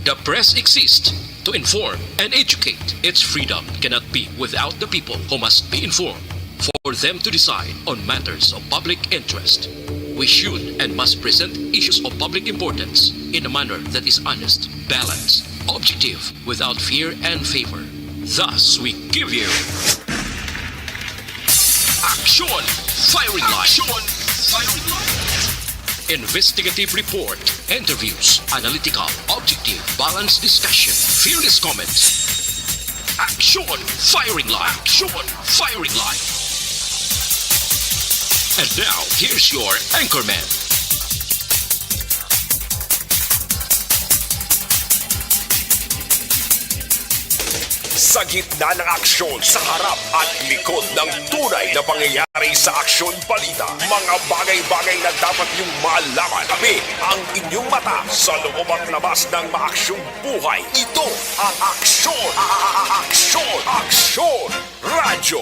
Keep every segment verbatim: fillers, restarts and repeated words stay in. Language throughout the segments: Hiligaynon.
The press exists to inform and educate. Its freedom cannot be without the people who must be informed for them to decide on matters of public interest. We should and must present issues of public importance in a manner that is honest, balanced, objective, without fear and favor. Thus, we give you Action Firing Line. Action Firing Line. Investigative report, interviews, analytical, objective, balanced discussion, fearless comments. Action Firing Line. Action Firing Line. And now, here's your anchorman. Sa gitna ng aksyon, sa harap at likod ng tunay na pangyayari sa Aksyon Balita, mga bagay-bagay na dapat niyong malaman. Kami ang inyong mata sa loob at labas ng maaksyong buhay. Ito ang Aksyon, a- a- a- Aksyon, Aksyon Radyo.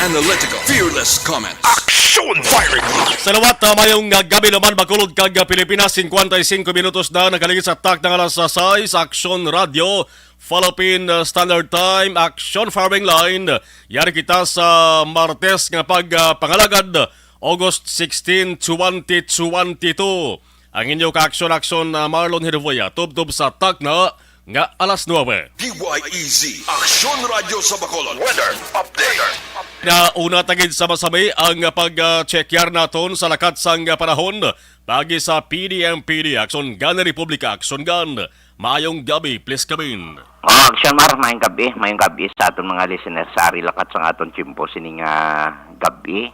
Analytical, fearless comment. Action Firing Line. Salawat, ah, mayong, ah, gabi naman, Bacolod kag, ah, Pilipinas. Singkwenta y singko minutos na nakaligid sa takna nga alas sais. Aksyon Radyo, Philippine, ah, Standard Time, Action Firing Line. Yari kita sa Martes nga pag, ah, pangalagad, August sixteen, twenty twenty-two. Ang inyo ka-aksyon-aksyon, ah, Marlon Hervoya, tubtob sa takna nga alas nuebe. D Y E Z, Aksyon Radyo sa Bacolod. Weather update. Na una tagid sa masami ang pag-check yar naton sa lakat sang panahon. Pagi sa P D M P D, Aksyon Gan Republika, Aksyon Gan. Maayong gabi, please come in. Oh, Aksyon Mar, maayong gabi. Maayong gabi sa aton mga listeners sa ari lakat sang aton tiyempo sining, ah, gabi.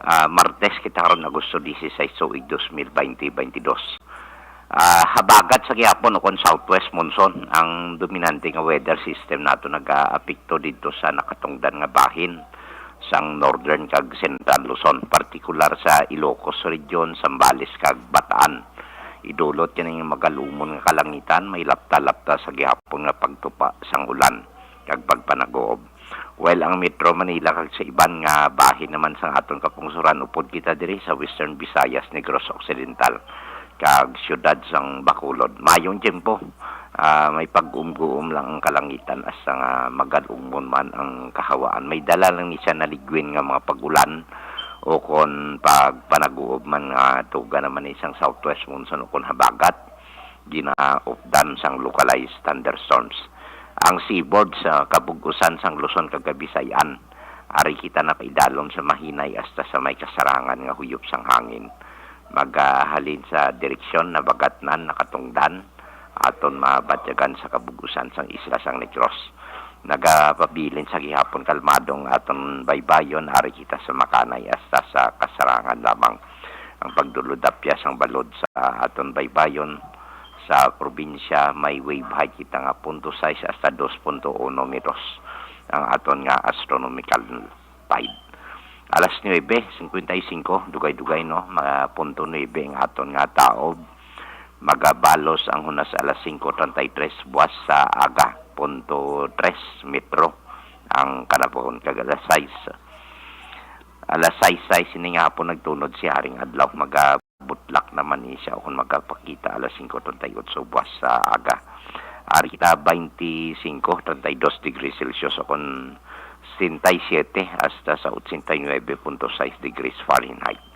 Ah, Martes kita karon, Agosto dieciséis, tuig dos mil veinte, veintidós. Ah, habagat sa gihapon ukon southwest monsoon ang dominante nga weather system nato nagaapekto didto sa nakatungdan nga bahin sang northern kag central Luzon, partikular sa Ilocos Region, Zambales kag Bataan. Idulot kini nga magalumon nga kalangitan, may lapta-lapta sa gihapon nga pagtupa sang ulan kag pagpanaguob. Well, ang Metro Manila kag sa iban nga bahin naman sang aton kapungsoran, upod kita diri sa Western Visayas, Negros Occidental, kag siyudad sang Bacolod. Mayong tiyempo, ah, may pag-umguom lang ang kalangitan, hasta nga magalumon man ang kahawaan. May dala lang ni siya naligwin nga mga pag-ulan o kon pagpanaguob man nga tuga naman ni sang southwest monsoon o kon habagat, ginaupdan sang localized thunderstorms. Ang seaboard sa kabug-usan sang Luzon kag Kabisayan, ari kita napaidalom sa mahinay hasta sa may kasarangan nga huyop sang hangin. Magahalin sa direksyon Nabagatnan, Nakatungdan, aton mabatyagan sa kabug-usan sang isla sang Negros. Nagapabilin sa gihapon kalmado ang aton baybayon, ari kita sa makanay hasta sa kasarangan lamang. Ang pagdulod-apyas sang balod sa aton baybayon sa probinsya, may wave height kita nga punto sais hasta dos punto uno metros ang aton nga astronomical tide. Alas nuebe cincuenta y cinco, dugay-dugay, no, mga punto nuebe ang aton nga taob. Magabalos ang hunas alas singko treinta y tres buwas sa aga, punto tres metro ang kanabahon, kag alas sais, alas sais sais sini nga hapon nagtunod si Haring Adlaw. Magabutlak naman ni siya kung magapakita alas singko treinta y ocho buwas sa aga. Ari kita, twenty-cinco, treinta y dos degrees Celsius, o kon sesenta y siete hasta sa ochenta y nuebe punto sais degrees Fahrenheit.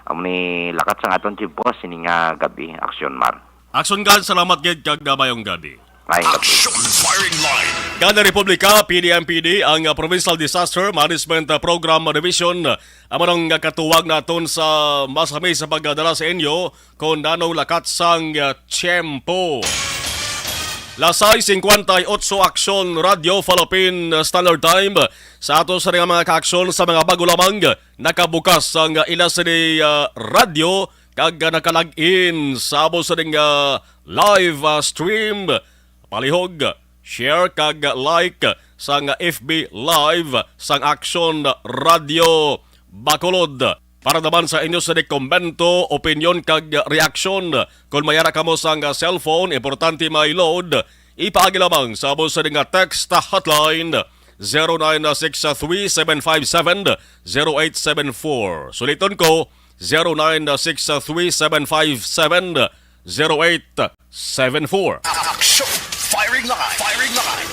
Amo ni lakat sang aton tiyempo sini nga gabi, Aksyon Mar. Aksyon Gan, salamat gid kag, ah, mayong gabi. Mayong gabi. Action Firing Line. Gana Republika, P D M P D, ang, ah, Provincial Disaster Management, ah, Program Division, ah, amo nang, ah, katuwag naton sa masami sa pagdala sa inyo kon nanong lakat sang, ah, tiyempo. Las sais cincuenta y ocho, Aksyon Radyo Philippine Standard Time. Sa ato sa mga kaaksyon sa mga bago lamang nakabukas ang, ah, ila sini, ah, radyo kag, ah, nakalag-in sa amo sini nga live, ah, stream, palihog, share kag like sang F B Live sang Aksyon Radyo Bacolod. Para naman sa inyo sini komento, opinyon kag reaksyon, kon may ara kamo sang cellphone, importante may load, ipaagi lamang sa amo sini nga text hotline, zero nine six three seven five seven zero eight seven four. Suliton ko, zero nine six three seven five seven zero eight seven four. Action! Firing line! Firing line!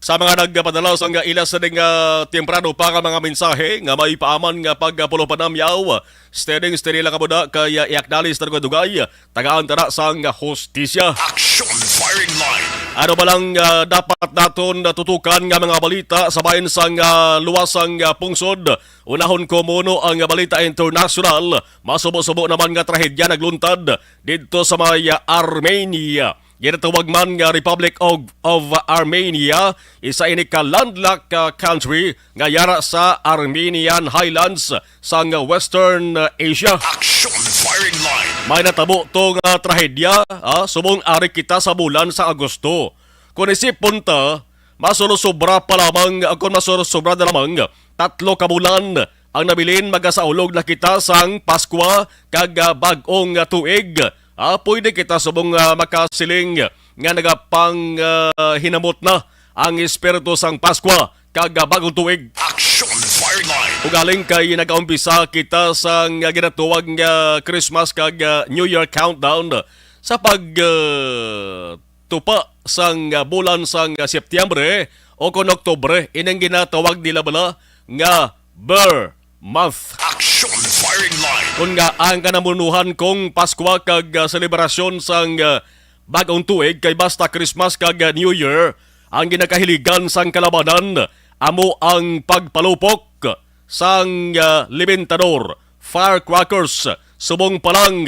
Sa mga nagpadala sang ila sa ding, ah, temprano pa nga mga mensahe nga may paaman nga pagpulopanamyaw, steady, steady lang kamo da kay, ah, i-acknowledge ta dugay-dugay, tagaan ta na sang hustisya. Action! Firing line! Ano ba lang, ah, dapat naton natutukan nga mga balita sa bahin sang, ah, luwas sang, ah, pungsod? Unahon ko muno ang balita internasyonal. Masubo-subo naman nga trahedya nagluntad didto sa may, ah, Armenia. Ginatawag man nga Republic of, of Armenia, isa ini ka landlocked, ah, country nga yara sa Armenian Highlands sang Western, ah, Asia. Action! Firing line! May natabo to nga trahedya, ah, subong ari kita sa bulan sa Agosto. Kung isipon ta, masulosobra pa lamang, ah, kung masulosobra na lamang, tatlo ka bulan ang nabilin, magasaulog na kita sang Paskwa kag, ah, bag-ong, ah, tuig. Ah, pwede kita subong, ah, makasiling nga nagapang, ah, hinamot na ang espiritu sang Paskwa kag, ah, bag-ong tuig. Action! Firing line! Ugaling kay nagaumpisa kita sang, ah, ginatuwag nga Christmas kag, ah, New Year countdown sa pag, ah, tupa sang, ah, bulan sang, ah, Setyembre o kon Oktubre, ining ginatawag nila bala nga Ber Month. Action! Firing line! Kon nga ang kanamunuhan kong Paskwa kag, ah, selebrasyon sang, ah, bag-ong tuig kay basta Christmas kag, ah, New Year, ang ginakahiligan sang kalabanan amo ang pagpalupok sang, ah, limentador, firecrackers, subong pa lang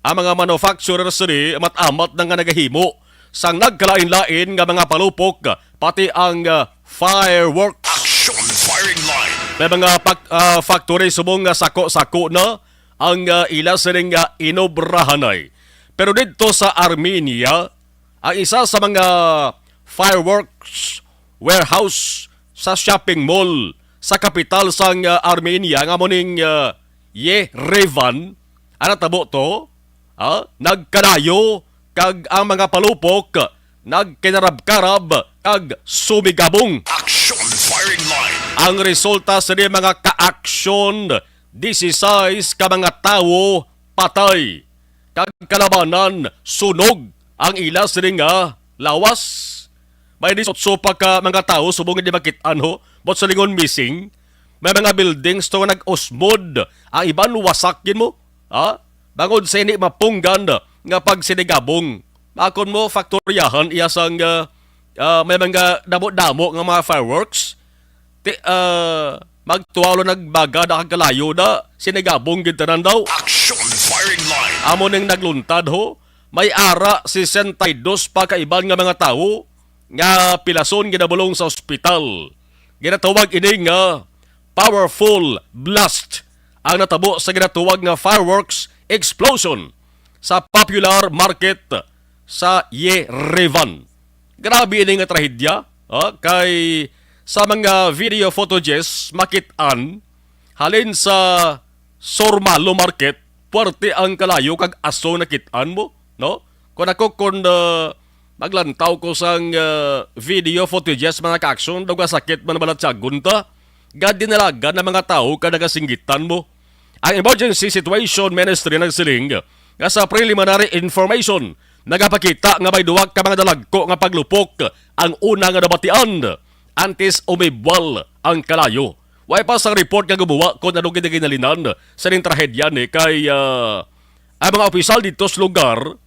ang mga manufacturer sini amat-amat na nga nagahimo sang nagkalain-lain nga mga palupok, pati ang, ah, fireworks. Action! Firing line! May mga pak-, ah, factory subong nga sako-sako na ang, ah, ila sining, ah, inobrahanay. Pero didto sa Armenia, ang isa sa mga fireworks warehouse sa shopping mall sa kapital sang, ah, Armenia nga amo ning, ah, Yerevan. Ang natabo to, ah, nagkalayo kag ang mga palupok nagkinarab-karab kag sumigabong. Action! Firing line! Ang resulta sini, mga ka-aksyon, disisais ka mga tawo patay, kag kalabanan sunog ang ila sini nga lawas. May disotso pa ka mga tawo subong nga di makit-an, ho, buot silingon missing. May mga buildings to nga nag-usmod, ang iban wasak gid mo. Ha? Bangod sa hindi mapunggan nga pagsinigabong. Akon mo, faktoryahan iya sang, ah, ah, may mga damo-damo nga mga fireworks. Ti, ah, magtuwalo nagbaga na kag kalayo na, sinigabong gid tanan daw. Action! Firing line! Amo ning nagluntad, ho. May ara sesenta y dos pa ka iban nga mga tawo nga pilason ginabulong sa ospital. Ginatawag ini nga powerful blast ang natabo sa ginatawag nga fireworks explosion sa popular market sa Yerevan. Grabe ini nga trahedya, ah, kay sa mga video footages makit-an halin sa Sormalo Market, puwerte ang kalayo kag aso nakit-an mo, no? Kung ako, kung, ah, maglantaw ko sang, ah, video footages, mga ka-action, daw nga sakit man balatyagon ta. Gad dinalagan ang mga tawo ka nagasinggitan mo. Ang Emergency Situation Ministry nagsiling nga sa preliminary information, nagapakita nga may duha ka mga dalagko nga paglupok ang una nga nabatian antes umibwal ang kalayo. Way pa sang report nga gumuha kon ano gid ang ginhalinan sa ning trahedya ni kay, ah, ang mga opisyal didto sa lugar,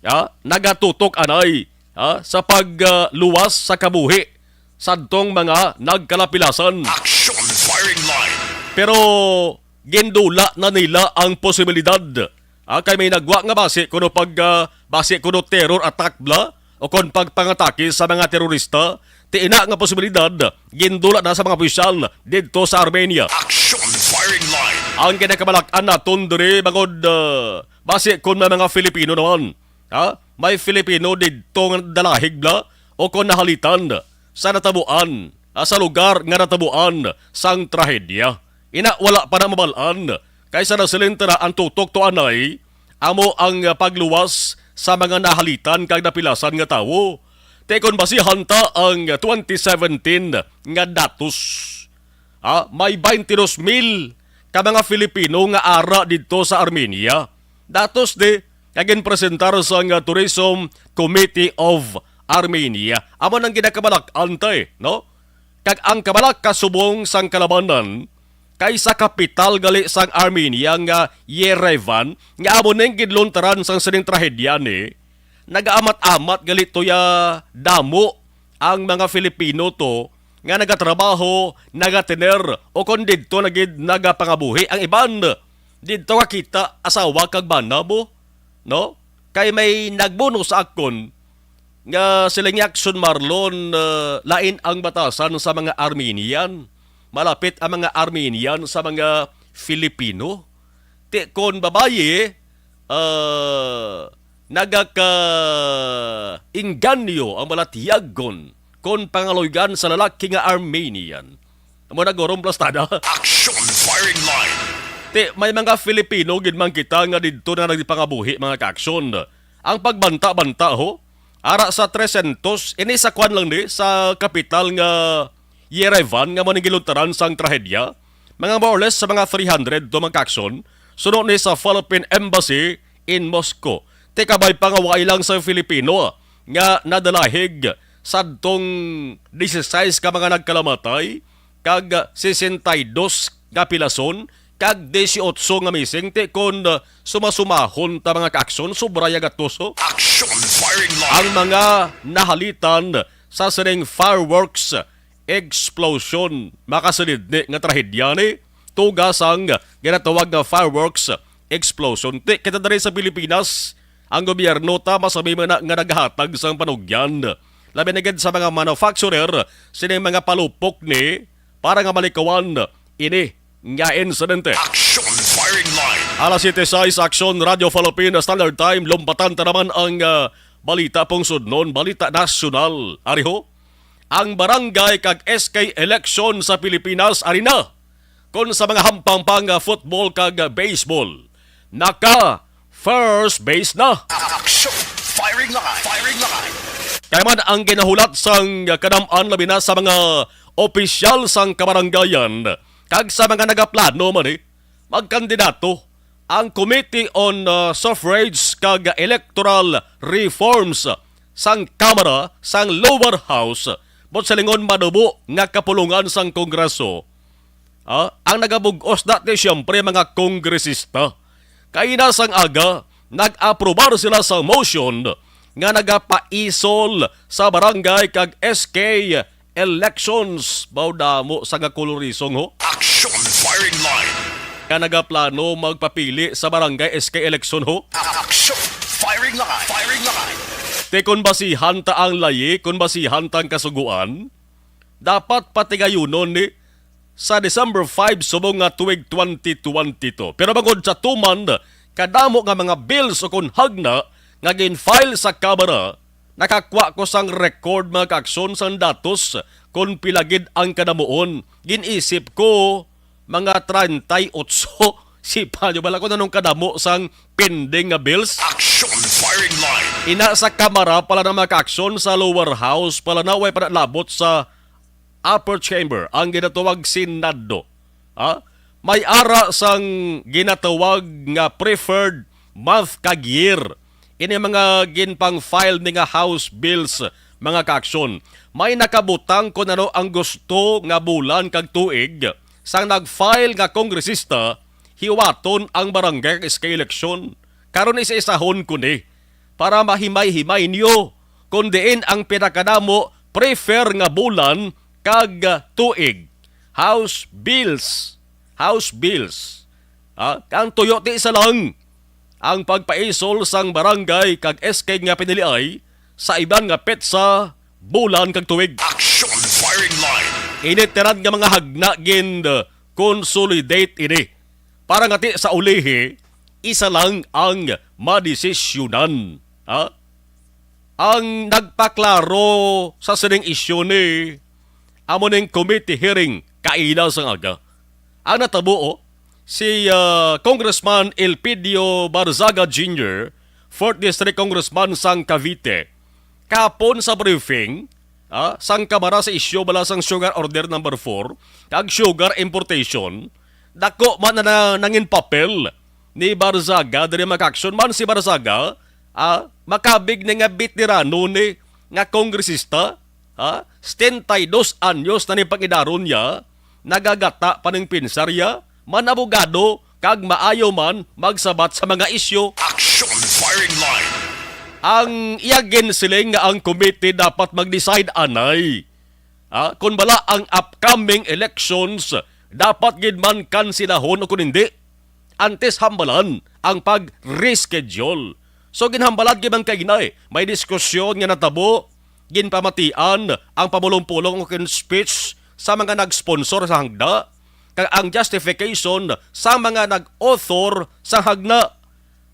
ah, nagatutok anay, ah, sa pag, ah, luwas sa kabuhi sadtong mga nagkalapilasan. Action! Firing line! Pero gindula na nila ang posibilidad, ah, kay may nagwa nga basi kuno pag, ah, basi kuno terror attack bala o kon pagpangatake sa mga terorista. Ti ina nga posibilidad, gindula na sa mga opisyal didto sa Armenia. Action! Firing line! Ang kinakabalak-an naton diri bangod, ah, basi kon may mga Filipino naman, ha? May Filipino didto nga dalahig bala o kon nahalitan sa natabuan, ah, sa lugar nga natabuan sang trahedya. Ina, wala pa na mabal-an kay sa nasiling ta na ang tutok to anay amo ang, ah, pagluwas sa mga nahalitan kag napilasan nga tawo. Ti kon basihan ta ang twenty seventeen nga datos, ah, may twenty-two mil ka mga Filipino nga ara didto sa Armenia. Datos di, nga ginpresentar sang, ah, Tourism Committee of Armenia. Amo nang ginakabalak-an, tay, no? Kag ang kabalak ka subong sang kalabanan kay sa kapital gali sang Armenia nga Yerevan, nga amo ning gidluntaran sang sining trahedya ni, nagaamat-amat gali tuya damo ang mga Filipino to nga nagatrabaho, nagatiner, o kon didto na gid nagapangabuhi. Ang iban didto kakita asawa kag bana mo, no? Kay may nagbuno sa akon nga sila ni Action Marlon, uh, lain ang batasan sa mga Armenian. Malapit ang mga Armenian sa mga Filipino. Ti kon babayi, uh, nagaka-inganyo ang balatiyagon kon pangaluygan sa lalaki nga Armenian. Amo na gurong plastada. Action firing line. Ti, may mga Filipino gid man kita nga didto na nagpangabuhi, mga kaaksyon. Ang pagbanta-banta, ho, ara sa trescientos, ini sa kwan lang ni, sa kapital nga Yerevan, nga mo ning giluntaran sang trahedya. Mga more or less sa mga three hundred to, mga kaaksyon. Suno ni sa Philippine Embassy in Moscow. Ti, kabay pa nga wala lang sa Filipino nga nadalahig sadtong dieciséis ka mga nagkalamatay, kag sesenta y dos nga pilason, kag dieciocho nga missing, ti kon, uh, sumasumahon ta, mga kaaksyon, sobra ya gatos, ho. Action firing line. Ang mga nahalitan sa sining fireworks explosion, makasilid ni nga trahedya ni, tuga sang ginatawag nga fireworks explosion. Ti kita diri sa Pilipinas, ang gobyerno ta masami man na nga naghatag sang panugyan, labi na gid sa mga manufacturer sining mga palupok ni, para nga malikawan ini nga insidente. Action firing line. Alas siyete sais, Action Radio Philippine Standard Time. Lumpatan ta naman ang, ah, balita pong sudnon, balita nasyonal. Ari ho, ang barangay kag S K election sa Pilipinas, ari na. Kon sa mga hampang pa nga football kag baseball, naka first base na. Action! Firing line! Firing line! Kay man ang ginahulat sang kadam-an, labi na sa mga opisyal sang kabaranggayan kag sa mga nagaplano man, eh, magkandidato ang Committee on, uh, Suffrage kag Electoral Reforms sang Kamara sang Lower House, buot silingon, manubo nga kapulongan sang Kongreso. Ah, ang nagabug-os na ti siyempre mga kongresista. Kaina sang aga, nag-aprobar sila sa motion nga nagapaisol sa barangay kag S K elections. Baw damo sa nga kolorisong, ho. Action firing line. Nga nagaplano magpapili sa barangay S K election, ho. Action firing line. Firing line. Ti kon basihan ta ang layi, kon basihan ta ang kasugoan, dapat patigayunon ni sa December five subong nga tuig twenty twenty-two. Pero bangod sa tuman kadamo nga mga bills o kon hagna nga gin-file sa Kamara, nakakwa ko sang record, mga kaaksyon, sang datos kon pila gid ang kadamuon. Gin-isip ko, mga treinta y ocho. Sipa nyo bala kung anong kadamo sang pending nga bills? Action firing line. Ina sa Kamara pala na, mga kaaksyon, sa lower house pala na, way pa nalabot sa upper chamber, ang ginatawag Senado. Ha? May ara sang ginatawag nga preferred month kag year. Ini mga ginpang-file ni nga House bills, mga kaaksyon. May nakabutang kon ano ang gusto nga bulan kag tuig sang nag-file nga kongresista, hiwaton ang barangay kag S K eleksyon. Karon isa-isahon ko ni para mahimay-himay niyo kon diin ang pinakadamo prefer nga bulan kag, ah, tuig. House bills. House bills. Ah, ang tuyo ti isa lang ang pagpaisol sang barangay kag S K nga piniliay sa iban nga petsa, bulan kag tuig. Action firing line. Ini tanan nga mga hagna gin, uh, consolidate ini para nga ti sa ulihi isa lang ang madesisyonan. Ha? Ang nagpaklaro sa sining isyu ni amo ning committee hearing kaila sang aga. Ang natabo, oh, si, ah, Congressman Elpidio Barzaga Junior, fourth District Congressman sang Cavite, kapon sa briefing, ah, sang Kamara sa isyu bala sang Sugar Order Number Four kag sugar importation, dako man na, na nangin papel ni Barzaga diri, mga ka-aksyon. Man si Barzaga, ah, makabig ni nga beterano ni nga kongresista, ha? Setenta y dos anyos na ni pangidaron niya, nagagata pa ning pensarya, man abogado, kag maayo man magsabat sa mga isyu. Action Firing Line. Ang iya ginsiling nga ang komite dapat mag-decide anay, ha, kon bala ang upcoming elections dapat gid man kansilahon o kon hindi, antes hambalan ang pag-reschedule. So, ginhambalan gid man kay ginay. May diskusyon nga natabo, ginpamatian ang pamulong-pulong o kon speech sa mga nag-sponsor sa hagna, kag ang justification sa mga nag-author sa hagna,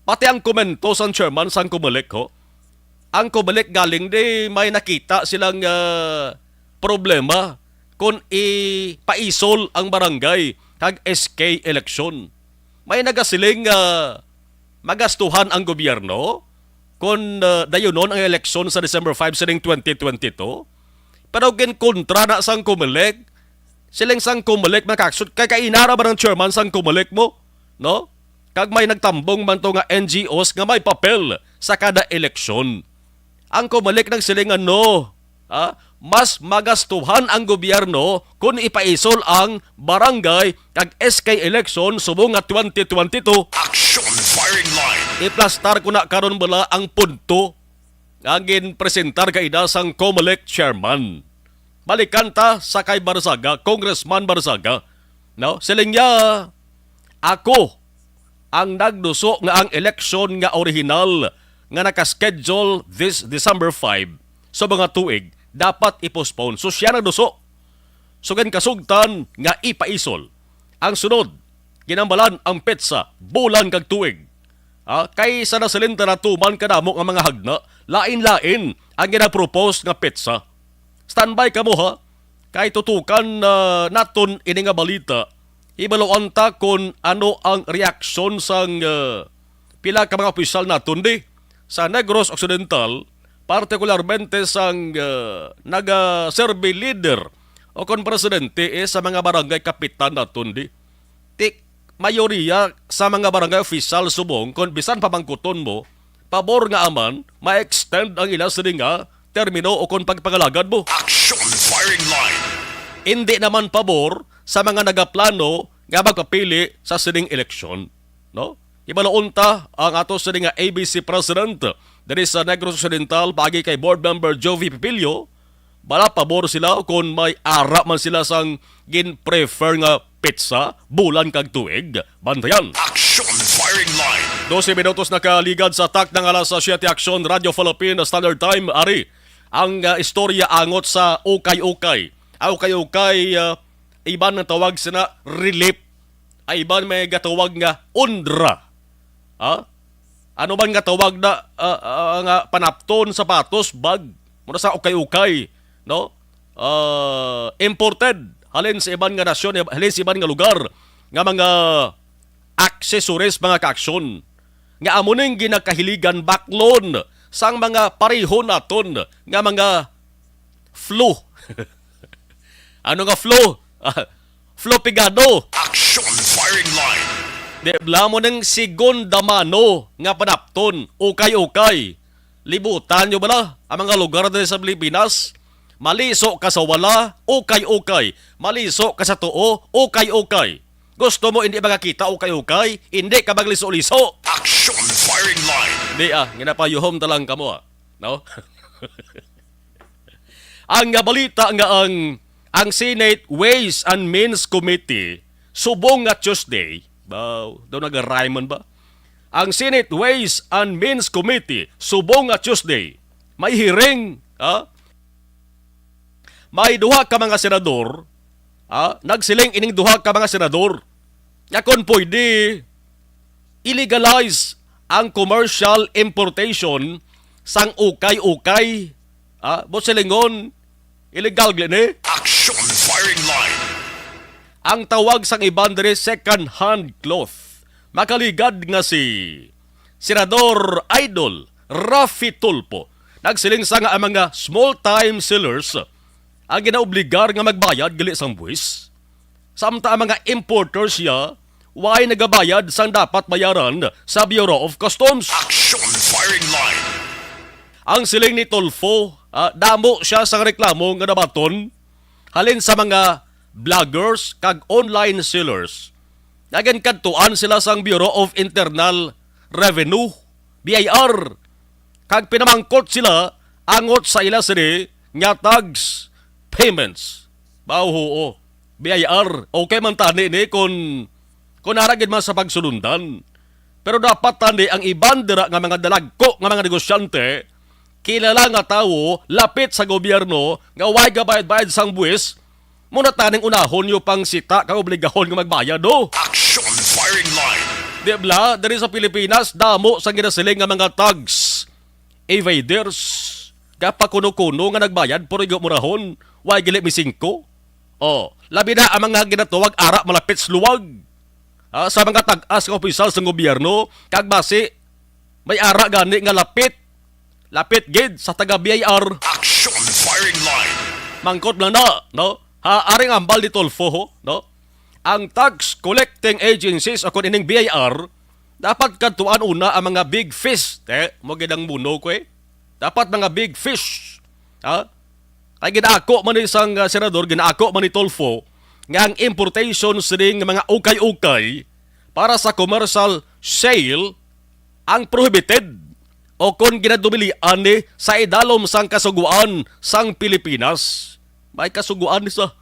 pati ang komento sang chairman sang Comelec, ho. Ang Comelec galing di may nakita silang, ah, problema kon ipaisol ang barangay kag S K election. May nagasiling nga magastuhan ang gobyerno kon, ah, dayunon ang eleksyon sa December five sining twenty twenty-two. Pero ginkontra na sang Comelec, siling sang Comelec, mga ka-aksyon, kay kainara ba ng chairman sang Comelec mo, no? Kag may nagtambong man to nga N G Os nga may papel sa kada eleksyon. Ang Comelec nagsiling nga no, ha? Mas magastuhan ang gobyerno kung ipaisol ang barangay kag S K election subong nga twenty twenty-two. Action Firing Line. Iplastar ko na karon bala ang punto nga ginpresentar kaina sang Comelec chairman. Balikan ta sa kay Barzaga, Congressman Barzaga. No? Siling niya, "Ako ang nagduso nga ang eleksyon nga orihinal nga naka-schedule this December five sa mga tuig dapat i-postpone." So siya nagduso. So, kasugtan nga ipaisol. Ang sunod, ginambalan ang petsa, bulan kag tuig. Ah, kay sa nasilinta na tuman kadamo nga mga hagna, lain-lain ang ginapropose nga petsa. Standby kamo, ha, kay tutukan, ah, naton ini nga balita. Hibaluan ta kon ano ang reaksyon sang, ah, pila ka mga opisyal naton di sa Negros Occidental, partikularmente sang, ah, naga-survey leader o kon presidente, eh, sa mga barangay kapitan naton di. Tik, mayoriya sa mga barangay opisyal subong kon bisan pamangkuton mo, pabor nga aman ma-extend ang ila sini nga termino o kon pagpangalagad mo. Action Firing Line. Hindi naman pabor sa mga nagaplano nga magpapili sa sining eleksyon, no? Ibalaon ta ang ato sini nga A B C President diri sa Negros Occidental, paagi kay Board Member Jovi Pipilio. Bala pabor sila kon may ara man sila sang gin-prefer nga petsa, bulan kag tuig. Bantayan. Action Firing Line. Dose minutos nakaligad sa takna nga alas siyete. Action, Radyo Philippine Standard Time. Ari ang, ah, istorya angot sa ukay-ukay. Ang ukay-ukay, ah, iban ang tawag sina relief. Ay iban may gatawag nga UNRRA. Ha? Ano man nga tawag na, ah, ah, nga panapton, sapatos, bag, mura sa ukay-ukay, no? Ah, imported halin sa iban nga nasyon, halin sa iban nga lugar, nga mga accessories, mga kaaksyon, nga amo ning ginakahiligan baklon sang mga pareho naton nga mga flu. Ano nga flu? Ah, flu pigado. Action Firing Line. Di bala mo ning segunda mano nga panapton, ukay-ukay. Libutan nyo bala ang mga lugar diri sa Pilipinas? Maliso ka sa wala, ukay-ukay. Maliso ka sa tuo, ukay-ukay. Gusto mo hindi makakita ukay-ukay? Hindi ka magliso-liso. Action Firing Line. Di ah, ginapayuhom ta lang kamo, ah. No? Ang nga balita nga ang, ang Senate Ways and Means Committee subong nga Tuesday, ba, daw naga-rhyme man ba? Ang Senate Ways and Means Committee subong nga Tuesday, may hearing, ha? May duha ka mga senador, ha? Nagsiling ining duha ka mga senador nga kung pwede, i-legalize ang commercial importation sang ukay-ukay. Ah, buot silingon, illegal gid ni. Action Firing Line. Ang tawag sang iban diri, second hand cloth. Makaligad nga si Senador Idol Raffy Tulfo nagsiling sa nga ang mga small time sellers ang ginaobligar nga magbayad gali sang buwis. Samtang ang mga importers siya, way nagabayad sang dapat bayaran sa Bureau of Customs. Action Firing Line. Ang siling ni Tulfo, ah, damo siya sang reklamo nga nabaton halin sa mga vloggers kag online sellers. Nagin kadtuan sila sang Bureau of Internal Revenue, B I R, kag pinamangkot sila angot sa ila sini nga tax payments. Baw, huo, B I R, okay man tani ni kung, kung ara gid man sa pagsulundan. Pero dapat tani ang iban dira nga mga dalagko nga mga negosyante, kilala nga tawo, lapit sa gobyerno, nga way gabayad-bayad sang buwis, muna taning unahon niyo pang sita kag obligahon nga magbayad, no? Action Firing Line. Di bala, diri sa Pilipinas, damo sa ginasiling nga mga tax evaders. Kapakuno-kuno nga nagbayad, pero igo murahon, way gili mi singko. Oh, labi na ang mga ginatawag ara malapit sa luwag. Ah, sa mga tag-as nga opisyal sa gobyerno, kag basi may ara gani nga lapit, lapit gid sa taga B I R. Action Firing Line. Mangkot lang na, no? Ha, aring ambal ni Tulfo, ho, no? Ang tax collecting agencies o kung ining B I R, dapat kadtuan una ang mga big fish. Te, mo gid ang muno ko, eh. Dapat mga big fish. Ha? Kay ginaako man ni sang, ah, senador, ginaako man ni Tulfo nga ang importation sining mga ukay-ukay para sa commercial sale ang prohibited o kon ginadumilian ni sa idalom sang kasugoan sang Pilipinas. May kasugoan ni sa,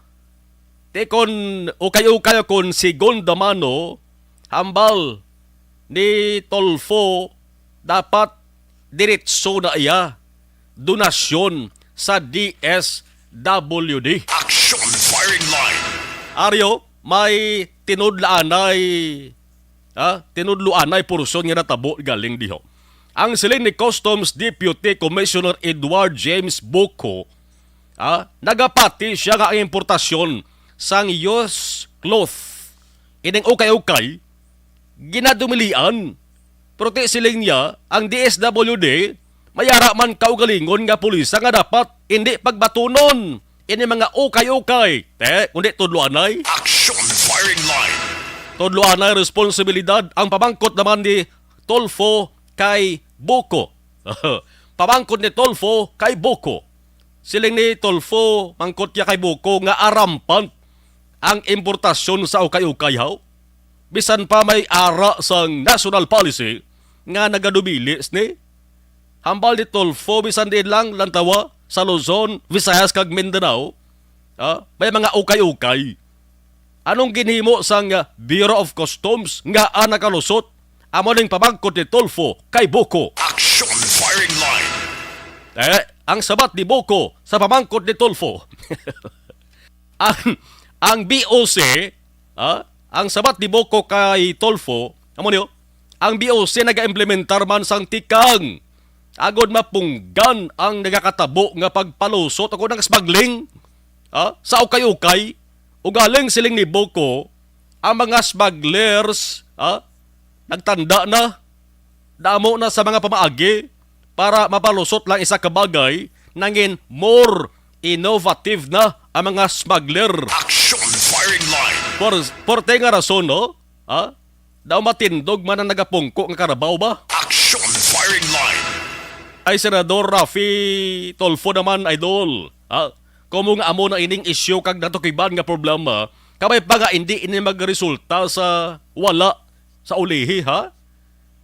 ti kon ukay-ukay o kon segunda mano, hambal ni Tulfo, dapat diretso na iya donasyon sa D S W D. Action Firing Line. Aryo, may tinudlaanay, ha? Tinudloanay porsyon nga natabo galing diho. Ang siling ni Customs Deputy Commissioner Edward James Buko, ha? Nagapati siya nga ang importasyon sang used cloth, ining ukay-ukay, ginadumilian. Pero ti siling niya, ang D S W D, may ara man kaugalingon nga pulisa nga dapat hindi pagbatunon ini mga ukay-ukay. Te, kundi tudloanay. Action Firing Line. Tudloanay responsibilidad ang pamangkot naman ni Tulfo kay Buko. Pamangkot ni Tulfo kay Buko. Siling ni Tulfo, mangkot niya kay Buko nga arampant ang importasyon sa ukay-ukay, haw? Bisan pa may ara sang national policy nga nagadumili sini. Hambal ni Tulfo, bisan din lang lantawa sa Luzon, Visayas kag Mindanao, ah, may mga ukay-ukay. Anong ginhimo sang, ah, Bureau of Customs nga, ah, nakalusot? Amo ning pamangkot ni Tulfo kay Buko. Action Firing Line. Eh, ang sabat ni Buko sa pamangkot ni Tulfo. Ang, ang B O C, ah, ang sabat ni Buko kay Tulfo, amo niyo, ang B O C nagaimplementar man sang tikang agod mapunggan ang nagakatabo nga pagpalusot o kung ang smuggling, ah, sa ukay-ukay. Ugaling siling ni Buko, ang mga smugglers, ah, nagtanda na, damo na sa mga pamaagi para mapalusot lang isa ka bagay, nangin more innovative na ang mga smuggler. Action Firing Line. Por, porte nga rason, no? Ha? Daw matindog man ang nagapungko nga karabaw ba? Action Firing Line. Ay, Senador Raffy Tulfo naman, idol. Ha? Kamo nga amo na ining isyu kag natukiban nga problema, kabay pa nga hindi ini magresulta sa wala sa ulihi, ha?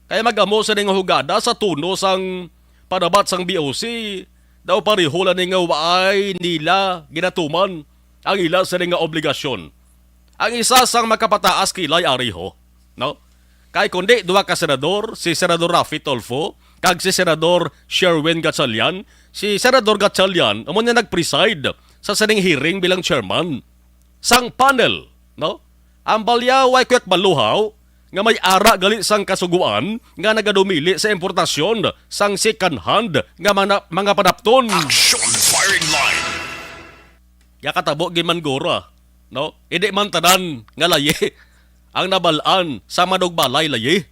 Kaya magamo sa ning hugada sa tuno sang panabat sang B O C, daw pareho lang ni nga waay nila ginatuman ang ila sini nga obligasyon. Ang isa sang makapataas kilay ariho, no? Kay kundi duha ka senador, si Senador Raffy Tulfo kag si Senador Sherwin Gatchalian, si Senador Gatchalian amo niya nag-preside sa sining hearing bilang chairman sang panel, no? Ang balya way kuyat maluhaw nga may ara gali sang kasugoan nga nagadumili sa importasyon sang second hand nga mga, mga panapton. Action Firing Line. Yakatabo gid man gura, no? Hindi man tanan nga layi ang nabalaan sa manugbalay layi.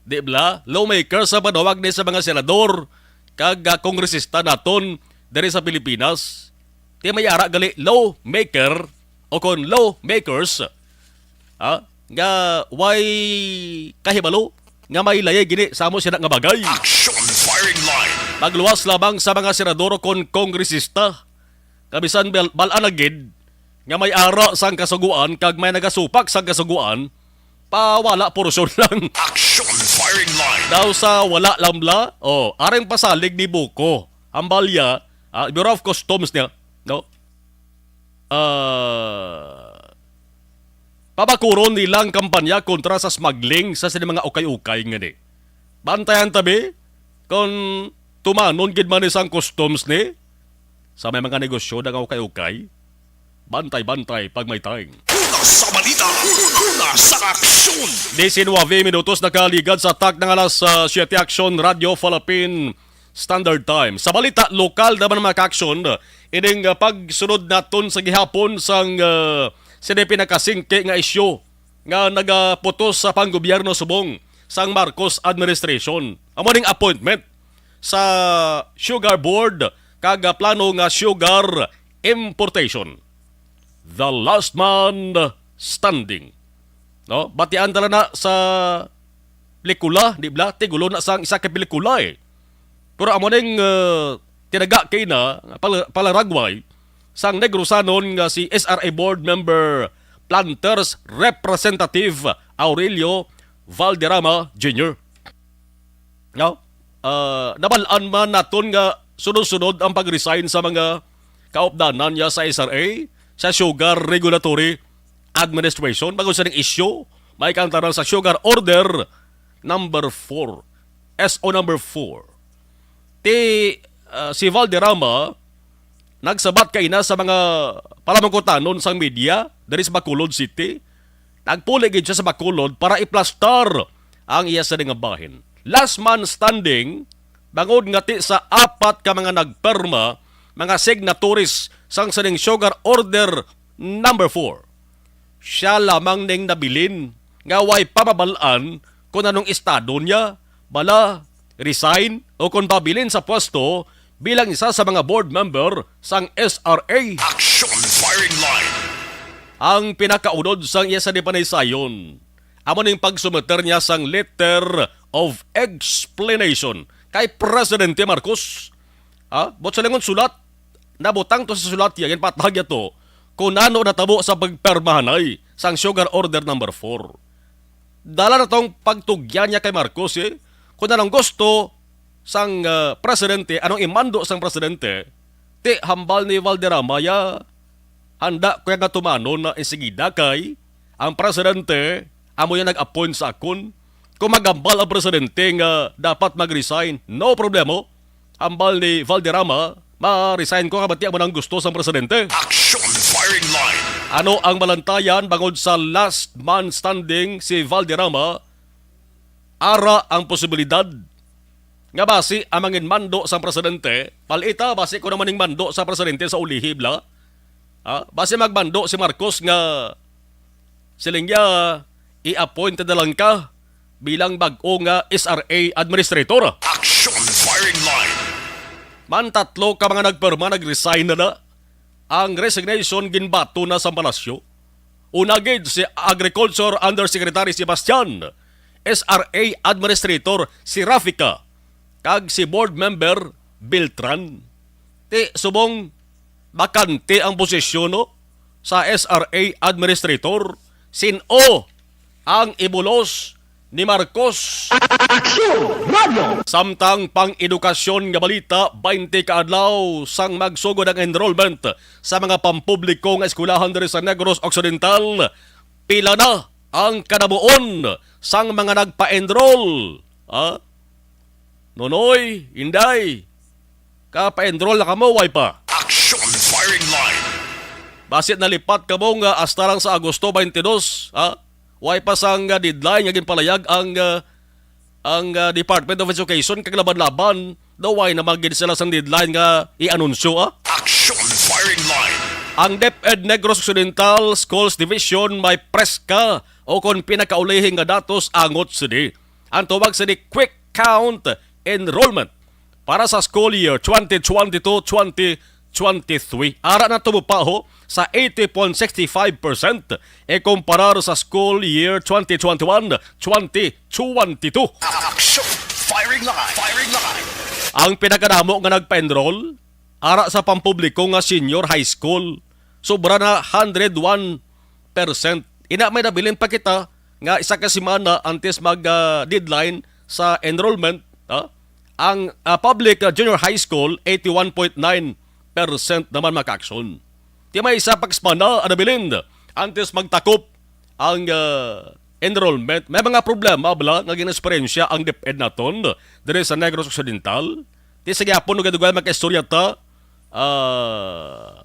Di bala? Lawmaker sa panawag ni sa mga senador kag, ah, kongresista naton diri sa Pilipinas. Ti may ara gali lawmaker o kon lawmakers, ha? nga way kahibalo nga may layag gini sa amo sina nga bagay. Action firing line. Magluwas lamang sa mga senador o kon kongresista, kabisan bal- bal-an na gid nga may ara sang kasuguan kag may nagasupak sang kasuguan, pawala porosyon lang. Action firing line. Daw sa wala lang bala, oh, aring pasalig ni Buko, ang balya, ah, Bureau of Customs niya, no? Ah, pabakuron nilang kampanya kontra sa smuggling sa sini mga ukay-ukay ngani. Bantayan tabi kung tumanon gid man ni sang customs ni sa may mga negosyo nga ukay-ukay. Bantay-bantay pag may time. Una sa balita, una sa aksyon. Diecinueve minutos nakaligad sa tak ng alas, ah, siete. Action Radio Philippine Standard Time. Sa balita lokal naman, mga ka-aksyon, ining, ah, pagsunod naton sa gihapon sang, ah, sini pinakasingki nga isyu nga nagaputos sa panggobyerno subong sang Marcos administration. Amo ning appointment sa Sugar Board kag, ah, plano nga sugar importation. The Last Man Standing. No? Batian tala na sa pelikula, di ba? Tigulo na sang isa ka pelikula, eh. Pero amo ning, uh, tinaga kay na pal- palaragway sang Negrosanon nga si S R A Board Member Planters Representative Aurelio Valderrama Junior. No? Ah, nabalaan man naton nga sunod-sunod ang pag-resign sa mga kaupdanan niya sa S R A, sa Sugar Regulatory Administration, bangod sa ning issue, may kantaran sa Sugar Order number four, S O number four. Ti, ah, si Valderrama nagsabat kaina sa mga palamangkutanon sang media diri sa Bacolod City. Nagpuli gid siya sa Bacolod para iplastar ang iya sini nga bahin. Last man standing, bangod nga ti sa apat ka mga nagpirma, mga signatories sang sining Sugar Order number four. Siya lamang ning nabilin nga way pa mabal-an kon anong estado niya, bala, resign, o kon pabilin sa pwesto bilang isa sa mga board member sang S R A. Action firing line. Ang pinakaunod sang iya sa panaysayon, amo ning pagsumeter niya sang letter of explanation kay Presidente Marcos. Ah, buot silingon sulat, nabutang to sa sulat niya, ginpatag niya to kung ano natabo sa pagpermahanay sang Sugar Order number four. Dala na tong pagtugyan niya kay Marcos, eh. Kung anong gusto sang, ah, presidente, anong imando sang presidente, ti hambal ni Valderrama ya, handa ko nga tumanon na enseguida kay ang presidente amo yung nag-appoint sa akon. Kung maghambal ang presidente nga dapat mag-resign, no problema. Hambal ni Valderrama, ma-resign ko nga bati amo nang gusto sang presidente. Action firing line. Ano ang malantayan bangod sa last man standing si Valderrama? Ara ang posibilidad nga basi ang mangin mando sang presidente, palita basi ko naman ning mando sa presidente sa ulihi bala. Ah, basi magmando si Marcos nga siling niya i-appoint na lang ka bilang bag-o nga S R A administrator. Action firing line. Man tatlo ka mga nagpirma nag-resign na na. Ang resignation ginbato na sa palasyo. Una gid si Agriculture Undersecretary Sebastian, S R A Administrator si Rafica, kag si Board Member Beltran. Ti subong bakante ang posisyon, no, sa S R A Administrator, sin-o ang ibulos ni Marcos. Aksyon Radio. Samtang pang-edukasyon nga balita, twenty ka adlaw sang magsugod ang enrollment sa mga pampubliko nga eskwelahan diri sa Negros Occidental, pila na ang kanabuon sang mga nagpa-enroll? Ah? Nonoy, Inday, ka pa-enroll na kamo, way pa? Action firing line. Basit nalipat kamo nga hasta lang sa Agosto twenty-two, ha? Way pa sang, ah, deadline nga ginpalayag ang, ah, ang, ah, Department of Education, kag laban-laban daw way na magid sila sang deadline nga i-anunsyo, ah. Action firing line. Ang DepEd Negros Occidental Schools Division may preska o kon pinakaulihi nga datos angot sini. Ang tawag sini Quick Count Enrollment para sa school year twenty twenty-two, twenty twenty-three. Ara na to pa ho sa eighty point six five percent e kumparar sa school year twenty twenty-one, twenty twenty-two. Action! Firing line! Firing line! Ang pinakadamo nga nagpa-enroll ara sa pampubliko nga senior high school, sobra na hundred one percent. Ina, may nabilin pa kita nga isa ka semana antes mag, ah, deadline sa enrollment, ah, ang, ah, public, ah, junior high school, eighty-one point nine percent naman makaaksyon. Ti may isa pa ka semana, ah, nabilin, antes magtakop ang, ah, enrollment. May mga problema bala nga gin-eksperyensya ang DepEd naton diri sa Negros Occidental. Ti sa gihapon, dugay-dugay makaistorya ta, ah,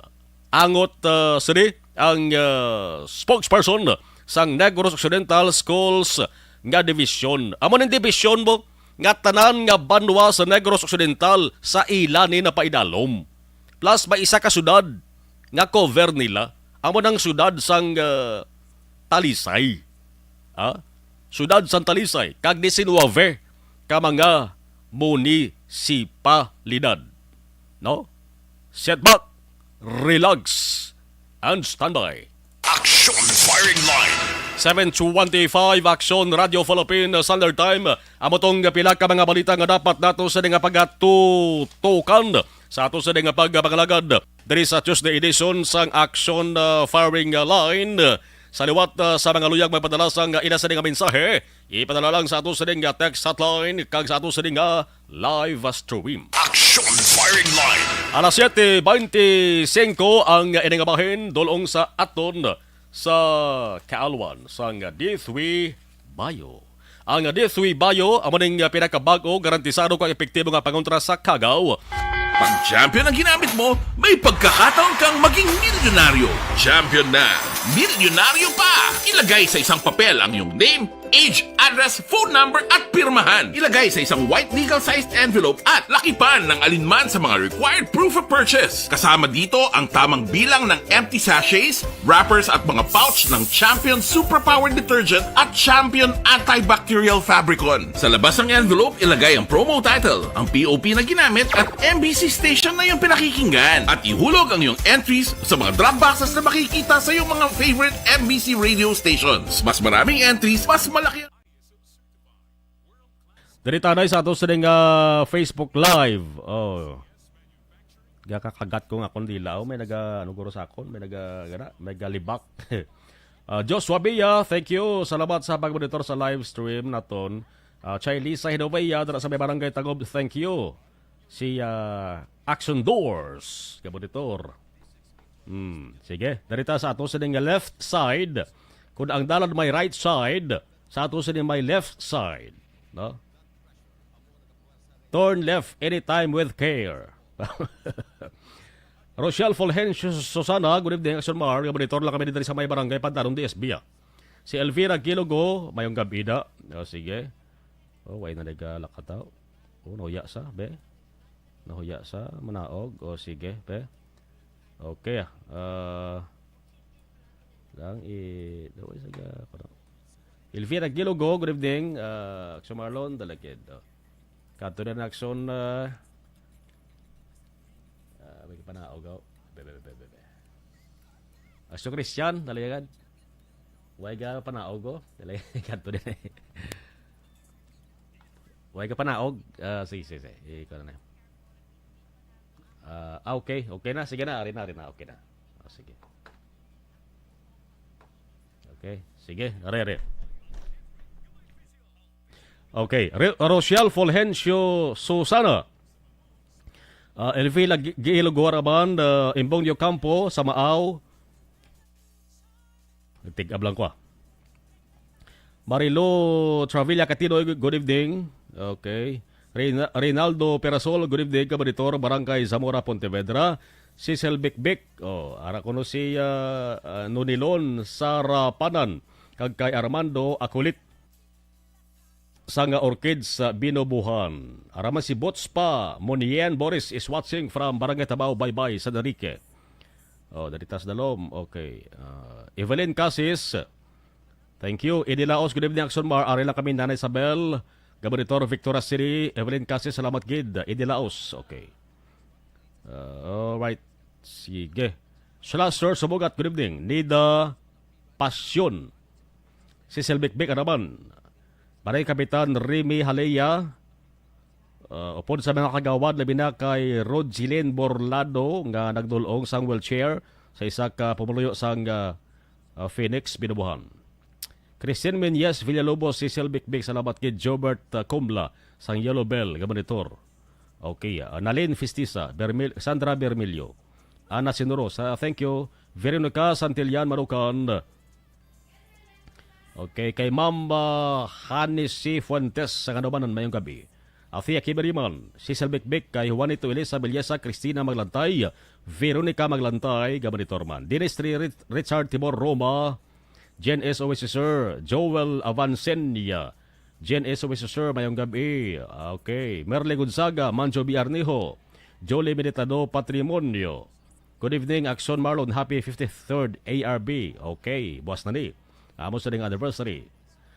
angot, ah, sini ang, ah, spokesperson sang Negros Occidental Schools nga division. Amo ning division mo nga tanan nga banwa sa Negros Occidental sa ila ni napaidalom. Plus, may isa ka syudad nga cover nila. Amo nang syudad sang, ah, Talisay. Ha? Syudad sang Talisay, kag diecinuebe ka mga munisipalidad. No? Sit back, relax, and standby. Action Firing Line. Seven twenty-five, Action Radio Philippine Standard Time. Amo tong pila ka mga balita nga dapat nato sa nga pagatutukan sa ato sa nga pagpangalagad diri sa Tuesday edition sang Action, uh, Firing Line. Sa liwat, uh, sa mga luyag magpadala sang ila sa nga mensahe, ipadala lang sa ato sa nga text hotline kag sa ato sa nga live stream. Action Firing Line. Alas siete beintisinco ang ining bahin, dulong sa aton sa kaalwan sang D three Bio. Ang D three Bio amo ning pinakabag-o, garantisado kag epektibo nga pangontra sa kagaw. Pag Champion ang ginamit mo, may pagkakataon kang maging milyonaryo. Champion na, milyonaryo pa! Ilagay sa isang papel ang iyong name, age, address, phone number, at pirmahan. Ilagay sa isang white legal-sized envelope at lakipan ng alinman sa mga required proof of purchase. Kasama dito ang tamang bilang ng empty sachets, wrappers, at mga pouch ng Champion Superpower Detergent at Champion Antibacterial Fabricon. Sa labas ng envelope, ilagay ang promo title, ang P O P na ginamit, at M B C station na iyong pinakikinggan. At ihulog ang iyong entries sa mga drop boxes na makikita sa iyong mga favorite M B C radio stations. Mas maraming entries, mas malaki ang... Diri ta anay sa ato sining, ah, Facebook Live. Oh. Gakakagat ko nga akon dila. Oh, may naga, ano guro sa akon? May naga, gana, may galibak. Ah, Joshua Bia, thank you. Salamat sa pagmonitor sa live stream naton. Ah, Chailisa Hinovea, dira sa may barangay Tagob, thank you. Si, ah, Action Doors, kabonitor. Hmm, sige. Dari ta sa ato sining left side. Kung ang dalan may right side, sa ato sining may left side, no? Turn left anytime with care. Rochelle Fulgencio Susana, good evening, Action Mar. Nga monitor lang kami diri sa may barangay Pantanon, D S B, ah. Si Elvira Gilogo, mayong gabi da. O, sige. O, way na naglalakataw. O, nahuya sa, be. Nahuya sa, manaog. O, sige, be. Okay, ah. Ah, lang i-, daway sa ga-, kuno. Elvira Gilogo, good evening. Ah, Action Marlon, dalagid. O. Kadto na ang Action, ah, ah, may panaog, o. Be, be, be, be, be. Action Christian, dalayagan. Way ka panaog, o. Dalayagan, kadto din, eh. Way ka panaog. Ah, sige, sige, sige. Ikaw na, na. Ah, ah, okay. Okay na. Sige na. Ari na, ari na. Okay na. Ah, sige. Okay. Sige. Ari, ari. Okay. Re-, Rochelle Fulgencio Susana. Ah, Elvila Gi-, Giilo Guaraban, ah, Imbong Diocampo, Samaaw. Tig-ab lang ko, ah. Marilo Travilla Catinoy, good evening. Okay. Reyna-, Reynaldo Perasol, good evening, kabonitor, Barangay Zamora, Pontevedra. Si Selbik Bik, oh, ara kuno si, ah, ah, Nunilon Sarapanan, kag kay Armando Akulit. Sa nga Orchid sa Binobuhan. Araman si Bots pa, Monien Boris is watching from Barangay Tabao, Baybay, San Enrique. Oh, dali tas dalom. Okay. Ah, Evelyn Casis. Thank you. Eddie Laos, good evening, Action Mar. Ari lang kami, Nanay Isabel. Gabonitor, Victoria City. Evelyn Casis, salamat gid. Eddie Laos. Okay. Ah, alright. Sige. Slasher Subugat, good evening. Nida Pasyon. Si Selbikbik Araman. Barangay Kapitan Remy Halea. Uh, upod sa mga kagawad, labi na kay Rodjilin Borlado nga nagdulong sang wheelchair sa isa ka pumuluyo sang uh, uh, Phoenix, Binubuhan. Christine Menyes Villalobos, Cecil Bikbik, salamat kay Jobert uh, Kumla sang Yellow Bell nga monitor. Okay, uh, Nalin Fistisa, Bermil, Sandra Bermilio, Ana Sinuro, sa thank you. Veronica Santillan Marukan. Okay, kay Ma'am uh, Honey C. Fuentes sa Kanubanan, mayong gabi. Athea Kiberiman, Cecil Bikbik, kay Juanito Elisa Belleza, Christina Maglantay, Veronica Maglantay, Gabanitor man. Dennis Tri Rit- Richard Timor Roma, Jen S O S Sir, Joel Avancenia, Jen S O S Sir, mayong gabi. Okay, Merle Gonzaga, Manjo B. Arnijo, Jolie Meditado, Patrimonio. Good evening, Action Marlon. Happy fifty-third A R B. Okay, buwas na ni. Amo sa ding anniversary.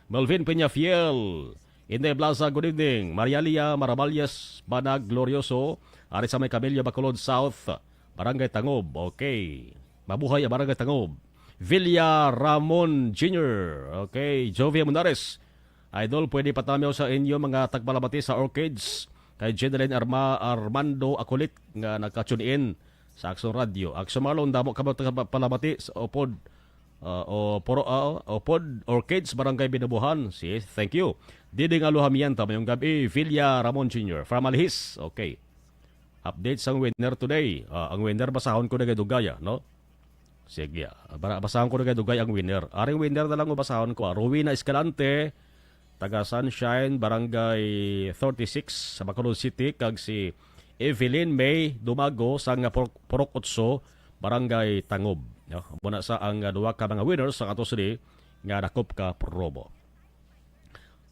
Melvin Peñafiel, Inday Blaza, good evening. Marialia Maraballes Banag Glorioso, ari sa may Camillo, Bacolod South, Barangay Tangob. Okay. Mabuhay ang Barangay Tangob. Villa Ramon Junior. Okay. Jovia Munares, Idol, pwede patamiaw sa inyo mga tagpalamati sa Orchids kay Jeneline Arma-, Armando Aculit nga nagka-tune in sa Aksyon Radio. Aksyon Marlon, damo ka ba tagpalamati sa Opod, ah, o Poro, ah, Opod Orchids, Barangay Binabuhan? Si, thank you. Diding Aluhamienta, mayong gabi, Villa Ramon Junior from Alhis. Okay. Update sang winner today. Ah, ang winner, basahon ko na kay Dugaya, no? Sige, ah, bara-, basahon ko na kay Dugay ang winner. Aring winner na lang, basahon ko, ah. Rowena Escalante, taga Sunshine, Barangay thirty-six, sa Bacolod City, kag si Evelyn May Dumago, sang, ah, Purok, Purok Otso, Barangay Tangob. No? Muna sa ang, ah, duha ka mga winners sa ato sini nga Dakop ka Promo.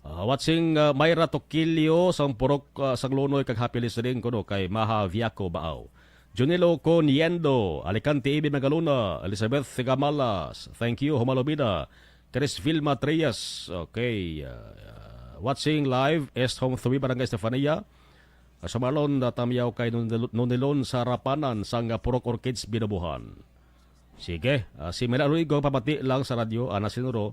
Ah, watching, ah, Myra Tokilio, sang Purok, ah, sang Lunoy, kag happy listening kuno kay Maha Viaco Baaw. Junilo Coniendo, Alicante, Ibi Magalona, Elizabeth Gamalas, thank you, Humalubida, Chris Vilma Trias, okay, ah, watching live, East Home three, Barangay Estefania, ah, sa Marlon, ah, Tamyaw kay Nunil-, Nunilon sa Rapanan, sang, ah, Purok Orchids, Binabuhan. Sige, ah, si Mela Luigo, pamati lang sa radyo, Ana Sinuro.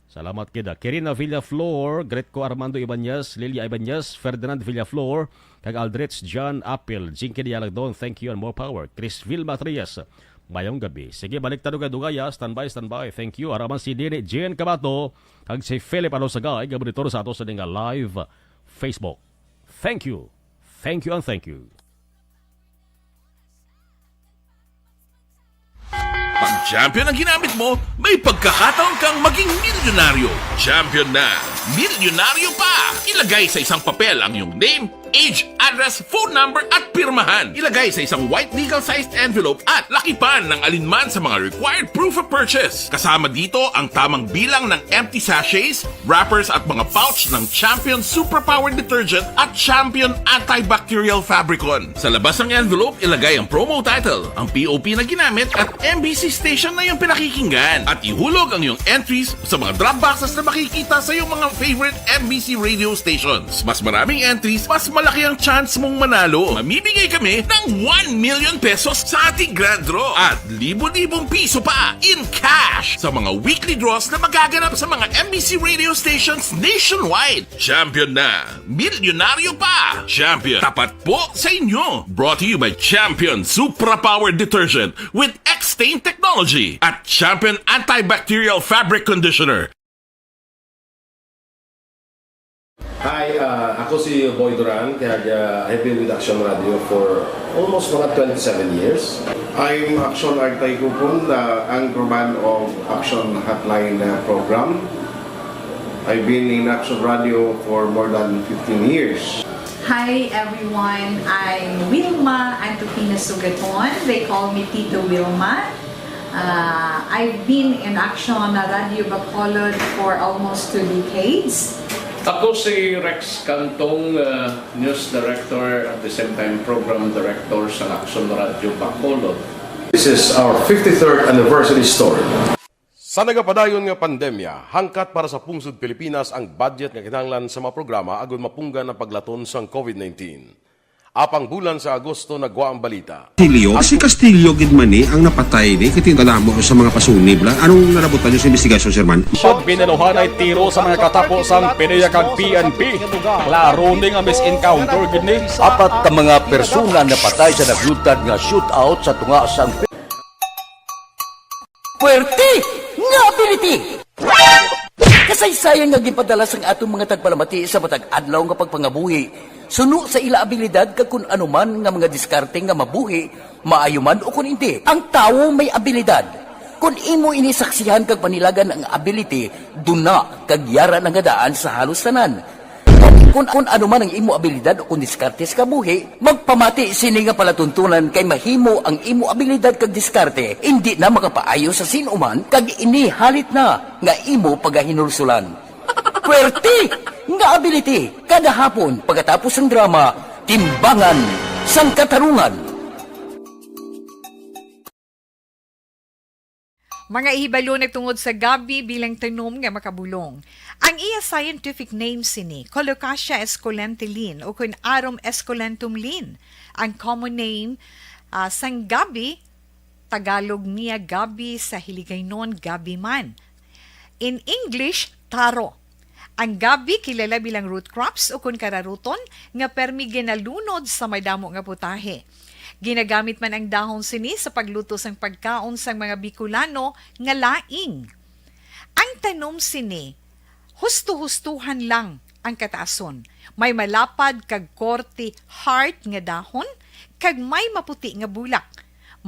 Salamat gid, ah. Kirina Villaflor, Gretco Armando Ibanez, Lilia Ibanez, Ferdinand Villaflor, kag Aldrich John Apil, Jinky Dialagdon, thank you and more power. Chris Vilma Trias, mayong gabi. Sige, balik ta dugay-dugay, ah. Standby, standby. Thank you. Araman si Dini Jean Cabato, kag si Philip Alosagay, nga monitor sa ato sa ning live Facebook. Thank you. Thank you and thank you. Pag champion ang ginamit mo, may pagkakataon kang maging milyonaryo. Champion na, milyonaryo pa! Ilagay sa isang papel ang iyong name, age, address, phone number, at pirmahan. Ilagay sa isang white legal-sized envelope at lakipan ng alinman sa mga required proof of purchase. Kasama dito ang tamang bilang ng empty sachets, wrappers at mga pouch ng Champion Superpower Detergent at Champion Antibacterial Fabricon. Sa labas ng envelope, ilagay ang promo title, ang P O P na ginamit at M B C station na iyong pinakikinggan. At ihulog ang iyong entries sa mga drop boxes na makikita sa iyong mga favorite M B C radio stations. Mas maraming entries, mas malaki ang chance mong manalo. Mamimigay kami ng one million pesos sa ating grand draw at libo-libong piso pa in cash sa mga weekly draws na magaganap sa mga M B C radio stations nationwide. Champion na! Milyonaryo pa! Champion, tapat po sa inyo! Brought to you by Champion Supra Power Detergent with X-Stain Technology at Champion Antibacterial Fabric Conditioner. Hi, uh, ako si Boy Duran, kag uh, I've been with Action Radio for almost mga twenty-seven years. I'm Action Artay Kupon, the anchorman of Action Hotline uh, program. I've been in Action Radio for more than fifteen years. Hi everyone, I'm Wilma Antupina Sugaton. They call me Tito Wilma. Uh, I've been in Action Radio Bacolod for almost two decades. Ako si Rex Cantong, uh, News Director at the same time Program Director sa Action Radio Bacolod. This is our fifty-third anniversary story. Sa nagapadayon nga pandemya, hangkat para sa pungsod Pilipinas ang budget nga kinahanglan sa mga programa agud mapunggan ang paglaton sang COVID nineteen. Apang bulan sa Agosto nagwa ang balita. Castillo? Si Castillo gid man ni ang napatay ni, kay tingala mo sa mga pasunib la. Anong nalabutan niyo sa investigasyon, Sir Man? Pagbinaluhanay tiro sa mga katapo sang PDEA kag P N P. Klaro ni nga misencounter gid ni. Apat ka mga persona napatay sa naglutad nga shootout sa tunga sang Puwerte nga ability! Kasaysayan nga ginpadala sang atong mga tagpalamati sa matag adlaw nga pagpangabuhi suno sa ila abilidad kag kun ano man nga mga diskarte nga mabuhi, maayo man o kun indi. Ang tawo may abilidad. Kun imo ini saksihan kag panilagan ang ability, duna kag yara na nga daan sa halos tanan. Kun, kun ano man ang imo abilidad o kun diskarte sa kabuhi, magpamati sini nga palatuntunan kay mahimo ang imo abilidad kag diskarte indi na makapaayo sa sin-o man kag ini halit na nga imo pagahinulsulan. Puwerte nga ability kada hapon pagkatapos sang drama Timbangan sang Katarungan. Mga ihibalo na tungod sa gabi bilang tanom nga makabulong. Ang iya scientific name sini, Colocasia esculenta Linn o kun Arum esculentum Linn. Ang common name ah, sang gabi, Tagalog niya gabi, sa Hiligaynon gabi man. In English, taro. Ang gabi kilala bilang root crops o kun kararuton nga permi ginalunod sa madamo nga putahe. Ginagamit man ang dahon sini sa pagluto sang pagkaon sang mga Bicolano nga laing. Ang tanom sini, husto-hustuhan lang ang kataason. May malapad kag korte heart nga dahon kag may maputi nga bulak.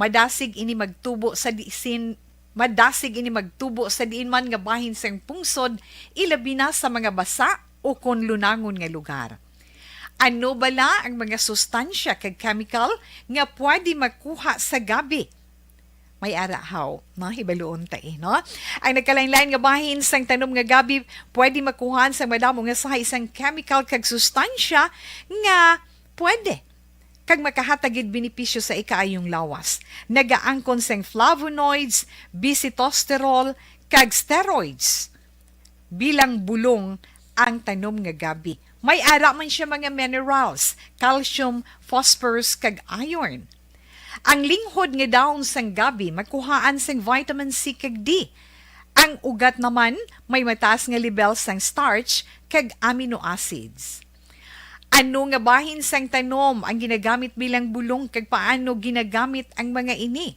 Madasig ini magtubo sa disin Madasig ini magtubo sa diin man nga bahin sang pungsod, ilabi na sa mga basa o kon lunangon nga lugar. Ano bala ang mga sustansya kag chemical nga pwede makuha sa gabi? May ara haw, no? Hibaluon ta, eh, no? Ang nagkalain-lain nga bahin sang tanom nga gabi pwede makuhaan sang madamo nga sahi sang chemical kag sustansya nga pwede kag makahatag gid benepisyo sa ikaayong lawas. Nagaangkon sang flavonoids, bisitosterol, kag steroids. Bilang bulong ang tanom nga gabi. May ara man siya mga minerals, calcium, phosphorus, kag iron. Ang linghod nga dahon sang gabi makuhaan sang vitamin C kag D. Ang ugat naman may mataas nga lebel sang starch kag amino acids. Ano nga bahin sang tanom ang ginagamit bilang bulong kag paano ginagamit ang mga ini?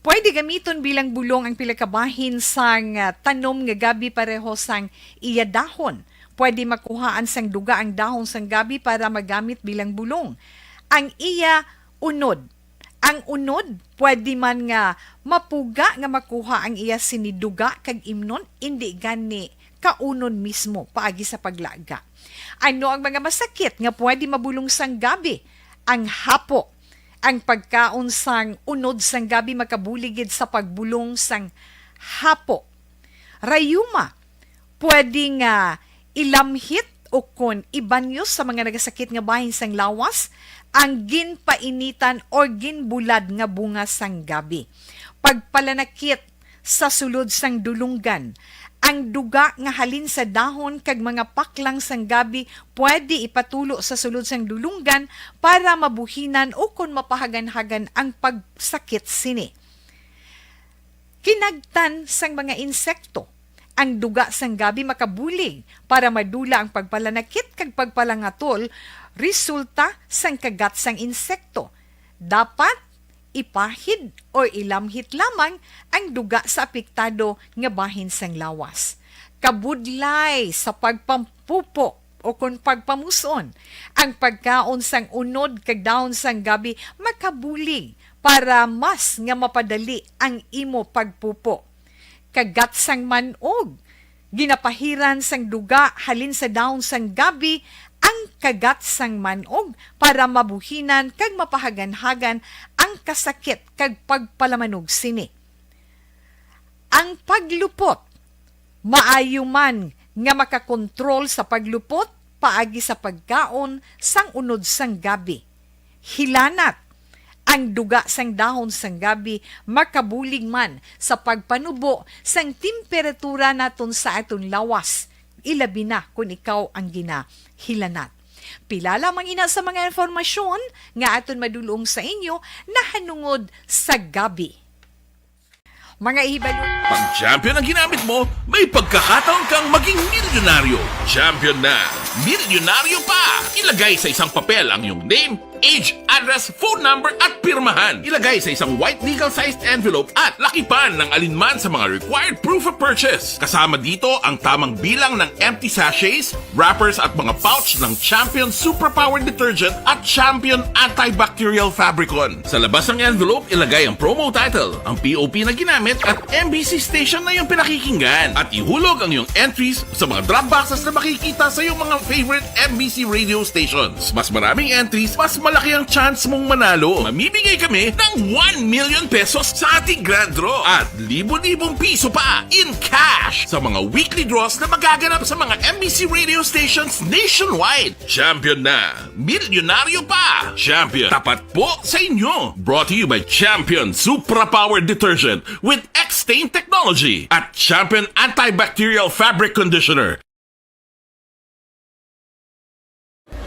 Pwede gamiton bilang bulong ang pila ka bahin sang ah, tanom nga gabi pareho sang iya dahon. Pwede makuhaan sang duga ang dahon sang gabi para magamit bilang bulong. Ang iya unod. Ang unod, pwede man nga mapuga nga makuha ang iya sini duga kag imnon, indi gani kaunon mismo paagi sa paglaga. Ano ang mga masakit nga pwede mabulong sang gabi? Ang hapo. Ang pagkaon sang unod sang gabi makabulig gid sa pagbulong sang hapo. Rayuma, pwede nga ilamhit o kon ibanyos sa mga nagasakit nga bahin sang lawas ang ginpainitan or ginbulad nga bunga sang gabi. Pagpalanakit sa sulod sang dulunggan. Ang duga nga halin sa dahon kag mga paklang sang gabi pwede ipatulo sa sulod sang dulunggan para mabuhinan o kon mapahaganhagan ang pagsakit sini. Kinagtan sang mga insekto. Ang duga sang gabi makabulig para madula ang pagpalanakit kag pagpalangatol resulta sang kagat sang insekto. Dapat ipahid o ilamhit lamang ang duga sa apektado nga bahin sang lawas. Kabudlay sa pagpampupo o kon pagpamuson, ang pagkaon sang unod kag dahon sang gabi makabulig para mas nga mapadali ang imo pagpupo. Kagat sang man-og. Ginapahiran sang duga halin sa dahon sang gabi ang kagat sang man-og para mabuhinan kag mapahaganhagan ang kasakit kag pagpalamanog sini. Ang paglupot. Maayo man nga makakontrol sa paglupot paagi sa pagkaon sang unod sang gabi. Hilanat. Ang duga sang dahon sang gabi makabulig man sa pagpanubo sang temperatura naton sa aton lawas, ilabi na kon ikaw ang ginahilanat. Pila lamang ina sa mga impormasyon nga aton madulong sa inyo nahanungod sa gabi. Mga ihibalo. Pag champion ang ginamit mo, may pagkakataon kang maging milyonaryo. Champion na, milyonaryo pa! Ilagay sa isang papel ang iyong name, age, address, phone number at pirmahan. Ilagay sa isang white legal-sized envelope at lakipan ng alinman sa mga required proof of purchase. Kasama dito ang tamang bilang ng empty sachets, wrappers at mga pouch ng Champion Superpower Detergent at Champion Antibacterial Fabricon. Sa labas ng envelope, ilagay ang promo title, ang P O P na ginamit at M B C station na iyong pinakikinggan. At ihulog ang iyong entries sa mga drop boxes na makikita sa iyong mga favorite M B C radio stations. Mas maraming entries, mas malaki ang chance mong manalo. Mamimigay kami ng one million pesos sa ating grand draw at libo-libong piso pa in cash sa mga weekly draws na magaganap sa mga M B C radio stations nationwide. Champion na! Milyonaryo pa! Champion, tapat po sa inyo! Brought to you by Champion Supra Power Detergent with X-Stain Technology at Champion Antibacterial Fabric Conditioner.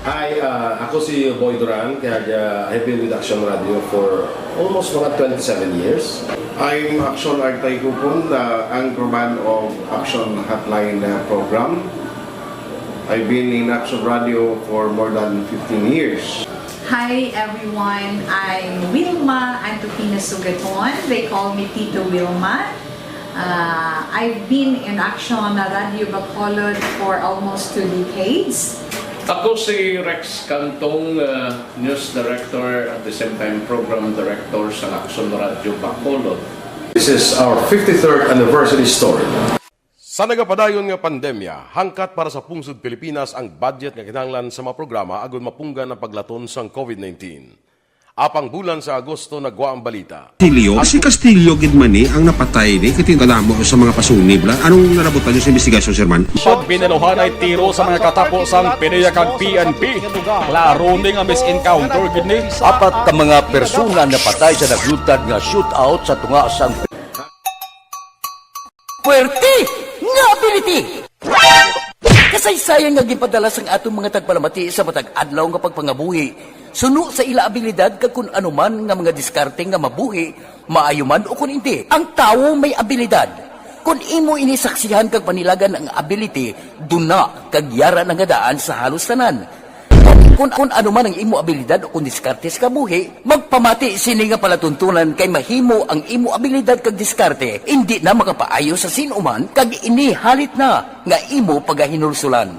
Hi, uh, ako si Boy Duran, kaya uh, I've been with Action Radio for almost mga twenty-seven years. I'm Action Artay Kupon, the anchorman of Action Hotline uh, program. I've been in Action Radio for more than fifteen years. Hi everyone, I'm Wilma Antokina Sugaton. They call me Tito Wilma. Uh, I've been in Action Radio Bacolod for almost two decades. Ako si Rex Cantong, uh, News Director at the same time Program Director sa Action Radio Bacolod. This is our fifty-third anniversary story. Sa nagapadayon nga pandemya, hangkat para sa pungsod Pilipinas ang budget nga kinahanglan sa mga programa agud mapunggan ang paglaton sang COVID nineteen. Apang bulan sa Agosto nagwa ang balita. Castillo? Si Castillo gid man ni ang napatay ni, kay kadamo sa mga pasunib la. Anong nalabutan niyo sa investigasyon, Sir Man? Pag binaluhanay tiro sa mga katapo sang PDEA kag P N P, klaro ni nga mis-encounter gid ni. Apat ka mga persona napatay sa naglutad nga shootout sa tunga sang Puwerte nga ability! Kasaysayan nga ginpadala sang atong mga tagpalamati sa matag adlaw nga pagpangabuhi, suno sa ila abilidad kag kun ano man nga mga diskarte nga mabuhi, maayo man o kun indi. Ang tawo may abilidad. Kun imo ini saksihan kag panilagan ang ability, duna kag yara na nga daan sa halos tanan. Kun, kun ano man ang imo abilidad o kun diskarte sa kabuhi, magpamati sini nga palatuntunan kay mahimo ang imo abilidad kag diskarte indi na makapaayo sa sin-o man kag ini halit na nga imo pagahinulsulan.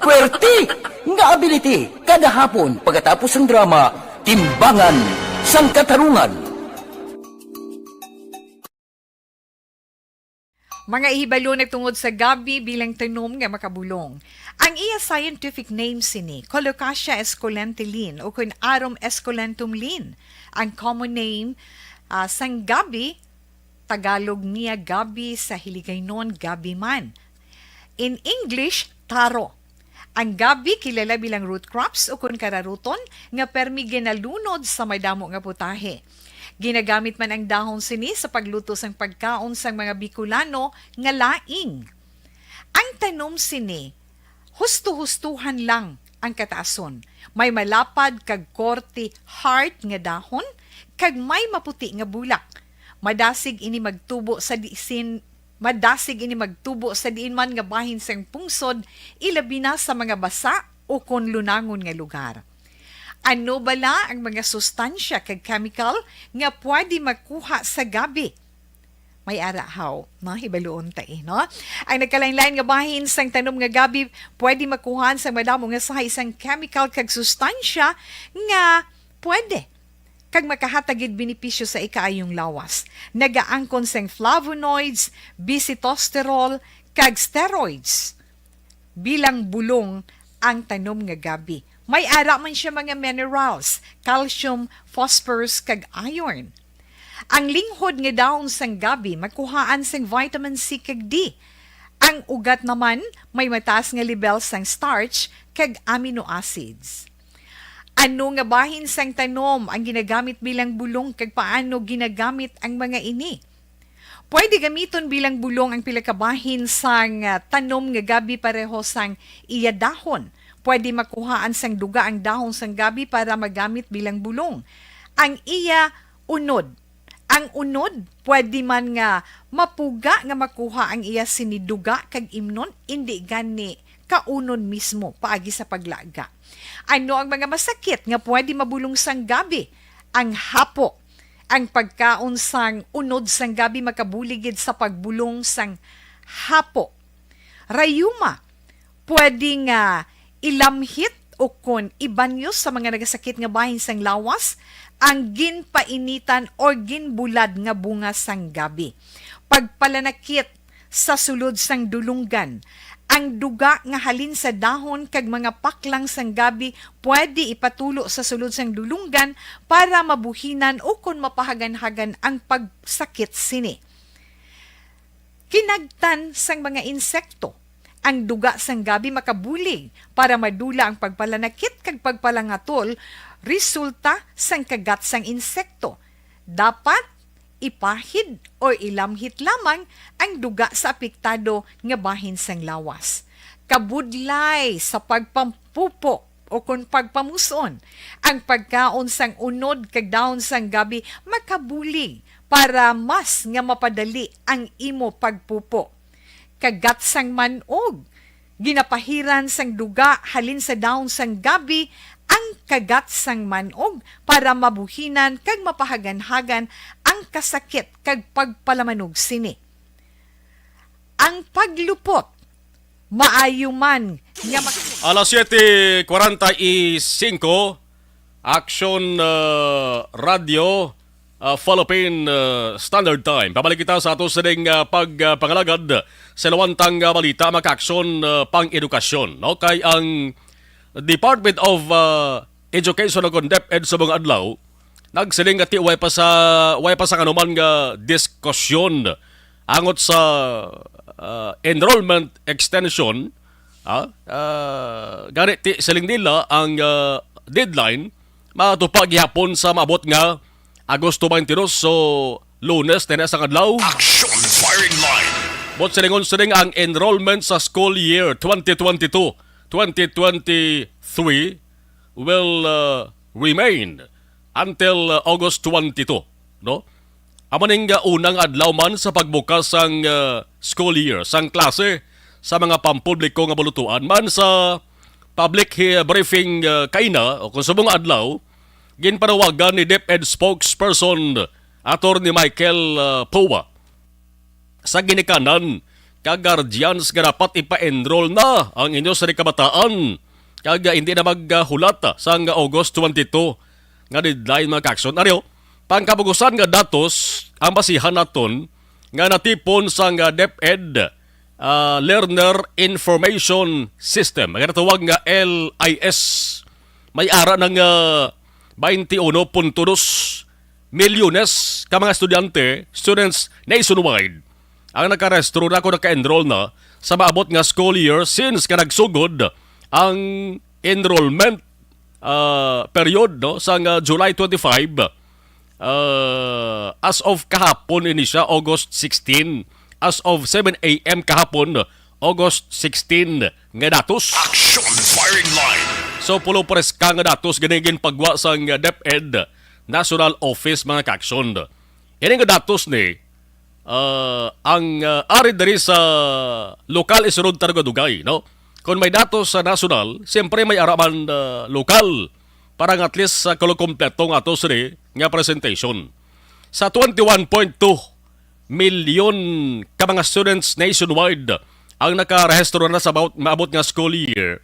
Puwerte nga ability kada hapon pagkatapos sang drama, Timbangan sang Katarungan. Mga ihibalo na tungod sa gabi bilang tanom nga makabulong. Ang iya scientific name sini, Colocasia esculenta Lin, o kun Arum esculentum Lin. Ang common name, ah, sang gabi, Tagalog niya gabi, sa Hiligaynon gabi man. In English, taro. Ang gabi kilala bilang root crops o kun kararuton nga permi ginalunod sa madamo nga putahe. Ginagamit man ang dahon sini sa pagluto sang pagkaon sang mga Bicolano nga laing. Ang tanom sini, husto-hustuhan lang ang kataason. May malapad kag korte heart nga dahon kag may maputi nga bulak. Madasig ini magtubo sa disin Madasig ini magtubo sa diin man nga bahin sang pungsod, ilabi na sa mga basa o kon lunangon nga lugar. Ano bala ang mga sustansya kag chemical nga pwede makuha sa gabi? May ara haw, no? Hibaluon ta, eh, no? Ang nagkalain-lain nga bahin sang tanom nga gabi pwede makuhaan sang madamo nga sahi sang chemical kag sustansya nga pwede kag makahatag gid benepisyo sa ikaayong lawas. Nagaangkon sang flavonoids, bisitosterol, kag steroids. Bilang bulong ang tanom nga gabi. May ara man siya mga minerals, calcium, phosphorus, kag iron. Ang linghod nga dahon sang gabi makuhaan sang vitamin C kag D. Ang ugat naman may mataas nga lebel sang starch kag amino acids. Ano nga bahin sang tanom ang ginagamit bilang bulong kag paano ginagamit ang mga ini? Pwede gamiton bilang bulong ang pila ka bahin sang, ah, tanom nga gabi pareho sang iya dahon. Pwede makuhaan sang duga ang dahon sang gabi para magamit bilang bulong. Ang iya unod. Ang unod, pwede man nga mapuga nga makuha ang iya sini duga kag imnon, indi gani kaunon mismo paagi sa paglaga. Ano ang mga masakit nga pwede mabulong sang gabi? Ang hapo. Ang pagkaon sang unod sang gabi makabulig gid sa pagbulong sang hapo. Rayuma, pwede nga ilamhit o kon ibanyos sa mga nagasakit nga bahin sang lawas ang ginpainitan or ginbulad nga bunga sang gabi. Pagpalanakit sa sulod sang dulunggan. Ang duga nga halin sa dahon kag mga paklang sang gabi pwede ipatulo sa sulod sang dulunggan para mabuhinan o kon mapahaganhagan ang pagsakit sini. Kinagtan sang mga insekto. Ang duga sang gabi makabulig para madula ang pagpalanakit kag pagpalangatol resulta sang kagat sang insekto. Dapat ipahid o ilamhit lamang ang duga sa apektado nga bahin sang lawas. Kabudlay sa pagpampupo o kon pagpamuson, ang pagkaon sang unod kag dahon sang gabi makabulig para mas nga mapadali ang imo pagpupo. Kagat sang man-og. Ginapahiran sang duga halin sa dahon sang gabi ang kagat sang man-og para mabuhinan kag mapahaganhagan ang kasakit kag pagpalamanog sini. Ang paglupot, maayo man nga mak- Alas siete cuarenta y cinco, Action, uh, Radio, uh, Philippine, uh, Standard Time. Pabalik kita sa ato sining, uh, pag, uh, pangalagad sa lawantang, uh, balita, mga ka-aksyon, uh, pang-edukasyon, no? Kay ang Department of, uh, Education o kon DepEd sa mga adlaw, nagsiling nga ti-, way pa sa, way pa sa kanuman nga diskusyon angot sa, ah, enrollment extension, ah, ah, gani ti siling nila ang, ah, deadline matupa gihapon sa maabot nga Agosto twenty-two, so Lunes na sa adlaw. Action Firing Line. But silingon siling ang enrollment sa school year twenty twenty-two, twenty twenty-three will, uh, remain until, uh, August twenty-two, no? Amo ning, uh, unang adlaw man sa pagbukas sang, uh, school year, sang klase sa mga pampubliko nga balutuan man sa public he-, briefing, uh, kaina o kung subong adlaw, ginpanawagan ni DepEd spokesperson Attorney Michael, uh, Poa sa ginikanan kag guardians nga dapat ipa-enroll na ang inyo sa kabataan kag hindi na maghulat sang August twenty-two nga deadline, mga ka-aksyon. Ari, pangkabugusan nga datos ang basihan naton nga natipon sang DepEd, ah, Learner Information System, ang ginatawag nga L I S. May ara na nga twenty-one point two milyones ka mga estudyante, students nationwide, ang nakarehistro na o naka-enroll na sa maabot nga school year since nga nagsugod ang enrollment, ah, period, no, sang, ah, July twenty-five, ah, as of kahapon ini siya, August sixteen, as of seven a m kahapon, August sixteen, nga datos. Action Firing Line. So, pulo preska nga datos gani ginpagwa sang DepEd National Office, mga ka-aksyon. Ini nga datos ni, ah, ang, ah, ari diri sa lokal isunod ta nagdugay, no? Kung may datos sa national, siyempre may ara man, ah, lokal para nga at least sa kulo kompleto nga ato sini nga presentation. Sa twenty-one point two milyon ka mga students nationwide ang nakarehistro na sa maabot, maabot nga school year,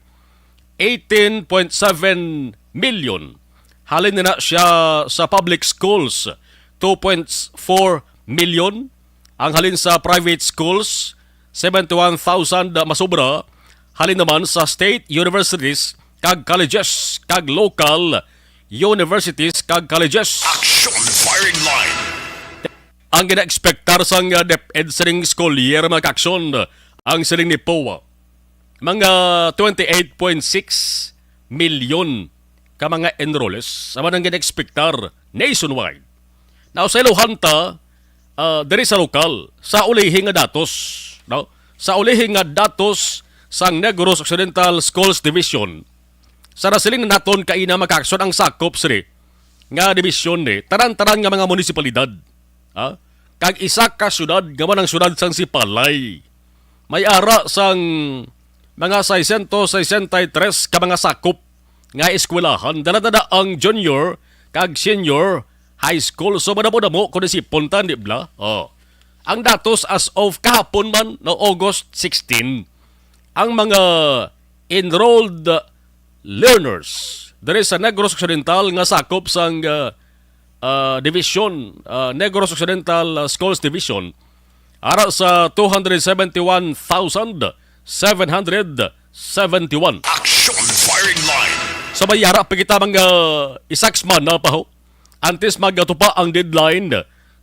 eighteen point seven million. Halin na siya sa public schools, two point four million. Ang halin sa private schools, seventy-one thousand masobra. Halin naman sa state universities kag colleges kag local universities kag colleges. Action Firing Line. Ang gina-expectar sang, uh, DepEd sining school year, mga ka-aksyon, ang siling ni Poa, mga twenty-eight point six milyon ka mga enrollees, amo nang gina-expectar nationwide. Now, sa iluhan ta, ah, diri sa lokal, sa ulihi nga datos, no? Sa ulihi nga datos sang Negros Occidental Schools Division, sa nasiling na naton kaina, mga kaaksyon, ang sakop sini nga dibisyon ni tanan-tanan nga mga munisipalidad, ha? Kag isa ka syudad nga man ang syudad sang Sipalay. May ara sang mga seiscientos sesenta y tres ka mga sakop nga eskwelahan, dala-dala ang junior kag senior high school. So, madamo-damo kung isipon ta, di bala? Oh. Ang datos as of kahapon man, no, August sixteen, ang mga enrolled learners diri sa Negros Occidental nga sakop sang, ah, ah, division, ah, Negros Occidental, ah, Schools Division, ara sa two hundred seventy-one thousand seven hundred seventy-one. Action Firing Line. Sa may ara pa kita mga isa ka semana pa, ho, antes magatupa ang deadline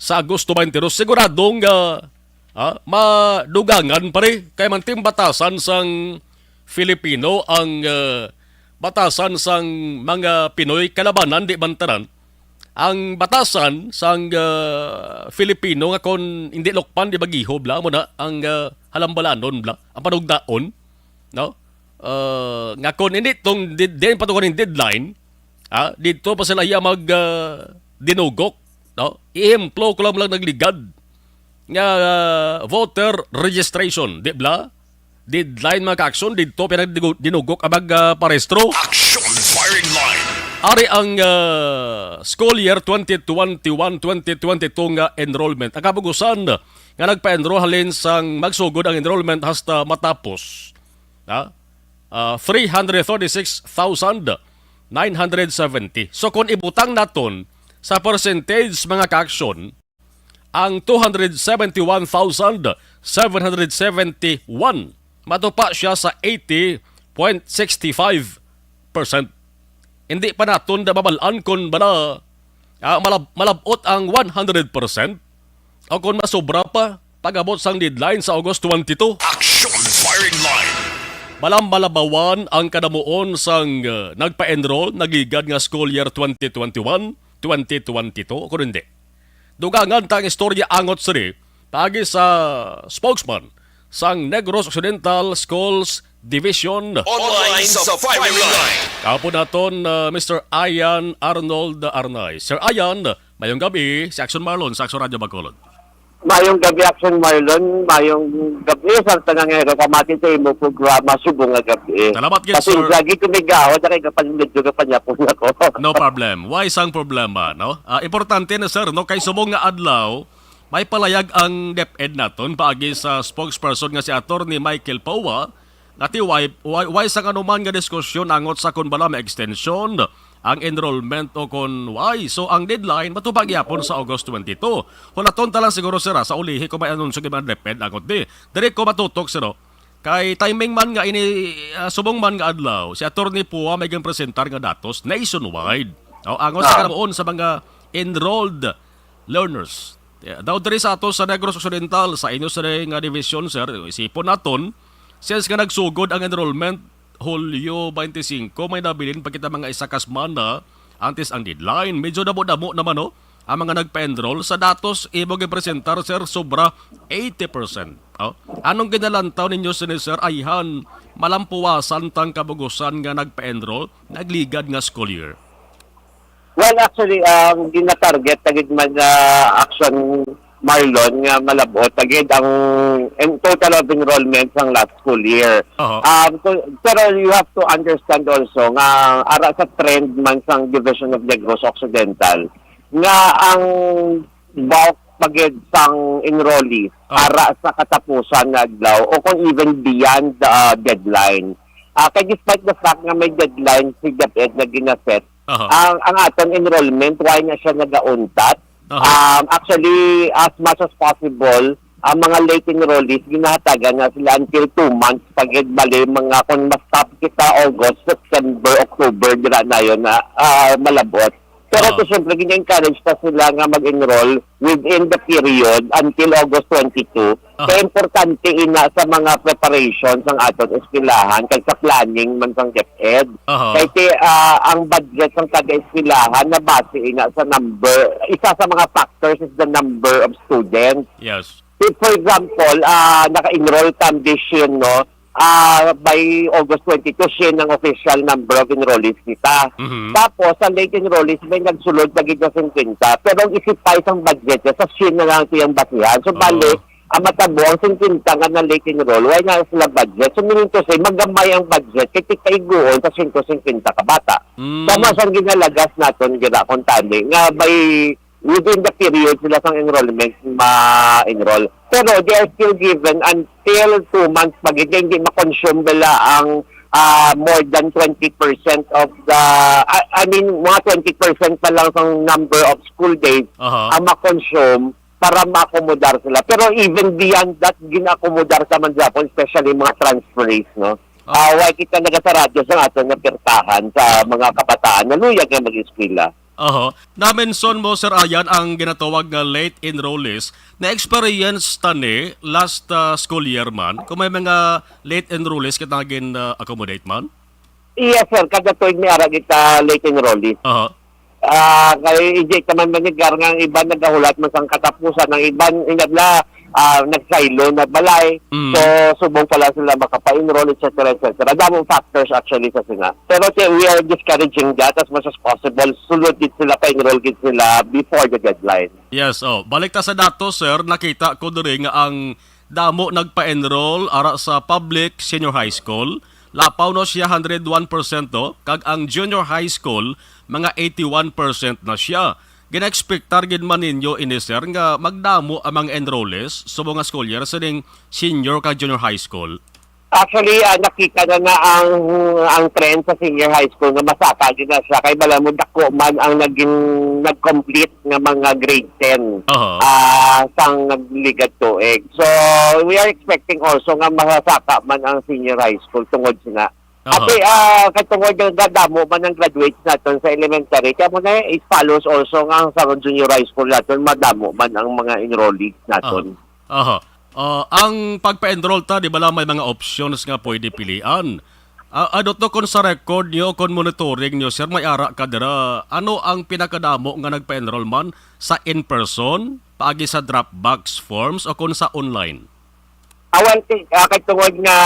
sa Agosto twenty-two, siguradong, ah, ah, madugangan pa rin kay manting batasan sang Filipino ang, ah, batasan sang mga Pinoy kalabanan, di man tanan. Ang batasan sang, ah, Filipino nga kon hindi lukpan, di ba, giho bala, amo na ang, ah, halambalanon bala, ang panugdaon, no? Ah, nga kon hindi tong di-, di patukan yung deadline, ah, dito pa sila iya mag, ah, dinugok, no? Ihemplo ko lang, lang nagligad nga, ah, voter registration, di bala? Deadline, mga kaaksyon, dito pinagdigu-, dinugok ang mag, ah, parehistro. Action Firing Line. Ari ang, ah, school year twenty twenty-one, twenty twenty-two nga enrollment. Ang kabugusan nga nagpa-enroll halin sang magsugod ang enrollment hasta matapos, ha? Ah, three hundred thirty-six thousand nine hundred seventy. So, kung ibutang naton sa percentage, mga kaaksyon, ang two hundred seventy-one thousand seven hundred seventy-one, matupa siya sa eighty point six five percent. Hindi pa naton da mabal-an kon bala, ah, malab-, malab-ot ang one hundred percent o kon masobra pa pag-abot sang deadline sa August twenty-two. Action Firing Line. Malam-malabawan ang kadamuon sang, uh, nagpa-enroll nagligad nga school year twenty twenty-one, twenty twenty-two, kung hindi. Dugangan ta ang istorya angot sini paagi sa spokesman sang Negros Occidental Schools Division. Online sa Firing Line. Kapo naton, uh, Mister Ian Arnold Arnay. Sir Ian, mayong gabi, si Action Marlon sa Action Radio Bacolod. Mayong gabi, Action Marlon. Mayong gabi sa tanan nga nagapamati sa imo programa, Subong nga Gabi. Salamat gid, sir. Pasensya gid kung may gahod, kay kapan-, medyo kapanyapo na ko. No problem. Wala sang problema, no? Ah, importante na, sir, no? Kay subong nga adlaw, may palayag ang DepEd naton paagi sa spokesperson nga si Attorney Michael Paua, nga ti why, why, why sang anuman nga diskusyon angot sa kun bala ma-extension ang enrollment o kon why. So, ang deadline matupad gyapon sa August twenty-two. Hulaton ta lang siguro, sir, ha, sa ulihi kung may anunsyo gid man ang DepEd angot di. Diri ko matutok, sir, oh. Kay timing man nga ini, ah, subong man nga adlaw, si Attorney Paua may ginpresentar nga datos nationwide. Oh, angot sa Ah. kalabuon sa mga enrolled learners. Yeah, daw diri sa ato sa Negros Occidental, sa inyo sa nga division, sir, isipon naton, since nga nagsugod ang enrollment, Hulyo twenty-five, may nabilin pa kita mga isa ka semana antes ang deadline. Medyo damo-damo naman, no? Ang mga nagpa-enroll sa datos imo gipresentar, sir, sobra eighty percent. Oh. Anong ginalantaw ninyo sini, sir? Ayhan, malampuwasan tang kabugusan nga nagpa-enroll, nagligad nga school year. Well, actually, ang ginatarget na gid man nga action, Marlon, nga malabot na gid ang en-, total of enrollment sang last school year. Aha. Um, so, pero you have to understand also nga ara sa trend man sang Division of Negros Occidental nga ang bulk pa gid sang enrollees Ah. ara sa katapusan nga adlaw o kung even beyond the, uh, deadline. Ah, kay despite the fact nga may deadline si DepEd nga ginaset, Aha. ang, ang aton enrollment, why na siya nagauntat? Aha. Um, actually, as much as possible, ang mga late enrollees, ginahatagan na sila until two months pa gid, bali, mga, kung ma-stop kita, August, September, October, dira na yun na, ah, malabot. Pero Ah. to, syempre, gina-encourage pa sila nga mag-enroll within the period until August twenty-two. Aha. Kaya importante ina sa mga preparation sang aton eskwelahan kag sa planning man sang DepEd. Aha. Kay ti, ah, ang budget sang kada eskwelahan nabase ina sa number, isa sa mga factors is the number of students. Yes. If, for example, ah, naka-enroll ka this year, no, ah, by August twenty-two, siya ang official number of enrollees kita. Mhm. Tapos, sa late enrollees, may nagsulod na gid na fifty. Pero ang isipay sang budget niya, sa siya na lang siyang basihan. So, Oo. bali, ang matabo, ang fifty nga na late enroll, wala na sila budget. So, meaning to say, magamay ang budget, kay ti kaiguon sa cento cincuenta ka bata. Mm. Tama sang ginalagas naton, gira, kung tani, nga by within the period sila sang enrollment ma-enroll. Pero they are still given until two months pa gid, hindi ma-consume nila ang, ah, more than twenty percent of the, I, I mean, mga twenty percent pa lang sang number of school days Aha. ang ma-consume para ma-accommodar sila. Pero even beyond that, gina-accommodar sa man gyapon, especially mga transferees, no? Ah. Ah, why kita nagasarado sa aton nga pirtahan sa mga kabataan na luyag nga mag-eskwela? Oho. Na-mention mo, Sir Ayan, ang ginatawag nga late enrollees. Na-experience ta ni last, ah, school year man, kung may mga late enrollees kita nga gin, ah, accommodate man? Yes, sir. Kada tuig may ara kita late enrollees. Oho. Ah, kay hindi ka man manigar nga ang iban nagahulat man sang katapusan, ang iban inabla, ah, nagsaylo na balay. Mm. So, subong pa lang sila makapa-enroll, et cetera, et cetera. Damong factors actually sa sina. Pero ti-, we are discouraging that as much as possible. Sulod gid sila, pa-enroll gid sila before the deadline. Yes, oh. Balik ta sa datos, sir. Nakita ko diri nga ang damo nagpa-enroll ara sa public senior high school. Lapaw no siya hundred one percent to, kag ang junior high school, mga eighty-one percent na siya. Gina-expectar gid man ninyo ini, sir, nga magdamo ang mga enrollees subong nga school year sining senior kag junior high school? Actually, ah, nakita na na ang, ang trend sa senior high school nga masaka gid na siya kay bala mo dako man ang naging nag-complete nga mga grade ten, Aha. ah, sang nagligad tuig. So, we are expecting also nga masaka man ang senior high school tungod sina. Aha. Ati, ah, kay tungod nga damo man ang graduates naton sa elementary, kaya mo na it follows also nga ang sa junior high school naton madamo man ang mga enrollees naton. Aha. Aha. Ah, ang pagpa-enroll ta, di ba lang may mga options nga pwede pilian? Ah, adto to, kung sa record nyo, kung monitoring nyo, sir, may ara ka dira. Ano ang pinakadamo nga nagpa-enroll man, sa in-person, paagi sa drop box forms, o kung sa online? Awan ti, ah, kay tungod nga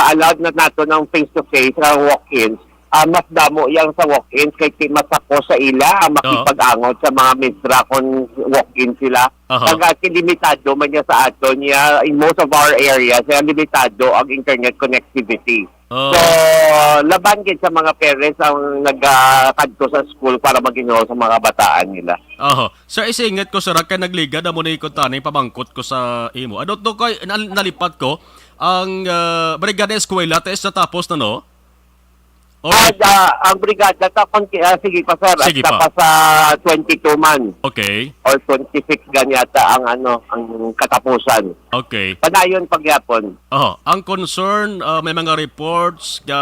allowed na nato ng face-to-face ang walk-ins, ah, mas damo yang sa walk-ins kay ti masako sa ila ang Oo. makipag-angot sa mga misra kung walk-in sila. Aha. Kag, ah, ti limitado man niya sa aton niya, in most of our areas, kaya limitado ang internet connectivity. Oh. So, laban gid sa mga parents ang nagakadto sa school para mag-enroll sa mga kabataan nila. Oho. Sir, isingit ko, sir, kay nagligad amo ni ko tani, pamangkot ko sa imo. Ano to kay nal-, nalipat ko ang, ah, Brigada Eskwela, ta is natapos na, no? Or Ah, da, ang brigada ta, konti, ah, sige pa, sir. Sige At pa. pa sa twenty-two man. Okay. Or twenty-six gani ata ang, ano, ang katapusan. Okay. Padayon pagyapon. Oho. Ang concern, ah, may mga reports nga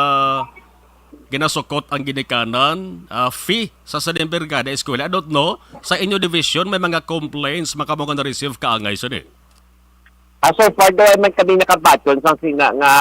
ginasukot ang ginikanan, ah, fee sa sining Brigada Eskwela. I don't know, sa inyo division, may mga complaints man kamo nga na-receive kaangay sini? Ah, so far, daw man kami nakabaton sang sina nga,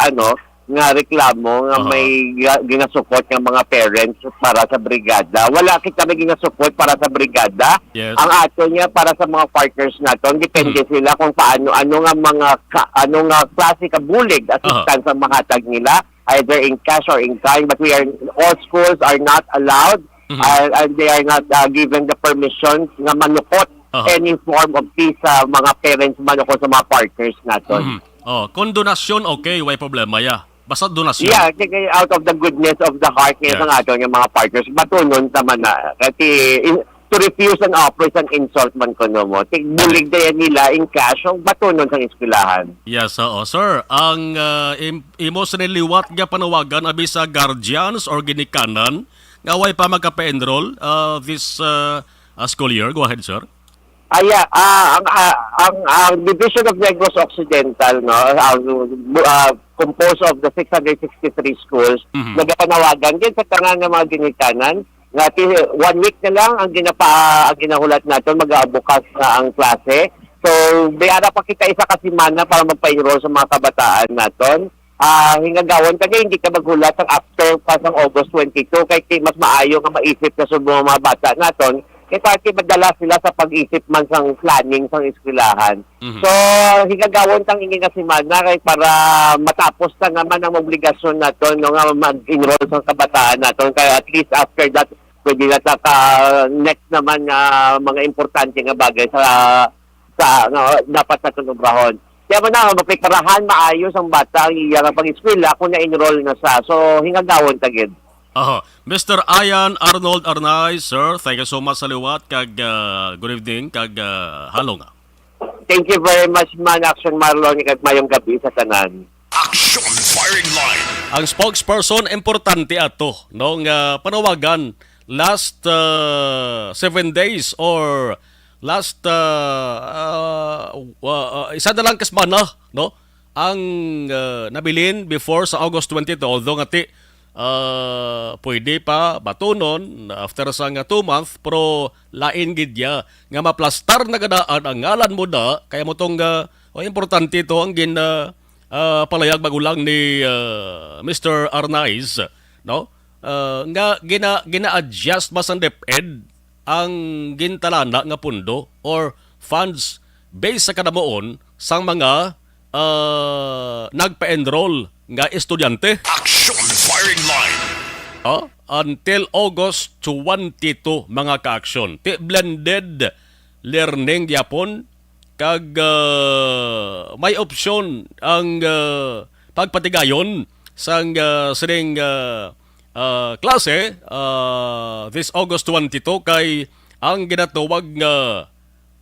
ano, nga reklamo nga Aha. may ga-, ginasukot nga mga parents para sa brigada. Wala kita may ginasukot para sa brigada. Yes. Ang ato niya para sa mga partners naton, depende Mhm. sila kung paano, ano nga mga ka-, ano nga klase ka bulig, Aha. assistance ang mahatag nila, either in cash or in kind. But we are, all schools are not allowed, Mhm. uh, and they are not, uh, given the permission nga manukot Aha. any form of fee sa mga parents man o kung sa mga partners naton. Mhm. Oh, kung donasyon, okay, way problema ya. Basta donasyon. Yeah, kay, kay out of the goodness of the heart kaya Yes. sa aton nga mga partners, batunon ta man na. Kasi in, to refuse an offer is an insult man kuno mo. Ti-, bulig na yan nila in cash, so batunon sa eskwelahan. Yes, oo. Sir, ang, ah, im-, imo sa niliwat nga panawagan abi sa guardians or ginikanan nga way pa magkapa-enroll, ah, this, ah, ah, school year? Go ahead, sir. Aya, ah, ang, ah, ang, ang Division of Negros Occidental, no, ang, bu-, ah, composed of the six hundred sixty-three schools, Mhm. nagapanawagan din sa tanan nga mga ginikanan nga ti-, one week na lang ang ginapa-, ang ginahulat naton, mag-aabukas na ang klase. So, may ara pa kita isa ka semana para magpa-enroll sa mga kabataan naton. Ah, hingagawon ta nga hindi ka maghulat sang after pa sang August twenty-two, kay ti-, mas maayo nga maisip na sa mga, mga bata naton, kay para ti madala sila sa pag-isip man sang planning sang eskwelahan. Mhm. So, hingagawon tang ini nga semana kay para matapos na naman ang obligasyon naton, no, nga mag-enroll sa kabataan naton, kay at least after that, pwede na ta ka next naman nga mga importante nga bagay sa, sa, nga dapat naton obrahon. Kaya man na, mapiparahan, maayos ang bata, ang iya nga pag-eskwela kung na-enroll na sa. So, hingagawon ta gid. Aha. Mister Ian Arnold Arnay, sir, thank you so much sa liwat, kag, ah, good evening, kag, ah, halong. Thank you very much, man, Action Marlon, kag mayong gabi sa tanan. Action Firing Line. Ang spokesperson, importante ato, no, nga panawagan last, ah, seven days or last, ah, ah, wa-, ah, isa na lang ka semana, no? Ang, ah, nabilin before sa August twenty-two, although nga ti, ah, pwede pa batunon after sa nga two month, pero lain gid ya nga maplastar na gid ang ngalan mo da, kaya mo tong, ah, o, importante to ang gin, ah, ah, palayag magulang ni, ah, Mister Arnaiz, no? Ah, nga gina-, gina-adjust ba sang DepEd ang gintalana nga pundo or funds based sa kadamuon sang mga, ah, nagpa-enroll nga estudyante? Action Firing Line. Ah, until August twenty-two, mga ka-aksyon. Ti blended learning gyapon, kag, ah, may opsyon ang, ah, pagpatigayon sang, ah, sining, ah, ah, klase, ah, this August twenty-two, kay ang ginatawag nga,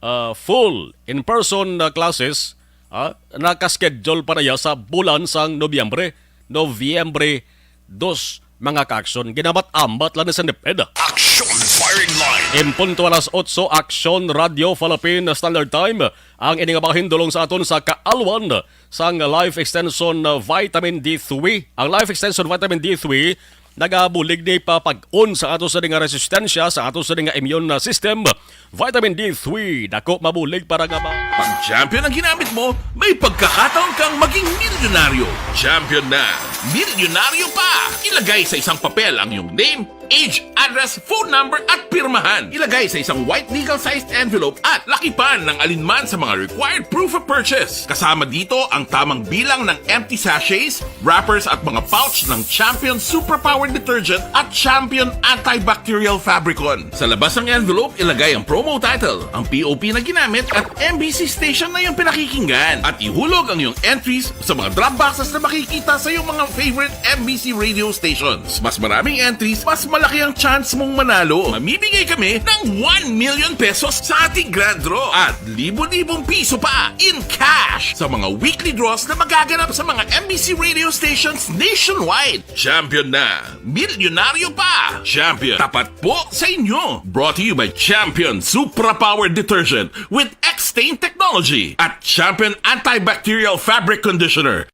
ah, full in-person na classes, ah, naka-schedule pa na ya sa bulan sang Nobyembre, Nobyembre dos, mga ka-aksyon. Ginamat-amat lang ni sa DepEd. Action Firing Line. En punto alas otso, Aksyon, Radyo Philippine Standard Time. Ang ini nga mga hindulong sa aton sa kaalwan sang Life Extension, uh, Vitamin D three. Ang Life Extension Vitamin D three nagabulig ni pa pag-on sa ato sa nga resistensya, sa ato sa nga immune, uh, system. Vitamin D three, dako mabulig para nga ma- Pag champion ang ginamit mo, may pagkakataon kang maging milyonaryo. Champion na, milyonaryo pa! Ilagay sa isang papel ang iyong name, age, address, phone number, at pirmahan. Ilagay sa isang white legal-sized envelope at lakipan ng alinman sa mga required proof of purchase. Kasama dito ang tamang bilang ng empty sachets, wrappers, at mga pouch ng Champion Superpower Detergent at Champion Antibacterial Fabricon. Sa labas ng envelope, ilagay ang promo title, ang P O P na ginamit, at M B C station na iyong pinakikinggan. At ihulog ang iyong entries sa mga drop boxes na makikita sa iyong mga favorite M B C radio stations. Mas maraming entries, mas malaki ang chance mong manalo. Mamimigay kami ng one million pesos sa ating grand draw at libo-libong piso pa in cash sa mga weekly draws na magaganap sa mga M B C radio stations nationwide. Champion na! Milyonaryo pa! Champion, tapat po sa inyo! Brought to you by Champion Supra Power Detergent with X-Stain Technology at Champion Antibacterial Fabric Conditioner.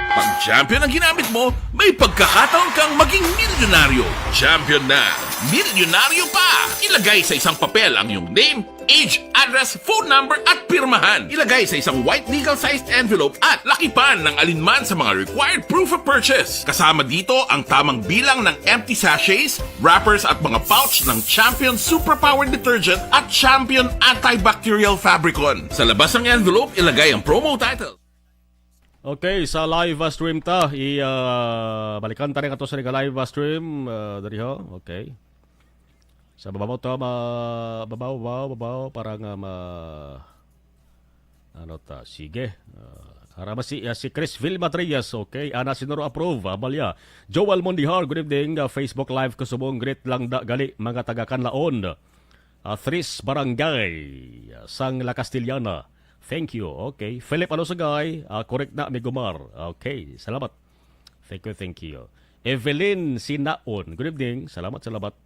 Pag Champion ang ginamit mo, may pagkakataon kang maging milyonaryo. Champion na! Milyonaryo pa! Ilagay sa isang papel ang iyong name, age, address, phone number, at pirmahan. Ilagay sa isang white legal-sized envelope at lakipan ng alinman sa mga required proof of purchase. Kasama dito ang tamang bilang ng empty sachets, wrappers, at mga pouch ng Champion Superpower Detergent at Champion Antibacterial Fabricon. Sa labas ng envelope, ilagay ang promo title. Okay, sa live, ah, stream ta, i, ah, balikan ta rin ato sa live, ah, stream, ah, diri ho. Okay. Sa babaw ta, ma-, babaw, babaw, babaw, para nga ma-, ano ta, sige. Ah, ara ba si, ah, si Chris Vil Matrias, okay. Ana Sinuro approve, Amalia. Joel Mondihar, good evening. Ah, Facebook Live ko subong, greet lang da gali, mga taga Kanlaon. Ah, Tris Barangay, ah, sang La Castellana. Thank you. Okay. Philip Alusagay, ah, correct na, Migomar. Okay, salamat. Thank you, thank you. Evelyn Sinaon, good evening. Salamat, salamat.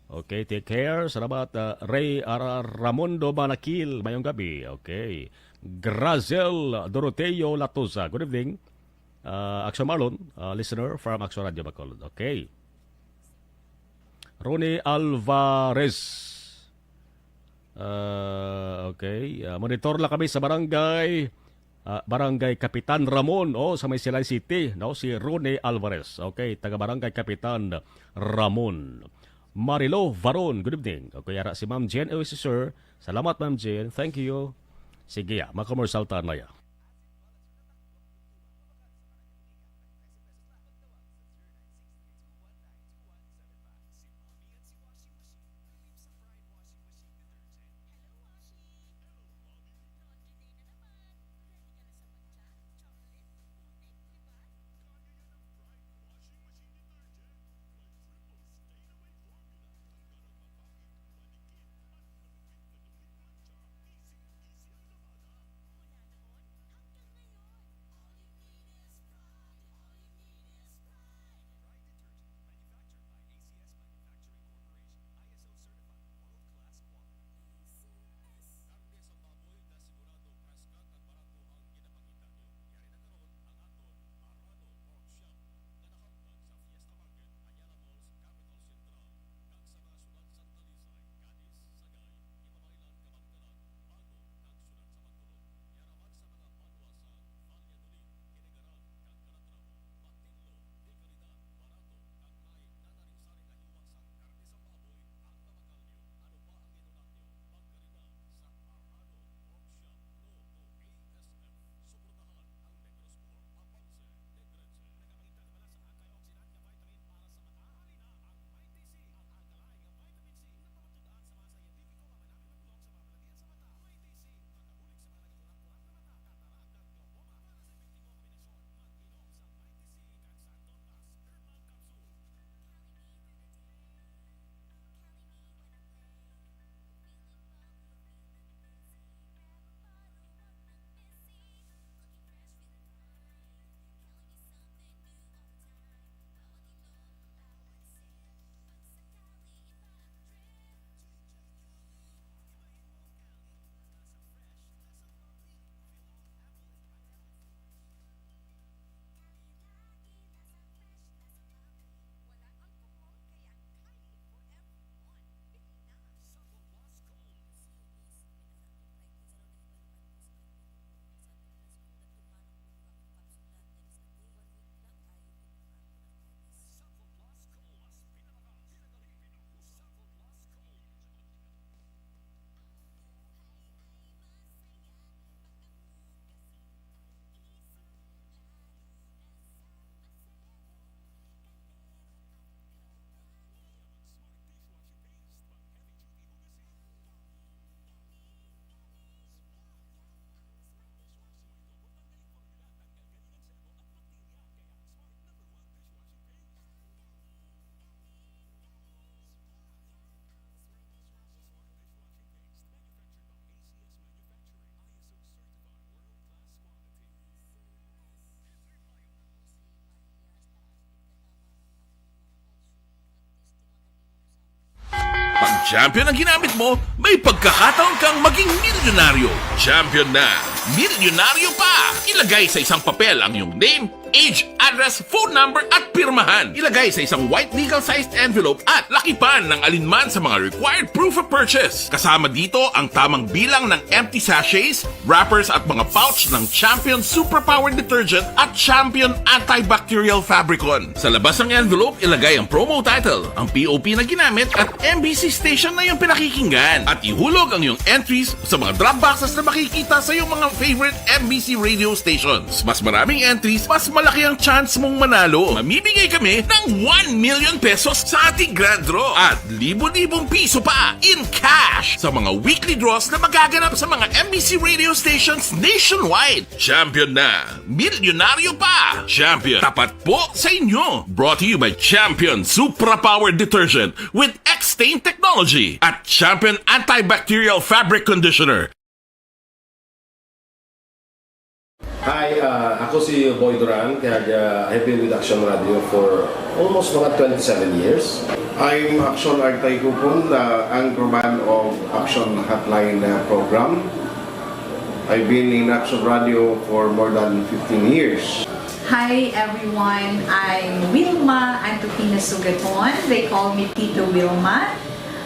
Okay, take care. Salamat, ah, Ray Ara-, Ramondo Manakil, mayong gabi. Okay. Grazel Doroteo Latosa, good evening. Ah, Action Marlon, ah, listener from Action Radio Bacolod. Okay. Ronnie Alvarez. Ah, okay. Ah, monitor lang kami sa barangay, ah, Barangay Kapitan Ramon, oh, sa may Silay City, no? Si Ronnie Alvarez. Okay, taga Barangay Kapitan Ramon. Marilo Varon, good evening. Okay, ara si Ma'am Jen. Oh, si Sir. Salamat, Ma'am Jen. Thank you. Sige, ah, makomorsyal ta na ya. Pag champion ang ginamit mo, may pagkakataon kang maging milyonaryo. Champion na, milyonaryo pa! Ilagay sa isang papel ang iyong name, age, address, phone number, at pirmahan. Ilagay sa isang white legal-sized envelope at lakipan ng alinman sa mga required proof of purchase. Kasama dito ang tamang bilang ng empty sachets, wrappers, at mga pouch ng Champion Superpower Detergent at Champion Antibacterial Fabricon. Sa labas ng envelope, ilagay ang promo title, ang P O P na ginamit, at M B C station na iyong pinakikinggan. At ihulog ang iyong entries sa mga drop boxes na makikita sa iyong mga favorite M B C radio stations. Mas maraming entries, mas malaki ang chance mong manalo. Mamimigay kami ng one million pesos sa ating grand draw at libo-libong piso pa in cash sa mga weekly draws na magaganap sa mga M B C radio stations nationwide. Champion na, milyonaryo pa! Champion, tapat po sa inyo! Brought to you by Champion Supra Power Detergent with X-Stain Technology at Champion Antibacterial Fabric Conditioner. Hi, ah, ako si Boy Duran, kag, ah, I've been with Action Radio for almost mga twenty-seven years. I'm Action Artay Kupon, the anchorman of Action Hotline, uh, program. I've been in Action Radio for more than fifteen years. Hi everyone, I'm Wilma Antupina Sugaton. They call me Tito Wilma.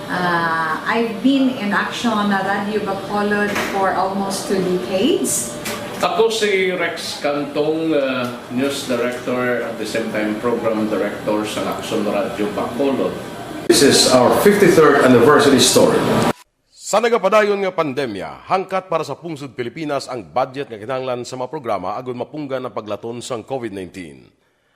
Uh, I've been in Action Radio Bacolod for almost two decades. Ako si Rex Cantong, uh, news director, at the same time program director sa Action Radio Bacolod. This is our fifty-third anniversary story. Sa nagapadayon nga pandemya, hangkat para sa pungsod Pilipinas ang budget nga kinahanglan sa mga programa agud mapunggan ang paglaton sang COVID nineteen.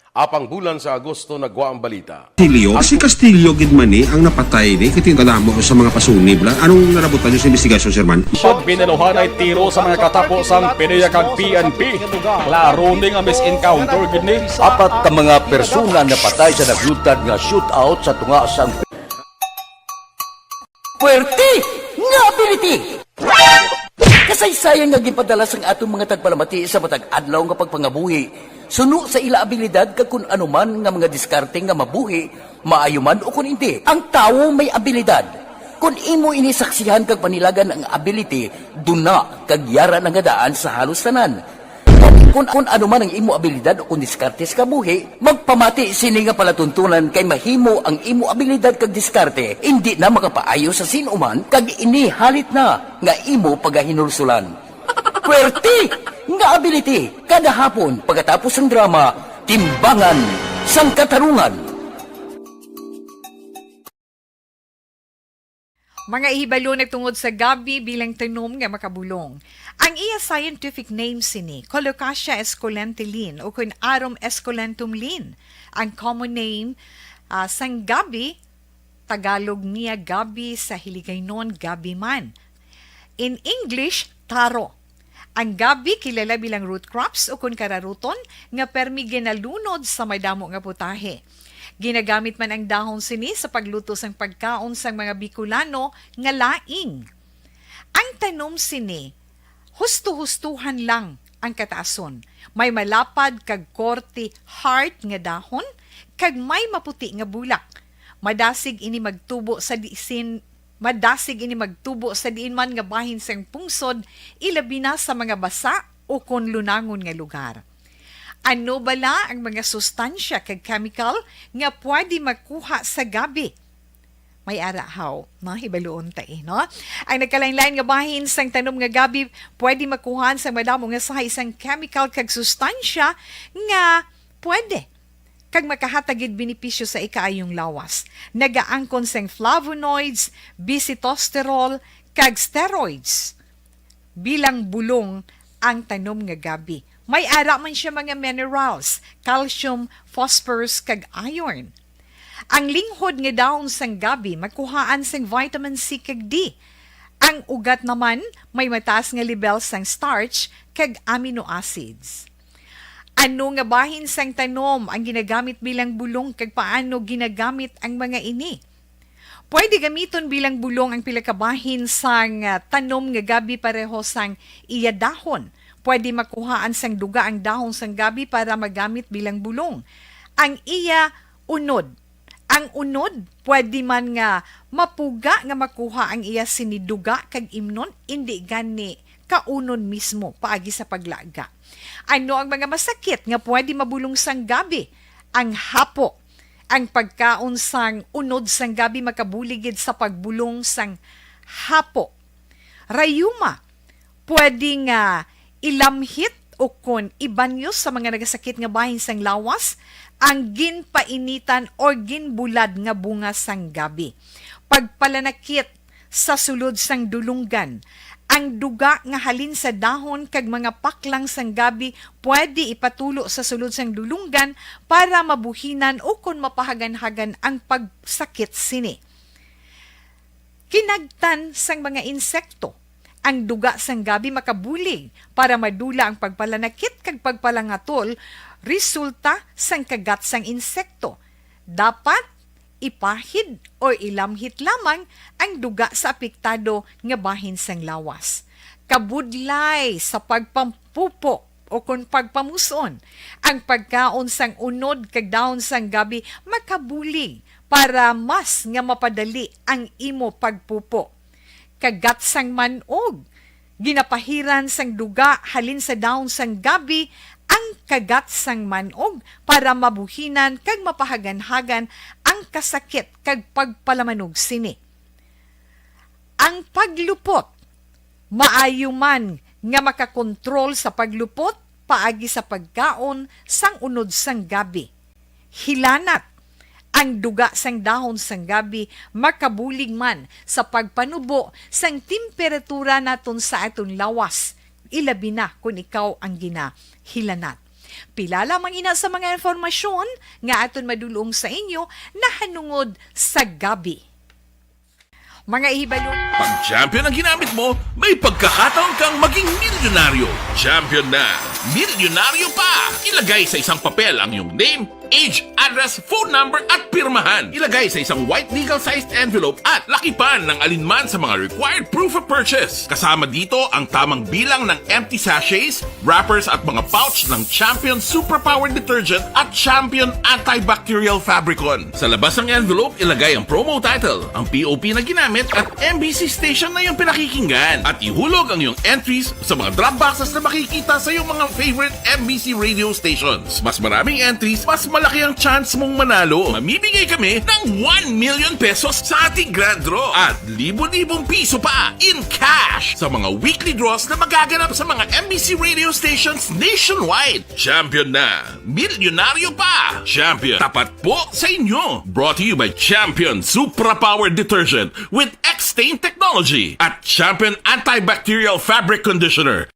Apang bulan sa Agosto nagwa ang balita. Castillo, si Castillo gid man ni ang napatay ni, kay tingala mo sa mga pasunib la. Anong narabutan niyo sa investigasyon, Sir Man? Siya binaluhanay tiro sa mga katapo sang PDEA kag P N P. Klaro ni nga misencounter gid ni. Apat ka mga persona napatay sa naglutad nga shootout sa tunga sang Puwerte nga ability! Kasaysayan nga ginpadala sang atong mga tagpalamati sa matag adlaw nga pagpangabuhi suno sa ila abilidad kag kun ano man nga mga diskarte nga mabuhi, maayo man o kun indi. Ang tawo may abilidad. Kun imo ini saksihan kag panilagan ang ability, duna kag yara na nga daan sa halos tanan. Kun, kun ano man ang imo abilidad o kun diskarte sa kabuhi, magpamati sini nga palatuntunan kay mahimo ang imo abilidad kag diskarte indi na makapaayo sa sin-o man kag ini halit na nga imo pagahinulsulan. Puwerte nga ability kada hapon pagkatapos sang drama, Timbangan sang Katarungan. Mga ihibalo nagtungod sa gabi bilang tanom nga makabulong. Ang iya scientific name sini, Colocasia esculenta Lin, o kun Arum esculentum Lin. Ang common name, ah, sang gabi, Tagalog niya gabi, sa Hiligaynon gabi man. In English, taro. Ang gabi kilala bilang root crops o kun kararuton nga permi ginalunod sa madamo nga putahe. Ginagamit man ang dahon sini sa pagluto sang pagkaon sang mga Bicolano nga laing. Ang tanom sini, husto-hustohan lang ang kataason. May malapad kag korte heart nga dahon kag may maputi nga bulak. Madasig ini magtubo sa disin Madasig ini magtubo sa diin man nga bahin sang pungsod, ilabi na sa mga basa o kon lunangon nga lugar. Ano bala ang mga sustansya kag chemical nga pwede makuha sa gabi? May ara haw, no? Hibaluon ta, eh, no? Ang nagkalain-lain nga bahin sang tanom nga gabi pwede makuhaan sang madamo nga sahi sang chemical kag sustansya nga pwede kag makahatag gid benepisyo sa ikaayong lawas. Nagaangkon sing flavonoids, bisitosterol, kag steroids. Bilang bulong ang tanom nga gabi. May ara man siya mga minerals, calcium, phosphorus, kag iron. Ang linghod nga dahon sang gabi makuhaan sing vitamin C kag D. Ang ugat naman may mataas nga lebel sang starch kag amino acids. Ano nga bahin sang tanom ang ginagamit bilang bulong kag paano ginagamit ang mga ini? Pwede gamiton bilang bulong ang pila ka bahin sang, ah, tanom nga gabi pareho sang iya dahon. Pwede makuhaan sang duga ang dahon sang gabi para magamit bilang bulong. Ang iya unod. Ang unod, pwede man nga mapuga nga makuha ang iya sini duga kag imnon, indi gani kaunon mismo paagi sa paglaga. Ano ang mga masakit nga pwede mabulong sang gabi? Ang hapo. Ang pagkaon sang unod sang gabi makabulig gid sa pagbulong sang hapo. Rayuma, pwede nga ilamhit o kon ibanyo sa mga nagasakit nga bahin sang lawas ang ginpainitan o ginbulad nga bunga sang gabi. Pagpalanakit sa sulod sang dulunggan. Ang duga nga halin sa dahon kag mga paklang sang gabi pwede ipatulo sa sulod sang dulunggan para mabuhinan o kon mapahaganhagan ang pagsakit sini. Kinagtan sang mga insekto. Ang duga sang gabi makabulig para madula ang pagpalanakit kag pagpalangatol resulta sang kagat sang insekto. Dapat ipahid o ilamhit lamang ang duga sa apektado nga bahin sang lawas. Kabudlay sa pagpampupo o kon pagpamus-on, ang pagkaon sang unod kag dahon sang gabi makabulig para mas nga mapadali ang imo pagpupo. Kagat sang man-og. Ginapahiran sang duga halin sa dahon sang gabi ang kagat sang man-og para mabuhinan kag mapahaganhagan ang kasakit kag pagpalamanog sini. Ang paglupot. Maayo man nga makakontrol sa paglupot paagi sa pagkaon sang unod sang gabi. Hilanat. Ang duga sang dahon sang gabi makabulig man sa pagpanubo sang temperatura naton sa aton lawas, ilabi na kon ikaw ang ginahilanat. Pila lamang ina sa mga impormasyon nga aton madulong sa inyo nahanungod sa gabi. Mga ihibalo. Pag Champion ang ginamit mo, may pagkakataon kang maging milyonaryo. Champion na, milyonaryo pa! Ilagay sa isang papel ang iyong name, age, address, phone number, at pirmahan. Ilagay sa isang white legal-sized envelope at lakipan ng alinman sa mga required proof of purchase. Kasama dito ang tamang bilang ng empty sachets, wrappers at mga pouch ng Champion Superpower Detergent at Champion Antibacterial Fabricon. Sa labas ng envelope, ilagay ang promo title, ang P O P na ginamit at M B C station na iyong pinakikinggan. At ihulog ang iyong entries sa mga drop boxes na makikita sa iyong mga favorite M B C radio stations. Mas maraming entries, mas malaki ang chance mong manalo. Mamimigay kami ng one million pesos sa ating grand draw at libo-libong piso pa in cash sa mga weekly draws na magaganap sa mga M B C radio stations nationwide. Champion na! Milyonaryo pa! Champion, tapat po sa inyo! Brought to you by Champion Supra Power Detergent with X-Stain Technology at Champion Antibacterial Fabric Conditioner.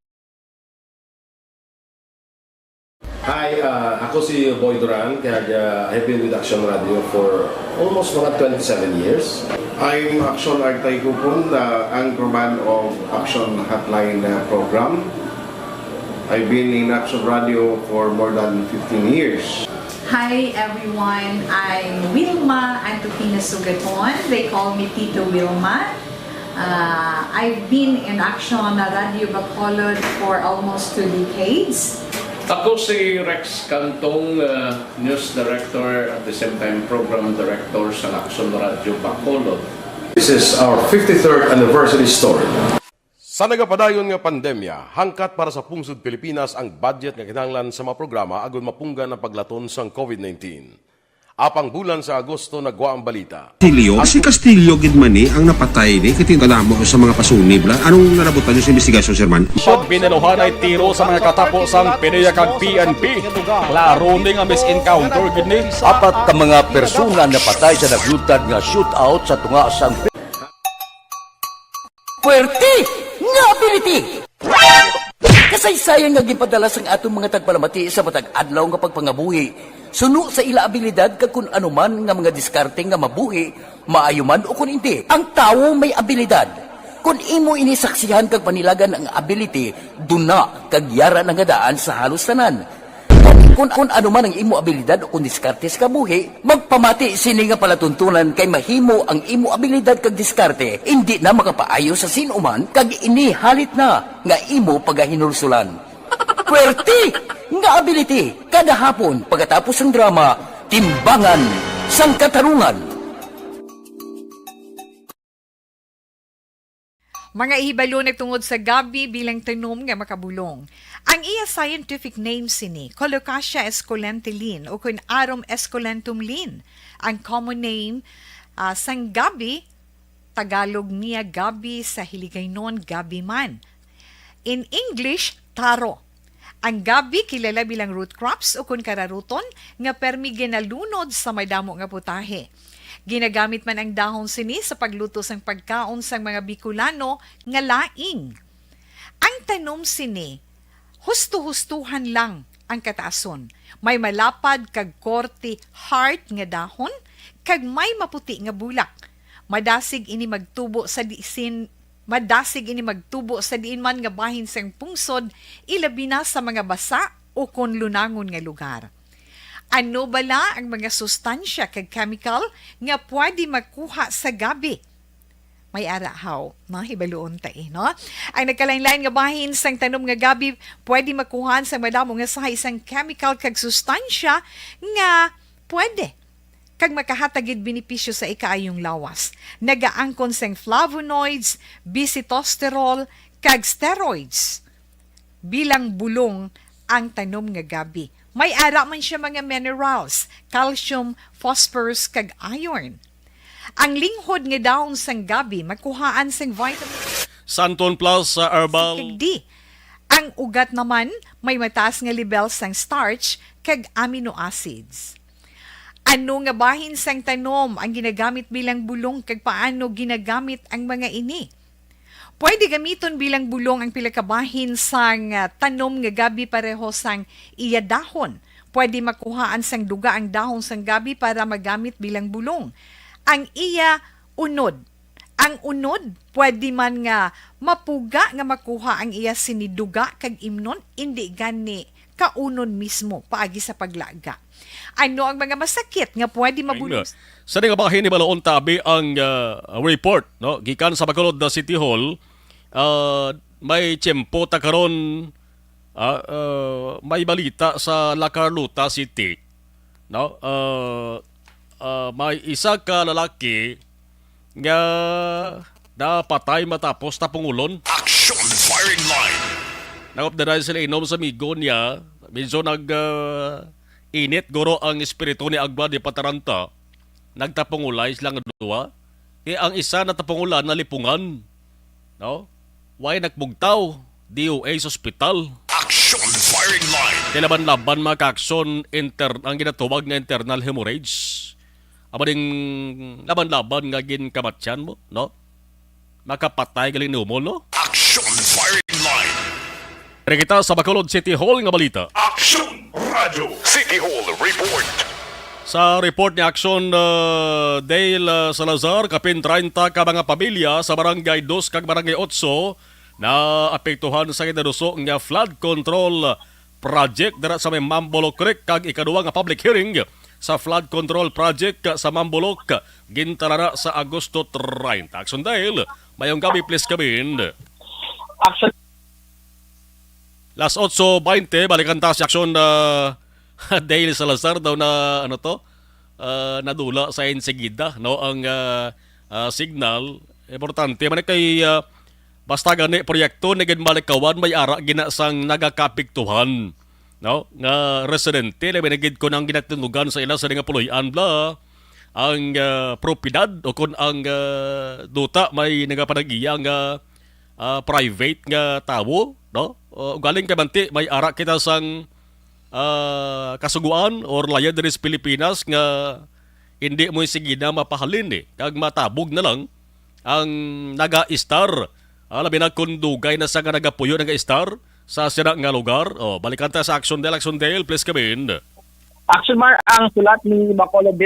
Hi, uh, ako si Boy Duran, kag uh, I've been with Action Radio for almost mga twenty-seven years. I'm Action Artay Kupon, uh, anchorman of Action Hotline uh, program. I've been in Action Radio for more than fifteen years. Hi everyone, I'm Wilma Antupina Sugaton. They call me Tito Wilma. Uh, I've been in Action Radio Bacolod for almost two decades. Ako si Rex Cantong, uh, news director, at the same time program director sa Action Radio Bacolod. This is our fifty-third anniversary story. Sa nagapadayon nga pandemya, hangkat para sa pungsod Pilipinas ang budget nga kinahanglan sa mga programa agud mapunggan ang paglaton sang COVID nineteen. Apang bulan sa Agosto nagwa ang balita. Castillo, si Castillo gid man ni ang napatay ni, kay tingala mo sa mga pasunib la. Anong narabutan niyo sa investigasyon, Sir Man? Siyod binaluhanay tiro sa mga katapo sang PDEA kag P N P. Klaro ni nga mis-encounter gid ni. Apat ka mga persona napatay sa naglutad nga shootout sa tunga sang Puwerte nga ability! Kasaysayan nga ginpadala sang aton mga tagpalamati sa matag adlaw nga pagpangabuhi suno sa ila abilidad kag kun ano man nga mga diskarte nga mabuhi, maayo man ukon indi. Ang tawo may abilidad. Kon imo ini saksihan kag panilagan ang ability, duna kag yara na nga daan sa halos tanan. Kon, kon ano man ang imo abilidad o kon diskarte sa kabuhi, magpamati sini nga palatuntunan kay mahimo ang imo abilidad kag diskarte indi na makapaayo sa sin-o man kag ini halit na nga imo pagahinulsulan. Puwerte nga ability kada hapon pagkatapos sang drama, Timbangan sang Katarungan. Mga ihibalo nagtungod sa gabi bilang tanom nga makabulong. Ang iya scientific name sini, Colocasia esculenta Lin, ukon Arum esculentum Lin. Ang common name, ah, sang gabi, Tagalog niya gabi, sa Hiligaynon gabi man. In English, taro. Ang gabi kilala bilang root crops ukon kararuton nga permi ginalunod sa madamo nga putahe. Ginagamit man ang dahon sini sa pagluto sang pagkaon sang mga Bicolano nga laing. Ang tanom sini, husto-hustohan lang ang kataason. May malapad kag korte heart nga dahon kag may maputi nga bulak. Madasig ini magtubo sa disin Madasig ini magtubo sa diin man nga bahin sang pungsod, ilabi na sa mga basa ukon lunangon nga lugar. Ano bala ang mga sustansya kag chemical nga pwede makuha sa gabi? May ara haw, no? Hibaluon ta eh, no? Ang nagkalain-lain nga bahin sang tanom nga gabi pwede makuha sa madamo nga sahi sang chemical kag sustansya nga pwede kag makahatag gid benepisyo sa ikaayong lawas. Nagaangkon sing flavonoids, bisitosterol, kag steroids bilang bulong ang tanom nga gabi. May ara man siya mga minerals, calcium, phosphorus, kag iron. Ang linghod nga dahon sang gabi makuhaan sang vitamin Santon Plus sa Herbal. Kag D. Ang ugat naman may mataas nga level sang starch kag amino acids. Ano nga bahin sang tanom ang ginagamit bilang bulong kag paano ginagamit ang mga ini? Pwede gamiton bilang bulong ang pila ka bahin sang, ah, tanom nga gabi pareho sang iya dahon. Pwede makuhaan sang duga ang dahon sang gabi para magamit bilang bulong. Ang iya unod. Ang unod, pwede man nga mapuga nga makuha ang iya sini duga kag imnon, indi gani kaunon mismo paagi sa paglaga. Ano ang mga masakit nga pwede mabulong? Sa di nga bahin ni Balaon Tabi ang, ah, report, no? Gikan sa Bacolod na City Hall, ah, may tiyempo ta karon, ah, ah, may balita sa La Carlota City, no? Ah, ah, may isa ka lalaki nga napatay matapos tapungulon. Action Firing Line. Nangupdanan sila inom sa migo niya, medyo nag, ah, init guro ang espiritu ni Agwa di Pataranta. Nagtapungulay sila nga duha. Kay ang isa natapungulan, nalipungan. No? Way nagbugtaw, D O A sa ospital. Action Firing Line. Kay laban-laban, mga ka-action, inter-, ang ginatawag nga internal hemorrhage. Amo ding laban-laban nga ginkamatyan mo, no? Makapatay galing ni Umol, no? Action Firing Line. Pero kita sa Bacolod City Hall nga balita. Action Radio. City Hall Report. Sa report ni Action, uh, Dale, uh, Salazar, kapin treinta ka mga pamilya sa Barangay Dos kag Barangay Otso na apektuhan sa ginaduso nga flood control project dira sa may Mambolo Creek, kag ikaduha nga public hearing sa flood control project sa Mambolo gintalana sa Agosto treinta. Action Dale, mayong gabi, please come in. Action. Las otso bainte, balikan ta si Action, ah, Dale Salazar daw na, ano to, ah, nadula sa Enseguida, no, ang, ah, ah, signal. Importante man kay, ah, basta gani proyekto ni ginbalikawan, may ara gina sang nagakapiktuhan, no, nga residente, labi na gid kon ang ginatinugan sa ila sa nga puloy-an bala ang, ah, propiedad o kon ang, ah, duta may nagapanag-iya nga, ah, private nga tawo, no? O, galing kay manti, may ara kita sang, ah, kasugoan or layad diri sa Pilipinas nga hindi mo sige na mapahalin, eh, kag matabog na lang ang naga-istar. Ah, labi na kung dugay na sa nga nagapuyo, naga-istar sa sira nga lugar. Oh, balikan ta sa Action Dale. Action Dale, please come in. Action Mar, ang sulat ni Bacolod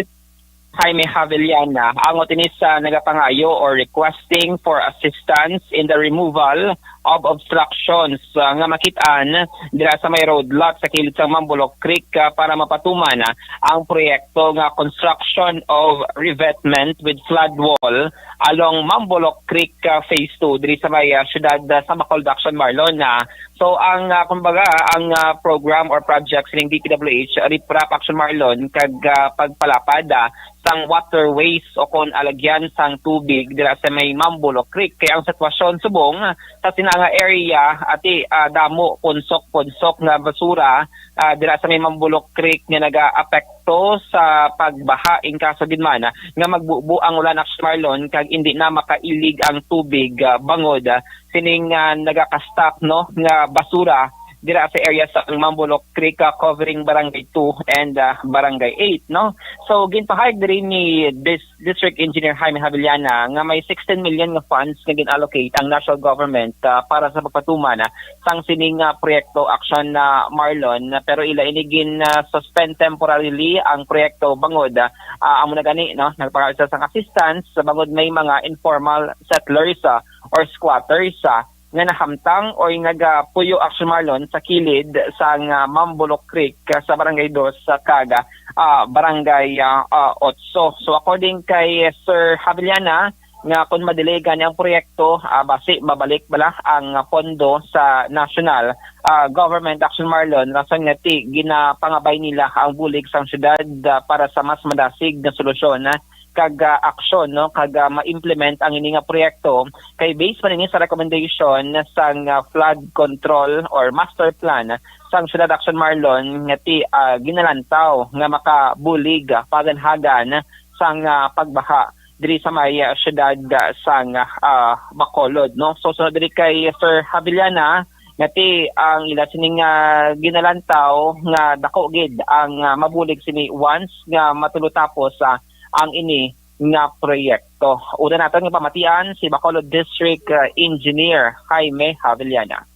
Jaime Havillana, ang otinis sa nagapangayo or requesting for assistance in the removal of obstructions, ah, nga makit-an dira sa may roadblock sa kilid sang Mambulok Creek, ah, para mapatuman, ah, ang proyekto nga construction of revetment with flood wall along Mambulok Creek, ah, Phase two diri sa may, ah, siyudad, ah, sa Bacolod, Action Marlon, ah. So, ang, ah, kumbaga, ang, ah, program or project sining D P W H, riprap, Action Marlon, kag, ah, pagpalapad, ah, sang waterways o kon alagyan sang tubig dira sa may Mambulok Creek. Kay ang sitwasyon subong sa sina nga area, ati, ah, damo, punsok-punsok nga basura, ah, dira sa may Mambulok Creek nga nagaapekto sa pagbaha in kaso gid man, ah, nga magbubo ang ulan, Action Marlon, kag indi na makailig ang tubig, ah, bangod, ah, sining, ah, nagaka-stack, no, nga basura dira sa area sa Mambulok Creek, ah, covering Barangay two and, ah, Barangay eight, no? So, ginpahayag diri ni Dis-, District Engineer Jaime Havillana nga may sixteen million nga funds nga gin-allocate ang national government, ah, para sa pagpatuman, ah, sang sining, ah, proyekto, Action, ah, Marlon, pero ila ini gin, ah, suspend temporarily ang proyekto bangod, ah, amo na gani, no, nagpakita sang assistance sa bangod may mga informal settlers, ah, or squatters, ah, nga nahamtang o nagapuyo, Action Marlon, sa kilid sang, ah, Mambulok Creek, ah, sa Barangay Dos, ah, kag, ah, Barangay, ah, ah, Otso. So, according kay Sir Havillana, nga kung madili gani ang proyekto, ah, basi mabalik bala ang, ah, pondo sa national, ah, government, Action Marlon, rason nga ti ginapangabay nila ang bulig sang syudad, ah, para sa mas madasig nga solusyon, ah, kag, ah, aksyon, no, kag, ah, ma-implement ang ini nga proyekto, kay based man ini sa recommendation sang, ah, flood control or master plan sang Syudad, Action Marlon, nga ti, ah, ginalantaw nga makabulig, ah, paganhagan sang, ah, pagbaha. diri sa may, ah, siyudad, ah, sang, ah, Bacolod, no? So, sunod diri kay Sir Havillana, nga ti ang ila sining, ah, ginalantaw nga dako gid ang, ah, mabulig sini once nga matulotapos, ah, ang ini nga proyekto. Una naton nga pamatian si Bacolod District, ah, Engineer Jaime Havillana.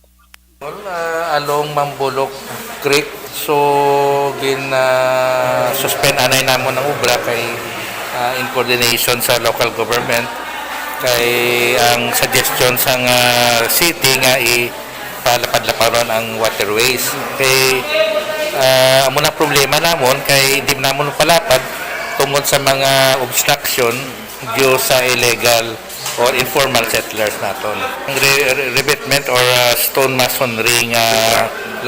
Well, ah, along Mambulok Creek, so gin, ah, suspend anay namon ang obra kay, ah, in coordination sa local government, kay ang suggestion sang, ah, city nga ipalapad-laparon ang waterways. Kay, ah, amo na problema namon kay hindi namon palapad tungod sa mga obstruction due sa illegal or informal settlers naton. Ang re-, re-, revetment or, ah, stone masonry nga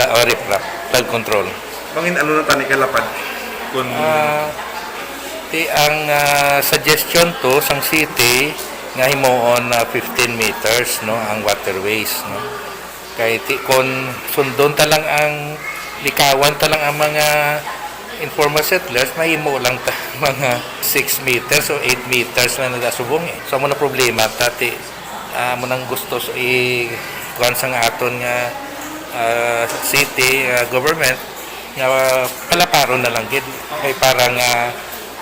la-, or riprap, flood control. Mangin ano na tani kalapad? Kun Ah, ti ang, ah, suggestion to sang city nga himuon na fifteen meters, no, ang waterways, no. Kay ti, kon sundon ta lang ang, likawan ta lang ang mga informal settlers, mahimo lang ta mga six meters o eight meters na nagasubong eh. So, amo na problema ta ti, ah, amo nang gusto sa i-, kuwan sang aton nga, ah, city, ah, government nga palaparon na lang gid kay para nga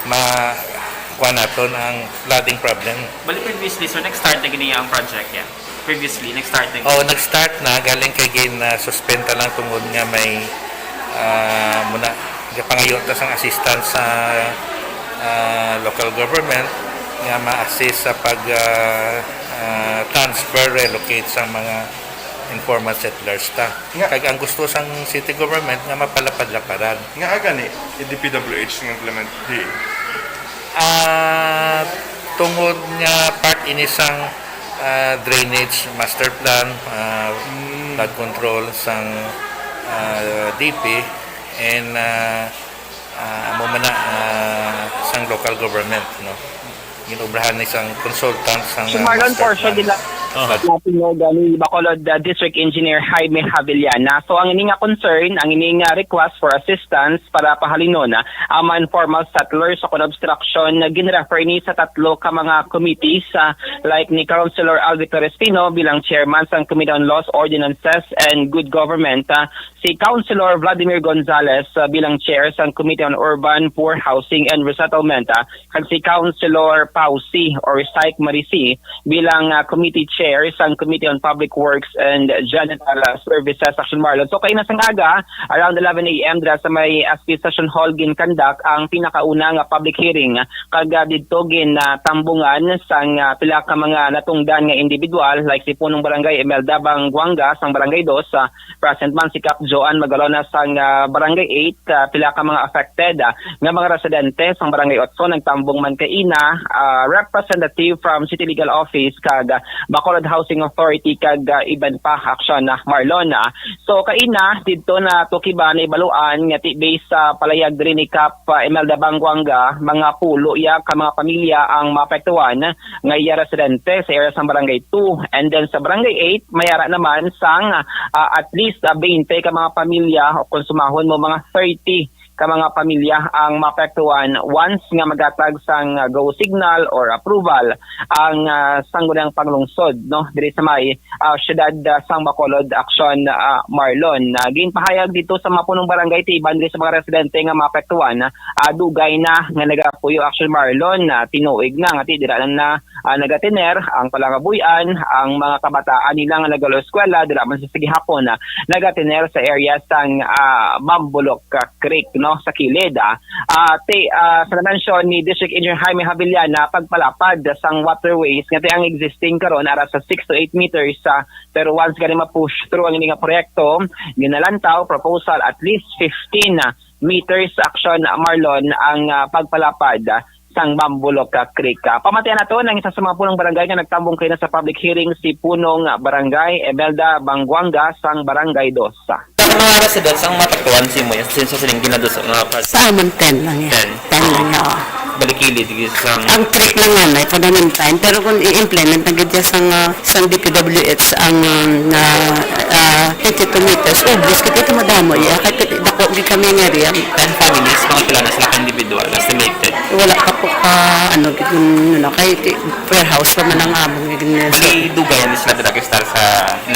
ma-, kuwan naton ang flooding problem. Bali, previously, sir, nag-start na gini ang project, yeah? Previously, nag-start na Oh, gini? Nag-start na, galing kay gin, ah, suspend ta lang tungod nga may, ah, muna, gapangayon ta sang assistance sa, ah, local government nga ma-assist sa pag, ah, ah, transfer, relocate sa mga informal settlers ta. Nga Kag ang gusto sang city government nga mapalapad-laparan. Nga aga ni D P W H nga implement di? Ah, tungod nga part ini sang, ah, drainage master plan, ah, Mm. flood control sang, ah, D P and, ah, ah, amo man na, ah, sang local government, no? Ginobrahan ni sang consultant sang, Si ah, Marlon master Portia plan. Dila-, Aha. Natin nga gani Bacolod, ah, District Engineer Jaime Havillana. So, ang ini nga concern, ang ini nga request for assistance para pahalinon, ah, ang mga informal settlers sa kon obstruction, ah, ginrefer ni sa tatlo ka mga committees, ah, like ni Councilor Alvin Torrestino bilang chairman sang Committee on Laws, Ordinances, and Good Government, ah, si Councilor Vladimir Gonzales, ah, bilang chair sang Committee on Urban, Poor, Housing, and Resettlement, ah, kag si Councilor Pausi or Syke Marisi bilang, ah, committee chair sang Committee on Public Works and General, ah, Services, Action Marlon. So, kaina sang aga, around eleven A M, dira sa may S P Session Hall, ginkandak ang pinakauna nga public hearing, kag, ah, didto gintambungan sang, ah, pila ka mga natungdan nga individual, like si Punong Barangay Imelda Banguanga sang Barangay Dos, ah, present man si Kap Joan Magalona sang, ah, Barangay Eight, ah, pila ka mga affected, ah, nga mga residente sang Barangay Otso nagtambong man kaina, ah, representative from City Legal Office kag, ah, Bacolod Housing Authority kag, ah, iban pa aksyon, ah, Marlon, ah. So, kaina, didto na tukiban na ibaluan nga ti based sa palayag diri ni Kap, ah, Imelda Banguanga, mga pulo ya ka mga pamilya ang maapektuhan nga iya residente sa area sang Barangay Two. And then sa Barangay Eight, may ara naman sang, ah, at least, ah, twenty ka mga pamilya o kung sumahon mo, mga thirty ka mga pamilya ang maapektuhan once nga maghatag sang, ah, go signal or approval ang, ah, sangguniang panglungsod, no, diri sa may, ah, siyudad, ah, sang Bacolod, Action, ah, Marlon. Ah, ginpahayag dito sa mga punong barangay ti iban diri sa mga residente nga maapektuhan, ah, dugay na nga nagapuyo, Action Marlon, ah, tinuig na nga ti dira na ah, nagatener ang palangabuy-an, ang mga kabataan nila nga nagaeskwela dira man sa gihapon, ah, nagatener sa area sang, ah, Mambulok, ah, Creek, no, sa kilid, ah. Ah, ti, ah, sa na-mention ni District Engineer Jaime Havillana, pagpalapad sang waterways nga ti ang existing karon ara sa six to eight meters, ah, pero once gani ma-push through ang ini nga proyekto, ginalantaw, proposal, at least fifteen, ah, meters, Action Marlon, ang, ah, pagpalapad, ah, sang Mambulok, ah, Creek. Ah, pamatian naton ang isa sa mga punong barangay nga nagtambong kaina sa public hearing, si Punong Barangay Imelda Banguanga sang Barangay Dos. Sa mga residents ang maapektuhan si mo, since sa sining ginados nga project? Sa amon, ten lang yan. Ten? Ten lang yan, oo. Balikili, di sa Ang creek lang yan, ay, for the meantime. Pero kung i-implement na gid yan sang, ah, sang D P W H ang, um, na, ah, fifty-two meters, ubos, kaya ito madamo, iya. Kaya ito, dako, di kami nga riyan. Ten families, mga pila na sila ka individual, estimated? Wala pa po ka, Ano gid, ano na kay ti-, warehouse pa man ang amon nga gin-, May dugay ni sila dira, Crystal, sa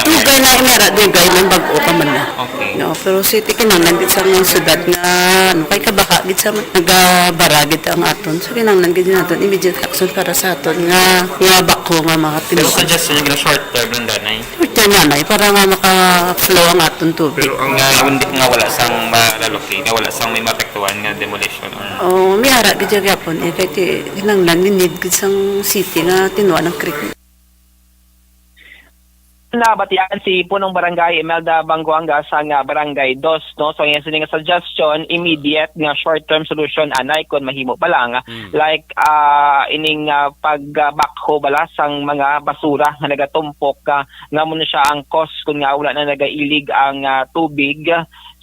Dugay na, inara, dugay man, bag-o pa man na. Okay. No, pero city kinahanglan gid sa mga syudad nga, ano, kay kabaha gid sa nagabara gid ang aton. So, kinahanglan gid naton immediate action para sa aton nga, nga backhoe nga mga Pero tinuod. Suggestion yung short term lang, danay. Short term, nanay, para nga maka-flow ang aton tubig. Pero ang Nga, hindi, nga wala sang malaloki, nga wala sang may maapektuhan nga demolition or Oh, may ara gid gyapon eh, kay ti-, kinahanglan ni need gid sang city nga tinuan ang creek. Nabatian si Punong Barangay Imelda Banguanga sang, ah, Barangay Dos, no? So, ang iya sini nga suggestion, immediate nga short-term solution, anay, kung mahimo pa lang. Mm. Like, ah, ining, ah, pag, ah, backhoe bala sang mga basura nga nagatumpok, ah, nga mo na siya ang cause kung nga wala na nagailig ang, ah, tubig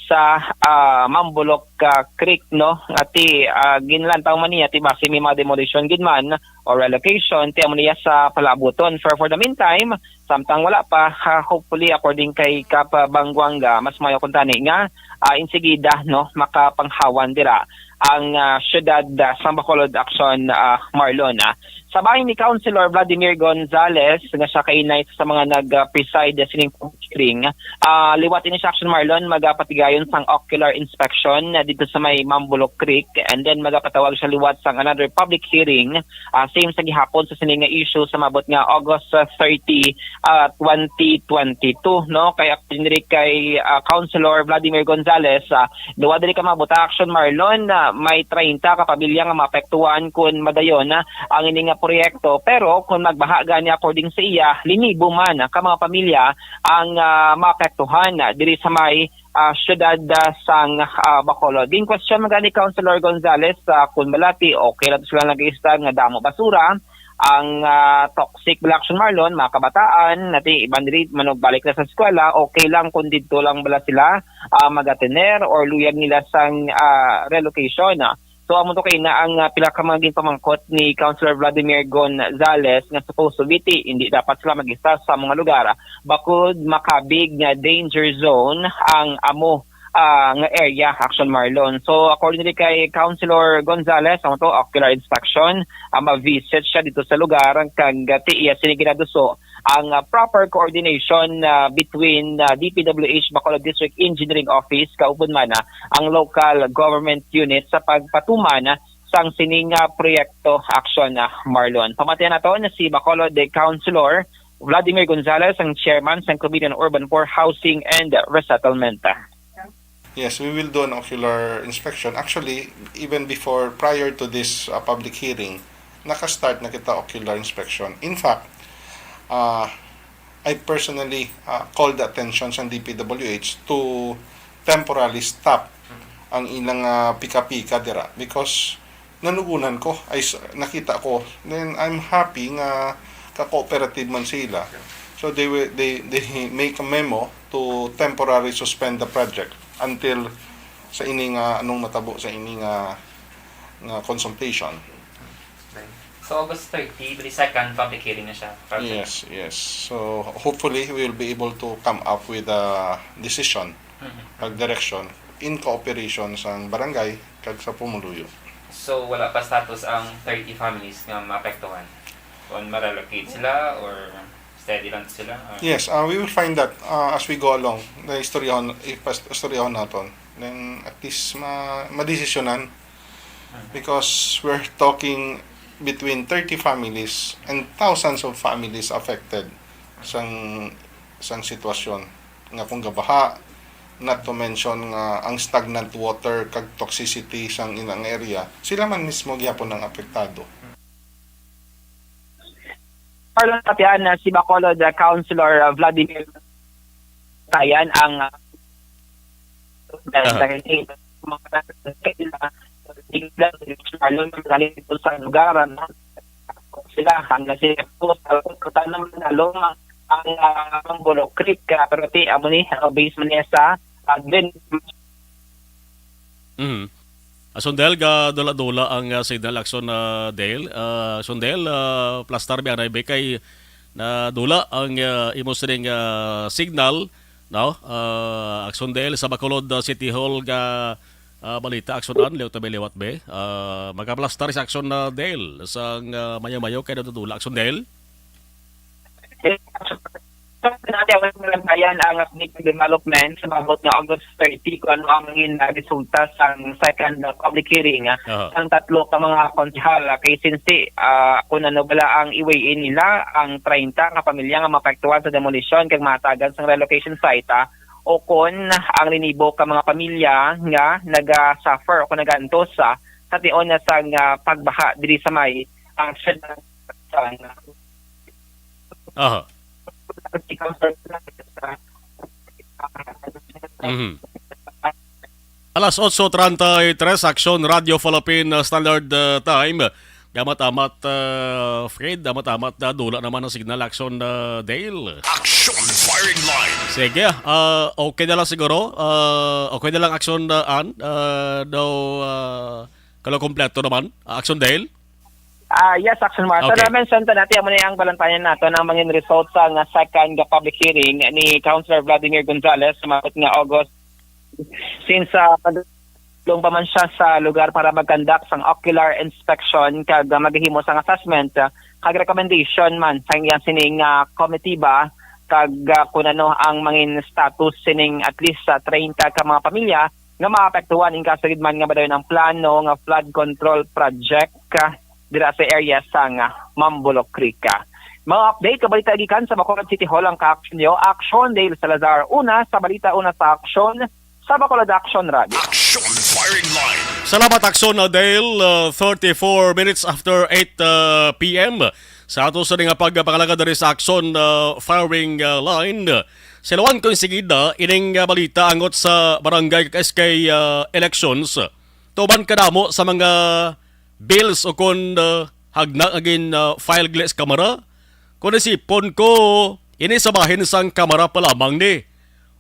sa, ah, Mambulok, ah, Creek, no? Ati, ah, ginlantaw man niya, ti basi may mga demolition gid man or relocation, ti amo niya sa palabuton. For, for the meantime, samtang wala pa, ha, hopefully, according kay Kap Banguanga, mas mayo kuntani nga, ah, insigida, no, makapanghawan dira ang, ah, siyudad, ah, sa Bacolod Action, ah, Marlon, ah. Sa bahin ni Councilor Vladimir Gonzales, nga siya kainay sa mga nag-preside sining public hearing, ah, liwat ini sa Action Marlon, magapatigayon sang ocular inspection, ah, dito sa may Mambulok Creek, and then magapatawag siya liwat sang another public hearing, ah, same sa gihapon sa sini nga issue sa maabot nga August, ah, thirty, ah, twenty twenty-two, no? Kay according diri kay, ah, Councilor Vladimir Gonzales, ah, duwa diri ka maabot, Action Marlon, ah, may treinta ka pamilya nga maapektuhan kun madayon, ah, ang ini nga proyekto. Pero kun magbaha gani, according sa iya, linibo man ka mga pamilya ang, ah, maapektuhan, ah, diri sa may, ah, siyudad, ah, sang, ah, Bacolod. Gin-question man gani Councilor Gonzales, ah, kun bala ti okay lang sila nag-istar nga damo basura, ang, ah, toxic bala, Action Marlon, mga kabataan, nati iban diri manugbalik na sa eskwela, okay lang kung didto lang bala sila, ah, magatener or luyag nila sang, ah, relocation. So, amo to kay na ang, ah, pila ka mga ginpamangkot ni Councilor Vladimir Gonzales nga supposed to be ti, hindi dapat sila mag-istar sa mga lugar. Bakod makabig nga danger zone ang amo, ah, nga area, Action Marlon. So, according diri kay Councilor Gonzales, amo to, ocular inspection, ah, ma-visit siya dito sa lugar, kag, ah, ti iya sini ginaduso ang, ah, proper coordination, ah, between, ah, D P W H Bacolod District Engineering Office, kaupod man, ah, ang local government unit sa pagpatuman, ah, sang sining, ah, proyekto, Action, ah, Marlon. Pamatian naton si Bacolod Councilor Vladimir Gonzales, ang chairman sang Committee on Urban Poor, Housing and Resettlement. Yes, we will do an ocular inspection. Actually, even before, prior to this, uh, public hearing, naka-start na kita ocular inspection. In fact, uh, I personally, uh, called the attention sa D P W H to temporarily stop ang ilang, uh, pika-pika dira because nalugunan ko, ay s-, nakita ko. Then I'm happy nga ka-cooperative man sila. So they will, they, they make a memo to temporarily suspend the project until sa ini nga anong matabo sa ini nga, nga consultation. So, August thirty, the second public hearing na siya. Yes, yes. So hopefully we will be able to come up with a decision, Mhm. pag direction in cooperation sa barangay kag sa pumuluyo. So, wala pa status ang thirty families nga maapektuhan? Kung ma-relocate sila or steady lang sila? Or Yes, uh, we will find that, uh, as we go along. Na istoryahon, ipas-, istoryahon naton. Then, at least, ma-, madesisyonan. Mhm. Because we're talking between thirty families and thousands of families affected sang, sang sitwasyon nga kung gabaha, not to mention nga ang stagnant water kag toxicity sang ilang area, sila man mismo gyapon ang apektado. Marlon, pati na si Bacolod, uh, Councilor, uh, Vladimir Tayan ang, uh, Aha. Marlon, galing ito sa lugar, ano? Sila, hanggang sila po, sa kota naman, along ang, uh, Mambulok Creek, uh, pero ti, amo ni, uh, base man niya sa, uh, Glen. Mhm. Ah, Sundel, ga dula-dula ang, ah, signal, Action, ah, Dale. Ah, Sundel, ah, plastar bi anay bi kay nadula ang, ah, imo sining, ah, signal, no? Ah, Action Dale, sa Bacolod, ah, City Hall ga, Ah, balita, Action An, liwat ta ba, liwat ba? Ah, magaplastar sa Action na Dale. Sang, ah, mayo-mayo kay nadudula, Action Dale. Natin ang mga bayan ang update ng development sa maabot nga August thirty kung ano ang mangin na resulta sang second, uh, public hearing, uh, Aha. Ang tatlo ka mga konsehal, uh, kay since, uh, kung ano bala ang i-weigh-in nila ang treinta nga pamilya nga maapektuhan sa demolisyon kag mahatagan sang relocation site, uh, o kon ang linibo ka mga pamilya nga naga-suffer o kon nagaantos, uh, sa tion na sang, uh, pagbaha diri sa may, uh, syudad sa Aha. Mhm. Alas otso treinta y tres, Action Radio Philippine, uh, Standard, uh, Time. Gamat-amat, uh, Fred, gamat-amat na dula naman ang signal, Action, uh, Dale. Action firing line. Sige, ah, okay na lang siguro. Ah, okay na lang, Action, uh, An. Ah, daw, ah, kalo kompleto naman, ah, Action Dale. Ah, yes, Action Mark. Okay. Sa mention ta natin, amo na ang balantayan nato ng mga result sa nga second nga public hearing ni Councilor Vladimir Gonzales sa maabot nga August. Since, uh, long pa man siya sa lugar para mag-conduct sang ocular inspection kag, uh, maghimo sang assessment, uh, kag recommendation man sa iyang sining, uh, komitiba kag, uh, kung ano ang mangin status sining at least, uh, treinta ka mga pamilya nga maapektuhan in kaso gid man nga madayon ang plano nga flood control project, ah, dira sa area sang, ah, Mambulok Creek. Mga update, kabalita gikan sa Bacolod City Hall ang ka-action nyo. Action, Dale Salazar, una sa balita, una sa aksyon, sa Bacolod Action Radio. Action firing line. Salamat, Action, uh, Dale. Uh, thirty-four minutes after eight, uh, p m. Sa ato sa nga pagpangalagad diri sa Action, uh, firing, uh, line, silawan ko insigida ining, uh, balita angot sa barangay kag S K, uh, elections. Tuman kadamo sa mga bills o kon, uh, hagna nga gin, uh, file gali sa Kamara. Kung isipon ko, ini sa bahin sang Kamara pa lamang ni.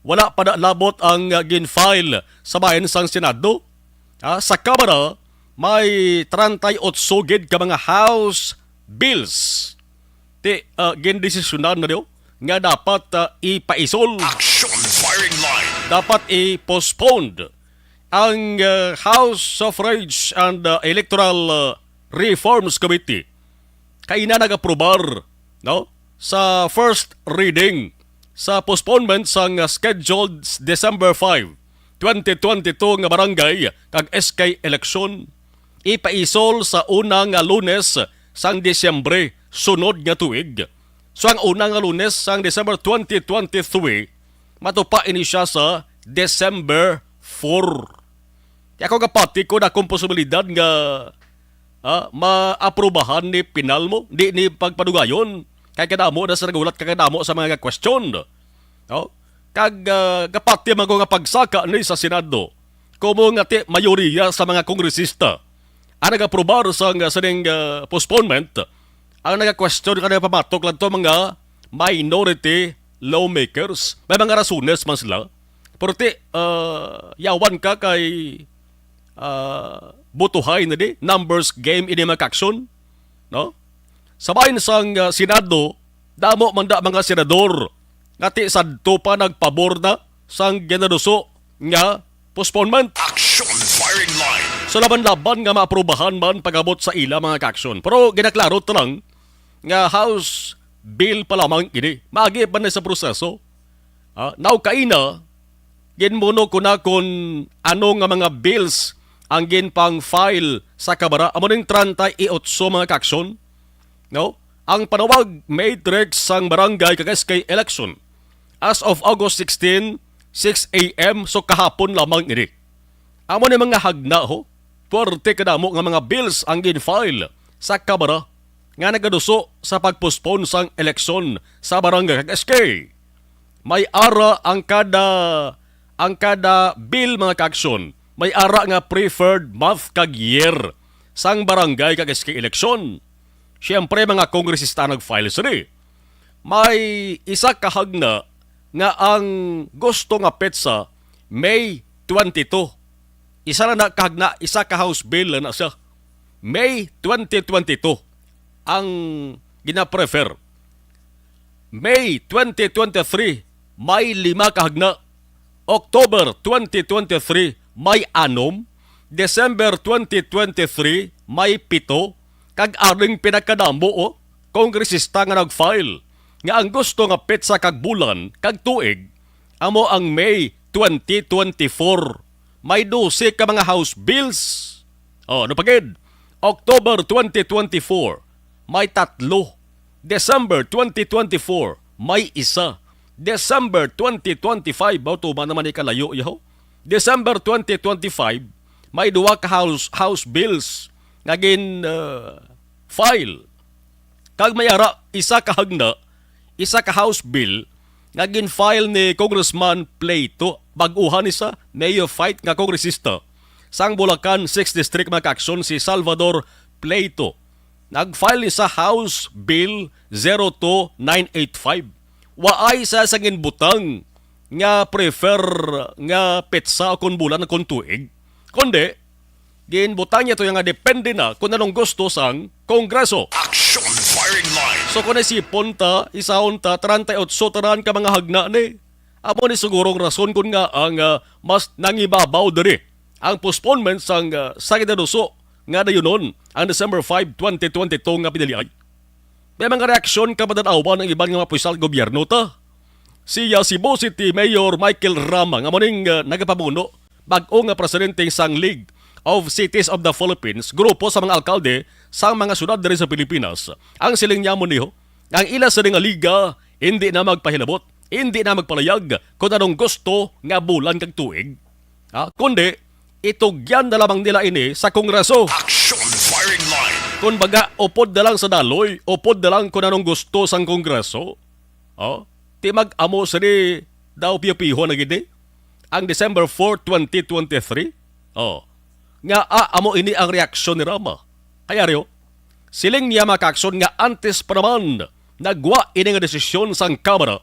Wala pa na labot ang, uh, gin-file sa bahin sang Senado. Ah, sa Kamara, may treinta y ocho gid ka mga House bills. Ti, ah, gindesisyonan na daw nga dapat, ah, ipaisol, Action firing line. dapat i-postponed ang, ah, House Suffrage and, ah, Electoral, ah, Reforms Committee. Kaina nag-aprobar, no, sa first reading sa postponement sang scheduled December five, twenty twenty-two nga barangay kag S K election. Ipaisol sa una nga Lunes sang Disyembre sunod nga tuig. So, ang una nga Lunes sang December twenty twenty-three, matupa ini siya sa December four. Kaya ako gapati ko na akong posibilidad nga, ah, maaprubahan ni pinal mo, di ni pagpadugayon. Kay kadamo na sa naghulat, kay kadamo sa mga question. No? Kag, ah, gapati man ko nga pagsaka ni sa Senado, kumo nga ti mayoriya sa mga kongresista ang nag-aprobar sa nga sining, ah, postponement, ang naga-question ka na pamatok lang to mga minority lawmakers. May mga rasones man sila. Pero ti, ah, yawan ka kay, ah, butuhay na di, numbers game ini mga action, no? Sa bahin sang, ah, Senado, damo man da mga senador nga ti sadto pa nagpabor na sang ginaduso nga postponement. Action firing line. So, laban-laban nga maaprubahan man pag-abot sa ila mga ka-action. Pero ginaklaro ta lang nga House bill pa lamang ini. Maagi pa na sa proseso. Ah, now, kaina, ginmuno ko na kung ano nga mga bills ang ginpang-file sa Kamara. Amo ning treinta y ocho mga ka-action. No? Ang panawag, matrix sang barangay kag S K election. As of August sixteen, six a m, so kahapon lamang ini. Amo ni mga hagna, ho, puwerte kadamo nga mga bills ang gin-file sa Kamara nga nagaduso sa pag-postpone sang eleksyon sa barangay kag S K. May ara ang kada, ang kada bill, mga ka-action, may ara nga preferred month kag year sang barangay kag S K eleksyon. Siyempre, mga kongresista nag-file sini. May isa ka hagna nga ang gusto nga petsa, May twenty-two. Isa na na ka hagna, isa ka House bill na siya. May twenty twenty-two ang ginaprefer. May twenty twenty-three, may lima ka hagna. October twenty twenty-three, may anom. December twenty twenty-three, may pito, kag aring pinakadamo, oh, kongresista nga nag-file nga ang gusto nga petsa kag bulan kag tuig amo ang May twenty twenty-four. May dose ka mga House bills. Oh, ano pa gid? October twenty twenty-four, may tatlo. December twenty twenty-four, may isa. December twenty twenty-five, ba, tuman naman ni kalayo, yaho. December twenty twenty-five, may duha ka House, House bills nga gin, uh, file. Kag may ara, isa ka hagna, isa ka House bill nga gin-file ni Congressman Plato, bag-uhan ni sa neophyte nga kongresista sang Bulacan Sixth District, mga kaaksyon, si Salvador Plato. Nag-file ni sa House Bill zero two nine eight five. Waay sa, sa ginbutang nga prefer nga petsa o kon bulan o kon tuig, kundi ginbutang niya to nga depende na kung anong gusto sang Kongreso. Action Firing Line. So kung isipon ta, isahon ta, treinta y ocho tanan ka mga hagna ni. Amo ni sigurong rason kun nga ang, ah, mas nangibabaw diri ang postponement sang, ah, sa kinaduso nga dayunon ang December five, twenty twenty-two nga piniliay. May mga reaksyon ka madan-awan ang iban nga mga opisyal gobyerno ta. Siya si Cebu City Mayor Michael Rama nga muning, ah, nagapamuno bag-o nga presidente sang League of Cities of the Philippines, grupo sa mga alkalde sang mga syudad diri sa Pilipinas. Ang siling niya mo niho, ang ila sa nga liga hindi na magpahilabot, hindi na magpalayag kung anong gusto nga bulan kag tuig. Ha? Kundi, itugyan na lamang nila ini sa Kongreso. Action Firing Line. Kung baga, upod na lang sa daloy, upod na lang kung anong gusto sang Kongreso. Oh, ti mag-amo sini daw piyo-piho na gid ni ang December four, twenty twenty-three. Oh, nga, ah, amo ini ang reaksyon ni Rama. Kaya rio, siling niya, mga kaaksyon, nga antes pa naman nagwa ini nga desisyon sang Kamara,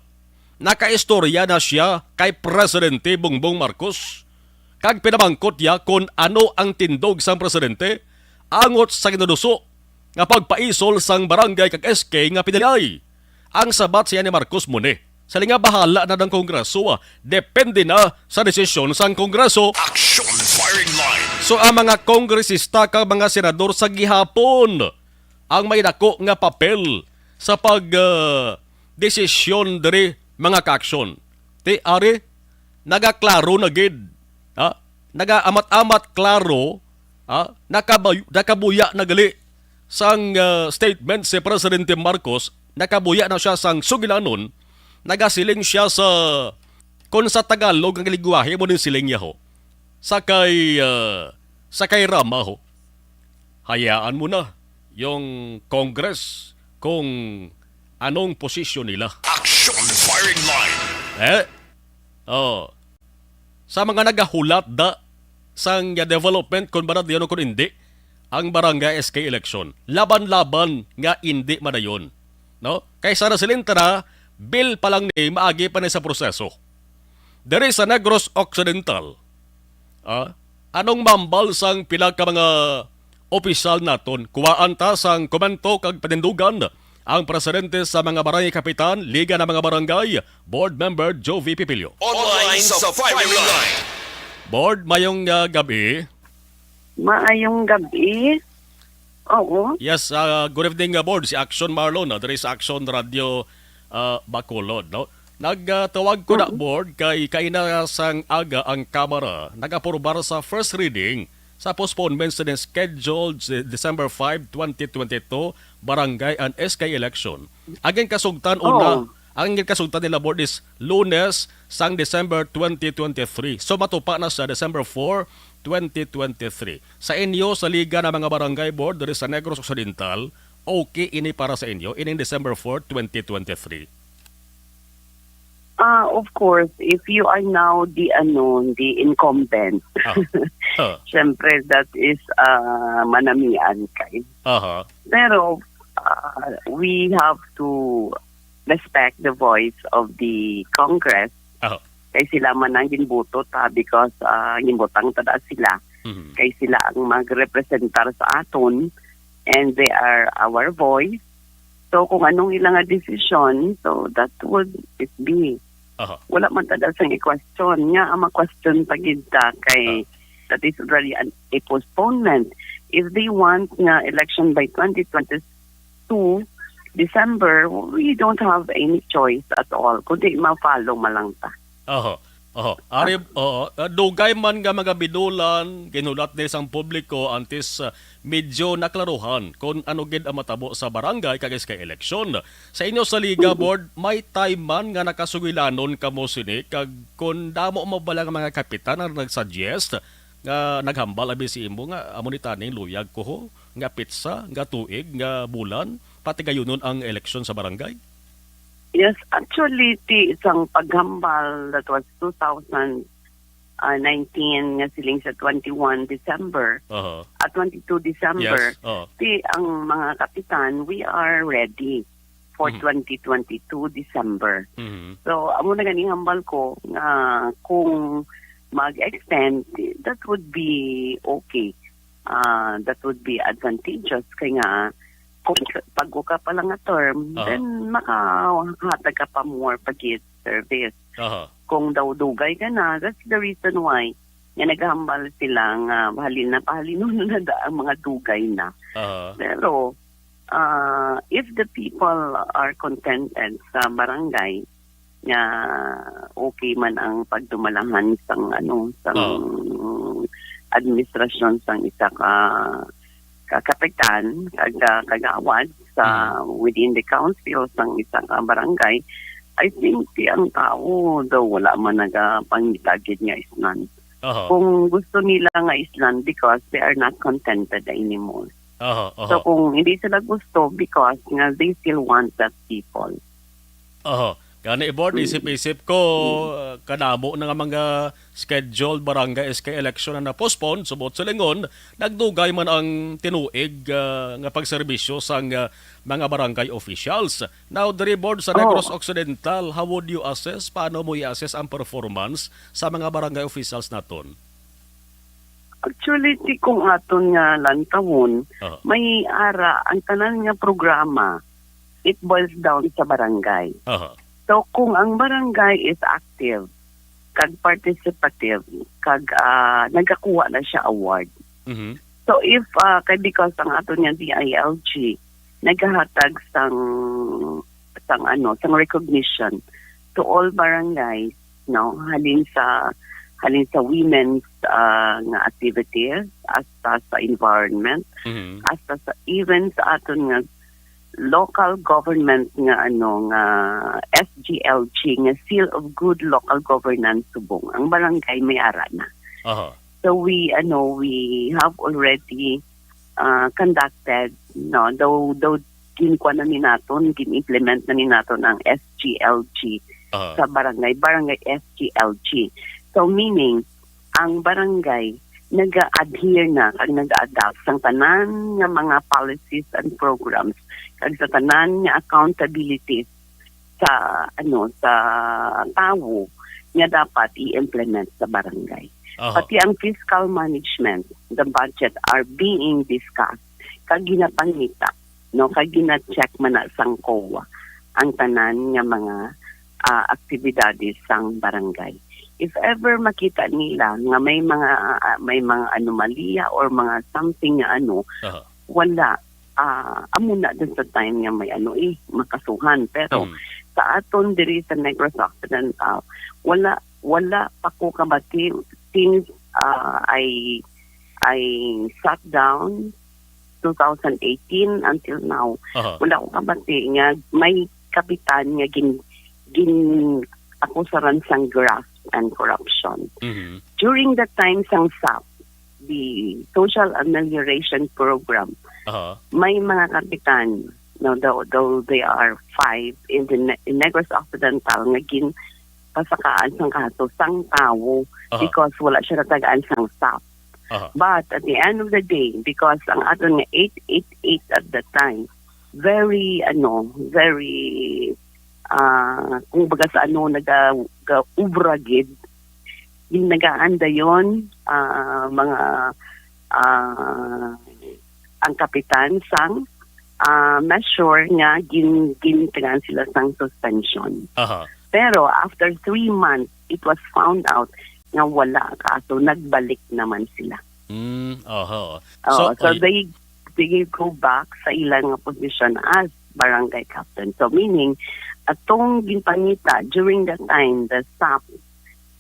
nakaistorya na siya kay Presidente Bongbong Marcos, kag pinamangkot niya kon ano ang tindog sang presidente angot sa kinaduso nga pagpaisol sang barangay kag S K nga piniliay. Ang sabat siya ni Marcos mo ni, sa linga bahala na ng Kongreso, ah, depende na sa desisyon sang Kongreso. Action Firing Line. So ang mga kongresista kag mga senador sa gihapon ang may dako nga papel sa pag, ah, desisyon diri, mga kaaksyon. Ti ari, nagaklaro na gid. Ha? Nagaamat-amat klaro, ha? Nakabay-, nakabuya na gali sang, ah, statement si Presidente Marcos, nakabuya na siya sang sugilanon, nagasiling siya sa, kon sa Tagalog ang lingwahe mo ning siling niya ho, sa kay, ah, sa kay Rama ho. Hayaan mo na yung Congress kung anong posisyon nila. Action Firing Line. Eh? Oh. Sa mga nagahulat da sang development, kung ba na diyon o kung hindi, ang barangay S K election. Laban-laban nga hindi madayon. No? Kaysa na silinta na, bill pa lang ni maagi pa ni sa proseso. Diri sa Negros Occidental, ah, anong mambal sang pila ka mga opisyal naton? Kuwaan ta sang komento kag panindugan ang presidente sa mga barangay kapitan, Liga ng mga Barangay, Board Member Jovi Pipilio. Online sa Firing Line. Board, mayong, ah, gabi. Maayong gabi. Oo. Yes, ah, good evening, ah, Board. Si Action Marlon, ah, diri sa Action Radio, ah, Bacolod, no? Nagtawag ko na, Mm-mm. Board, kay kaina sang aga ang Kamara nag-aprobar sa first reading sa postponement sa scheduled sa December five, twenty twenty-two, barangay and S K election. Ang kasugtan una, Oo. ang kasugtan nila, Board, is Lunes sang December twenty twenty-three. So, matupa na sa December four, twenty twenty-three. Sa inyo, sa Liga ng mga Barangay Board diri sa Negros Occidental, okay ini para sa inyo, ining December four, twenty twenty-three? Ah, of course, if you are now the, ano, the incumbent, Ah. Ah. syempre, that is, ah, manamian kay. Aha. Pero, ah, we have to respect the voice of the Congress. Aha. Kay sila man ang ginbuto ta because, ah, ginbutang ta da sila. Mhm. Kay sila ang magrepresentar sa aton and they are our voice. So, kung anong ilang nga desisyon, so that would it be. Aha. Wala man ta da sang i-question. Nga, ang ma-question pa gid ta kay Ah. that is already an, a postponement. If they want nga election by twenty twenty-two December, we don't have any choice at all, kundi ma-follow man lang ta. Oho. Oho. Ari, oo, ah, dugay man nga mga binulan, ginhulat ni sang publiko antes, ah, medyo naklaruhan kung ano gid ang matabo sa barangay kag S K election. Sa inyo sa Liga Mm. Board, may time man nga nakasugilanon kamo sini, kag kung damo mo bala nga mga kapitan ang nag-suggest nga naghambal abi si imo nga amo ni taning luyag ko ho, nga petsa, nga tuig, nga bulan, patigayunon ang eleksyon sa barangay? Yes, actually, ti isang paghambal that was two thousand nineteen nga siling sa twenty-one December, Aha. at twenty-two December, Yes, oh. ti ang mga kapitan, we are ready for Mhm. twenty twenty-two December. Mhm. So, amo na ganing hambal ko nga kung mag-extend, that would be okay. Ah, that would be advantageous kay nga kung pag-uka pa lang nga term, Aha. then makahatag ka pa more pagid service. Aha. Kung daw dugay ka na, that's the reason why nga naghambal sila nga bahalin na, pahalinon na da ang mga dugay na. Aha. Pero, ah, if the people are contented sa barangay nga okay man ang pagdumalahan sang, ano, sang Oh. administrasyon sang isa ka, ka kapitan, kag, ah, kagawad sa, Mm. within the council sang isa ka barangay, I think ti ang tao daw wala man nagapangita gid nga islan. Aha. Kung gusto nila nga islan because they are not contented anymore. Aha, aha. So, kung hindi sila gusto, because nga they still want that people. Aha. Gani, Bord, Mm. isip-isip ko, uh, kadamo na nga mga scheduled barangay S K election na na-postpone, subot sa lingon, nagdugay man ang tinuig, uh, nga pagserbisyo sang, uh, mga barangay officials. Now, diri, Bord, sa Oh. Negros Occidental, how would you assess? Paano mo i-assess ang performance sa mga barangay officials naton? Actually, ti kung aton nga lantawon, Oo. may ara ang tanan nga programa, it boils down sa barangay. Aha. So, kung ang barangay is active, kag participative, kag, ah, nagakuha na siya award. Mhm. So, if, ah, kay because ang aton nga D I L G nagahatag sang, sang ano, sang recognition to all barangays, no, halin sa, halin sa women's, ah, nga activities, hasta sa environment, Mhm. hasta sa, even sa aton nga local government nga, ano, nga S G L G, nga Seal of Good Local Governance subong. Ang barangay may ara na. Aha. So we, ano, we have already, ah, conducted, no, daw, daw ginkuha na ni naton, gin-implement na ni naton ang S G L G Aha. sa barangay, barangay S G L G. So meaning, ang barangay naga-adhere na kag naga-adapt sang tanan nga mga policies and programs kag sa tanan nga accountabilities sa, ano, sa tawo nga dapat i-implement sa barangay. Aha. Pati ang fiscal management, the budget are being discussed kag ginapangita, no, kag gina-check man na sang COA ang tanan nga mga, ah, aktibidades sang barangay. If ever makita nila nga may mga, ah, may mga anomalya or mga something nga ano, Aha. wala, ah, amo na dun sa time nga may ano, eh, makasuhan. Pero Mm. sa aton diri sa Negros Occidental, wala, wala pa ko kabati since, ah, I, I sat down two thousand eighteen until now. Aha. Wala ko kabati nga may kapitan nga gin-, gin-akusaran sang graft and corruption. Mhm. During the time sang SAP, the Social Amelioration Program, Aha. may mga kapitan, no, though, though they are five in the Ne-, in Negros Occidental, nga ginpasakaan sang kaso sang tawo Aha. because wala siya natagaan sang SAP. Aha. But at the end of the day, because ang aton nga eight eight eight at that time, very, ano, very, ah, kung baga sa ano, naga-, ga-, ubra gid, yung nagaan dayon, ah, mga, ah, ang kapitan sang, ah, measure nga gin-, gintagaan sila sang suspension. Aha. Pero after three months, it was found out nga wala ang kaso, nagbalik naman sila. Mm, oho. So, Oh, so ay- they, they go back sa ilang nga posisyon as barangay captain. So, meaning, atong ginpangita during that time, the staff,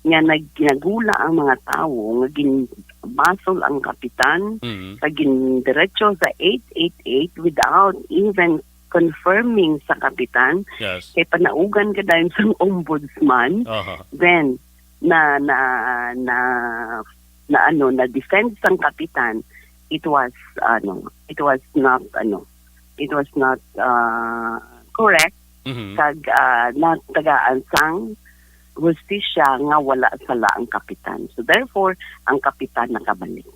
nga nag-, ginagula ang mga tawo, nga ginbasol ang kapitan, Mm. sa gindiretso sa eight eight eight without even confirming sa kapitan, Yes. kay panaugan ka dahil sa ombudsman, Aha. then, na, na, na, na, ano, na defense sang kapitan, it was, ano, it was not, ano, it was not, uh, correct, Mhm. kag, uh, natagaan sang hustisya nga wala sala ang kapitan. So, therefore, ang kapitan nakabalik.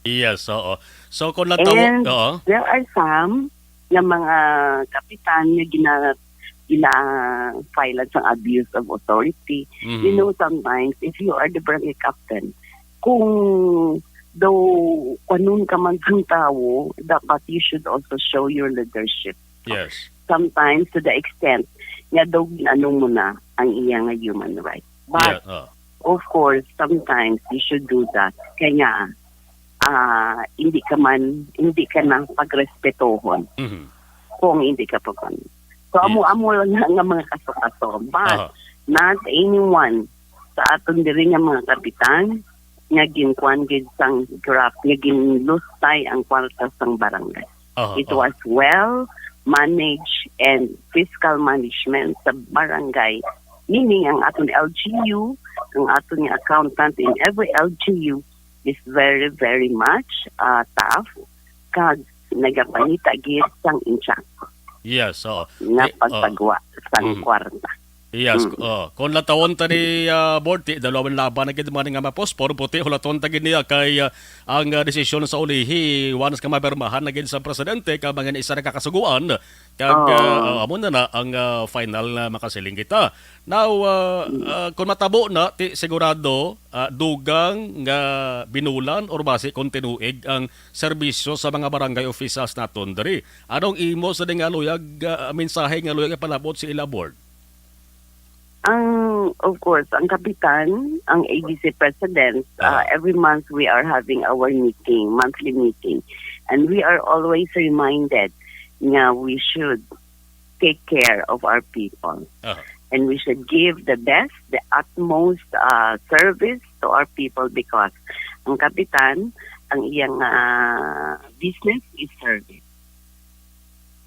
Yes, oo. So, kung natawo, And oo. there are some nga mga kapitan nga gina-, gina-file sang abuse of authority. Mhm. You know, sometimes, if you are the barangay captain, kung daw kanun ka man sang tawo, dapat you should also show your leadership. Yes. Sometimes, to the extent nga daw gin-ano mo na ang iya nga human right. But, Yeah, oh. of course, sometimes you should do that. Kaya nga, ah, hindi ka man, hindi ka na pagrespetohon Mhm. kung hindi ka pa. So, Yeah. amo-amo lang na nga mga kaso-kaso. But, Aha. not anyone sa aton diri nga mga kapitan nga ginkuan gid sang graft, nga ginlustay ang kwarta sang barangay. Aha, It aha. was well managed and fiscal management sa barangay. Meaning, ang aton L G U, ang aton nga accountant in every L G U is very, very much, ah, tough. Kag nagapangita gid sang inchak Yes, oo. nga Eh, oh. pagtagwa sang Mhm. kwarta. Yes, Mm. oh. Kung latawon ta ni, ah, Board, ti-, dalawa laban na gid man nga mapos, puro puti, hulaton ta gid niya kay, ah, ang, ah, desisyon sa ulihi, once ka mapirmahan na gid sa presidente, ka mga isa na kakasuguan, kag, Oh. ah, amo na na ang, ah, final na makasiling kita. Now, ah, Mm. ah, kung matabo na, ti sigurado, ah, dugang nga binulan or basi kung tinuig ang serbisyo sa mga barangay officials naton diri. Anong imo sa di nga luyag, ah, mensahe nga luyag ipalabot sa ila, Board? Ang, of course, ang kapitan, ang A D C president, uh, Ah. every month we are having our meeting, monthly meeting. And we are always reminded nga we should take care of our people. Ah. And we should give the best, the utmost, uh, service to our people because ang kapitan, ang iyang, uh, business is service.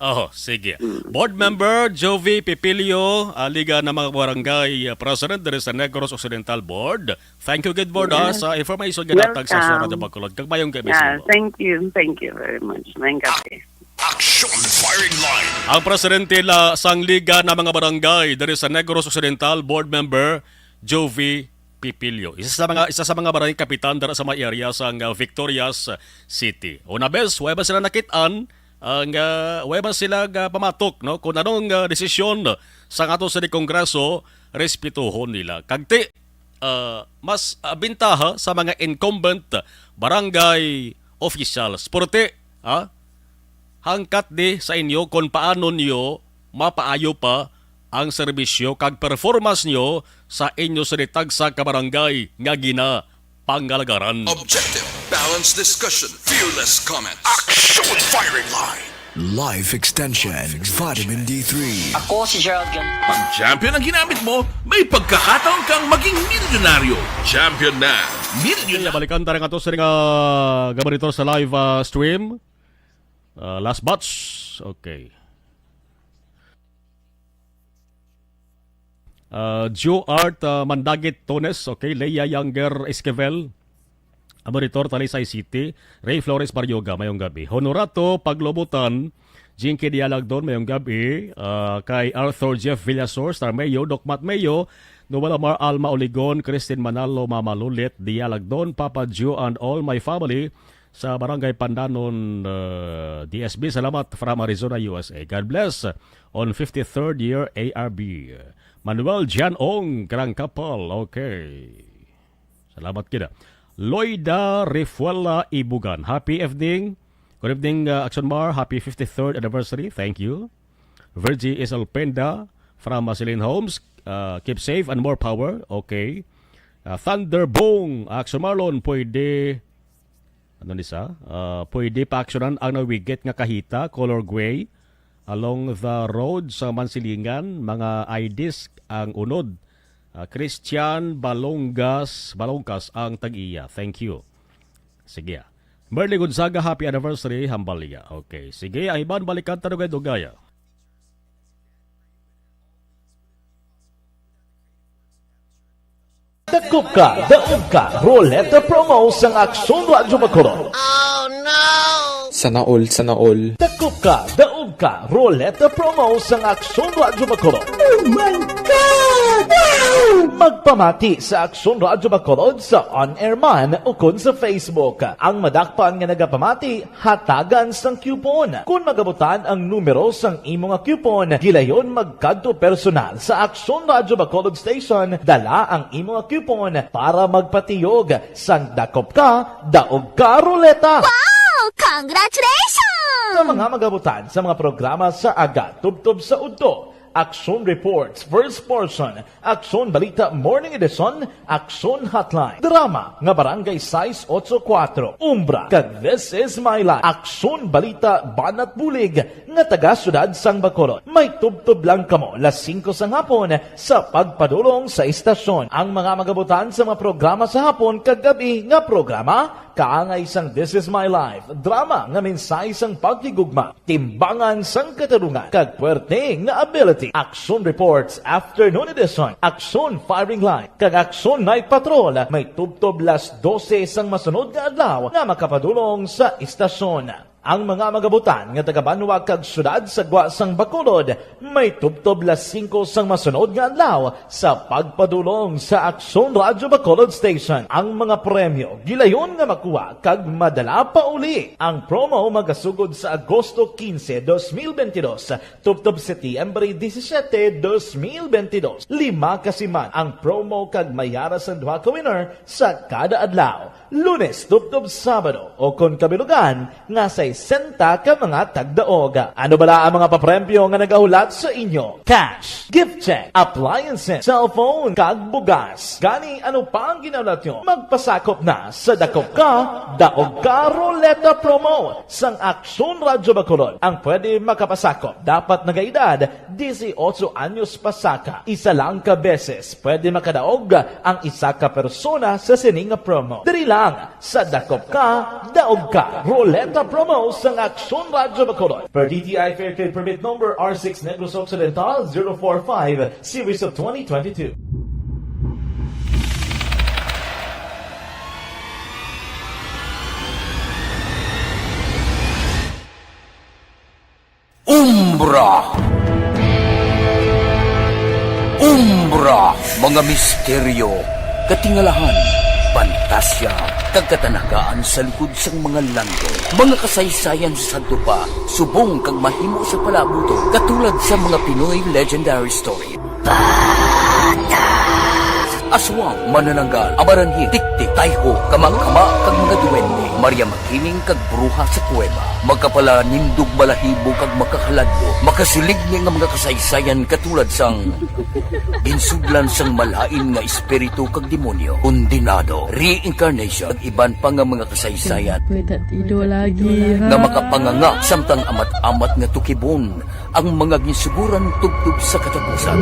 Oh, sige. Mm. Board Member Jovi Pipilio, ah, Liga ng mga Barangay, ah, President diri sa Negros Occidental Board. Thank you gid, Board, ah, Yes. sa information nga natag sa Welcome. Radyo Bacolod. Kag mayong gabi sa Yeah, imo. Thank you. Thank you very much. Mayong gabi. Action Firing Line. Ang presidente la sang Liga ng mga Barangay diri sa Negros Occidental, Board Member Jovi Pipilio. Isa sa mga, isa sa mga barangay kapitan dira sa mga area sang, ah, Victorias City. Una bes, way ba sila nakit-an, ang, ah, way ba sila ga pamatok, no? Kung anong, ah, desisyon sa ato sa di Kongreso, respetuhon nila. Kag ti, ah, mas, ah, bintaha sa mga incumbent barangay officials. Pero ti, ha? Hangkat di sa inyo kung paano niyo mapaayo pa ang serbisyo kag performance niyo sa inyo sa di tagsa ka barangay nga ginapangalagaran. Objective, balanced discussion, fearless comments. Action Firing Line. Life Extension, Vitamin D three. Ako si Gerald Gan- Pag champion ang ginamit mo, may pagkakataon kang maging milyonaryo. Champion na. Milyonaryo. Balikan ta rin ato sa nga gabaritor sa live, ah, stream. Ah, last batch. Okay. Ah, Joe Art, ah, Mandagit Tones, okay. Leia Younger Esquivel, Aboritor, Talisay City. Ray Flores Baryoga, mayong gabi. Honorato Paglobutan, Jinky Dialagdon, mayong gabi. Ah, kay Arthur Jeff Villasor, Star Mayo, Doc Matt Mayo, Noel Amar, Alma Oligon, Christine Manalo, Mama Lulit Dialagdon, Papa Joe and all my family sa Barangay Pandanon, uh, D S B. Salamat from Arizona, U S A. God bless on fifty-third year A R B. Manuel Jan Ong, Grand Kapal. Okay. Salamat kita. Loida Refuela Ibugan. Happy evening. Good evening, uh, Action Mar. Happy fifty-third anniversary. Thank you. Virgie Isalpenda from Masilin Homes. Uh, keep safe and more power. Okay. Ah, Thunderbong, Action Marlon, pwede, ano ni sa? Ah, pwede paaksyonan ang nawigit nga kahita, color gray, along the road sa Mansilingan, mga I Ds ang unod. Ah, Christian Balongas, Balongkas ang tag-iya. Thank you. Sige, ah. Merly Gonzaga, happy anniversary, hambal niya. Okay, sige, ang iban balikan ta dugay-dugay, ah. Dakop ka, daog ka, Roleta Promo sang Aksyon Radyo Bacolod. Sana all, sana all. Dakop ka, daog ka, Roleta Promo sang Aksyon Radyo Bacolod. Oh my God! Wow! Magpamati sa Aksyon Radyo Bacolod sa on-air man ukon sa Facebook. Ang madakpan nga nagapamati, hatagan sang coupon. Kon magabutan ang numero sang imo nga coupon, gilayon magkadto personal sa Aksyon Radyo Bacolod Station, dala ang imo nga coupon para magpatiyog sang Dakop Ka, Daog Ka Roleta. Wow! Congratulations! Sa mga magabutan sa mga programa sa aga tubtob sa udto, Aksyon Reports, First Portion, Aksyon Balita Morning Edition, Aksyon Hotline, drama nga Barangay sais otso kuwatro, Umbra, kag This Is My Life, Aksyon Balita Banat Bulig nga taga Siyudad sang Bacolod. May tubtob lang kamo las singko sang hapon sa pagpadulong sa istasyon. Ang mga magabutan sa mga programa sa hapon kag gab-i nga programa, kaangay sang This Is My Life, drama nga mensahe sang paghigugma, timbangan sang katarungan, kag puwerte nga ability. Action Reports Afternoon Edition, Action Firing Line, kag Action Night Patrol may tubtob las dose sang masunod nga adlaw nga makapadulong sa istasyon. Ang mga magabutan nga taga-banwa kag siyudad sa gwa sang Bacolod may tubtob las singko sang masunod nga adlaw sa pagpadulong sa Aksyon Radyo Bacolod Station. Ang mga premyo gilayon nga makuha kag madala pa uli. Ang promo magasugod sa Agosto quince, dos mil veintidós, tubtob Setyembre disisiete, dos mil veintidós. Lima ka siman ang promo kag may ara sang duha ka winner sa kada adlaw, Lunes tubtob Sabado, o kon kabilugan nga sesenta ka mga tagdaog. Ano bala ang mga papremyo nga nagahulat sa inyo? Cash, gift check, appliances, cellphone, kag bugas. Gani, ano pa ang ginahulat nyo? Magpasakop na sa Dakop Ka, Daog Ka Roleta Promo sang Aksyon Radyo Bacolod. Ang pwede makapasakop dapat nagaedad disiotso anyos pasaka. Isa lang ka beses pwede makadaog ang isa ka persona sa sini nga promo. Diri lang sa Dakop Ka, Daog Ka Roleta Promo sang Aksyon Radyo Bacolod. Per D T I Fair Trade Permit Number R six Negros Occidental zero four five, Series of twenty twenty-two. Umbra. Umbra, mga misteryo, katingalahan, pantasya, kag katanagaan sa likod sang mga landong. Mga kasaysayan sa sadto pa, subong kag mahimo sa palaabuton, katulad sa mga Pinoy legendary story. Aswang, manananggal, amaranhit, tiktik, tayho, kamangkama, kag mga duwende, Maria Makiling kag bruha sa kuweba, makapalanindog balahibo kag makahaladlo, makasiligni nga mga kasaysayan katulad sang ginsudlan sang malain nga espiritu kag demonyo, kondenado, reincarnation, kag iban pa nga mga kasaysayan. May tatido lagi, ha? Nga makapanganga samtang amat-amat nga tukibon ang mga ginsuguran tubtob sa katapusan.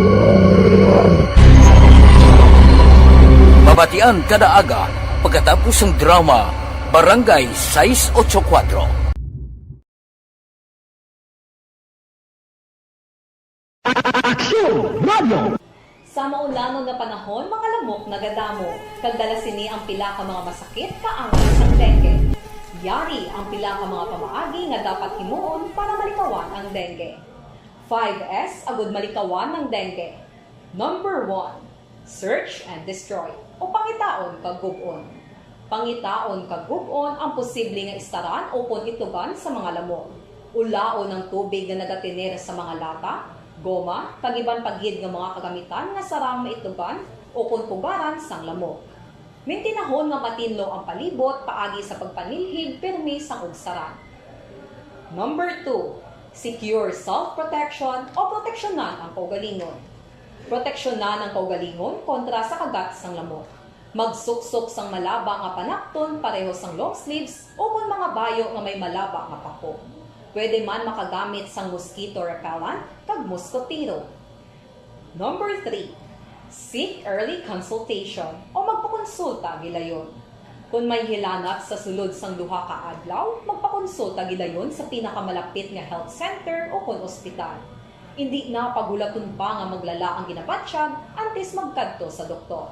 Mabatian kada aga pagkatapos sang drama Barangay sais otso kuwatro. Aksyon! Radyo! Sa maulanon nga panahon, mga lamok nagadamo, kag dala sini ang pila ka mga masakit kaangay sang dengue. Yari ang pila ka mga pamaagi nga dapat himuon para malikawan ang dengue. Five S agud malikawan ang dengue. Number one, search and destroy, o pangitaon kag gub-on. Pangitaon kag gub-on ang posible nga istaran ukon itugan sa mga lamok. Ulaon ang tubig nga nagatener sa mga lata, goma, kag iban pa gid nga mga kagamitan nga sarang maitugan ukon pugaran sang lamok. Mintinahon nga matinlo ang palibot paagi sa pagpanilhig pirmi sang ugsaran. Number two, secure self-protection o proteksyonan ang kaugalingon. Proteksyonan ang kaugalingon kontra sa kagat sang lamok. Magsuksok sang malaba nga panakton pareho sang long sleeves ukon mga bayo nga may malaba nga pako. Pwede man makagamit sang mosquito repellent kag mosquitero. Number three, seek early consultation o magpakonsulta gilayon. Kon may hilanat sa sulod sang duha ka adlaw, magpakonsulta gilayon sa pinakamalapit nga health center ukon ospital. Indi na paghulaton pa nga maglala ang ginabatyag antes magkadto sa doktor.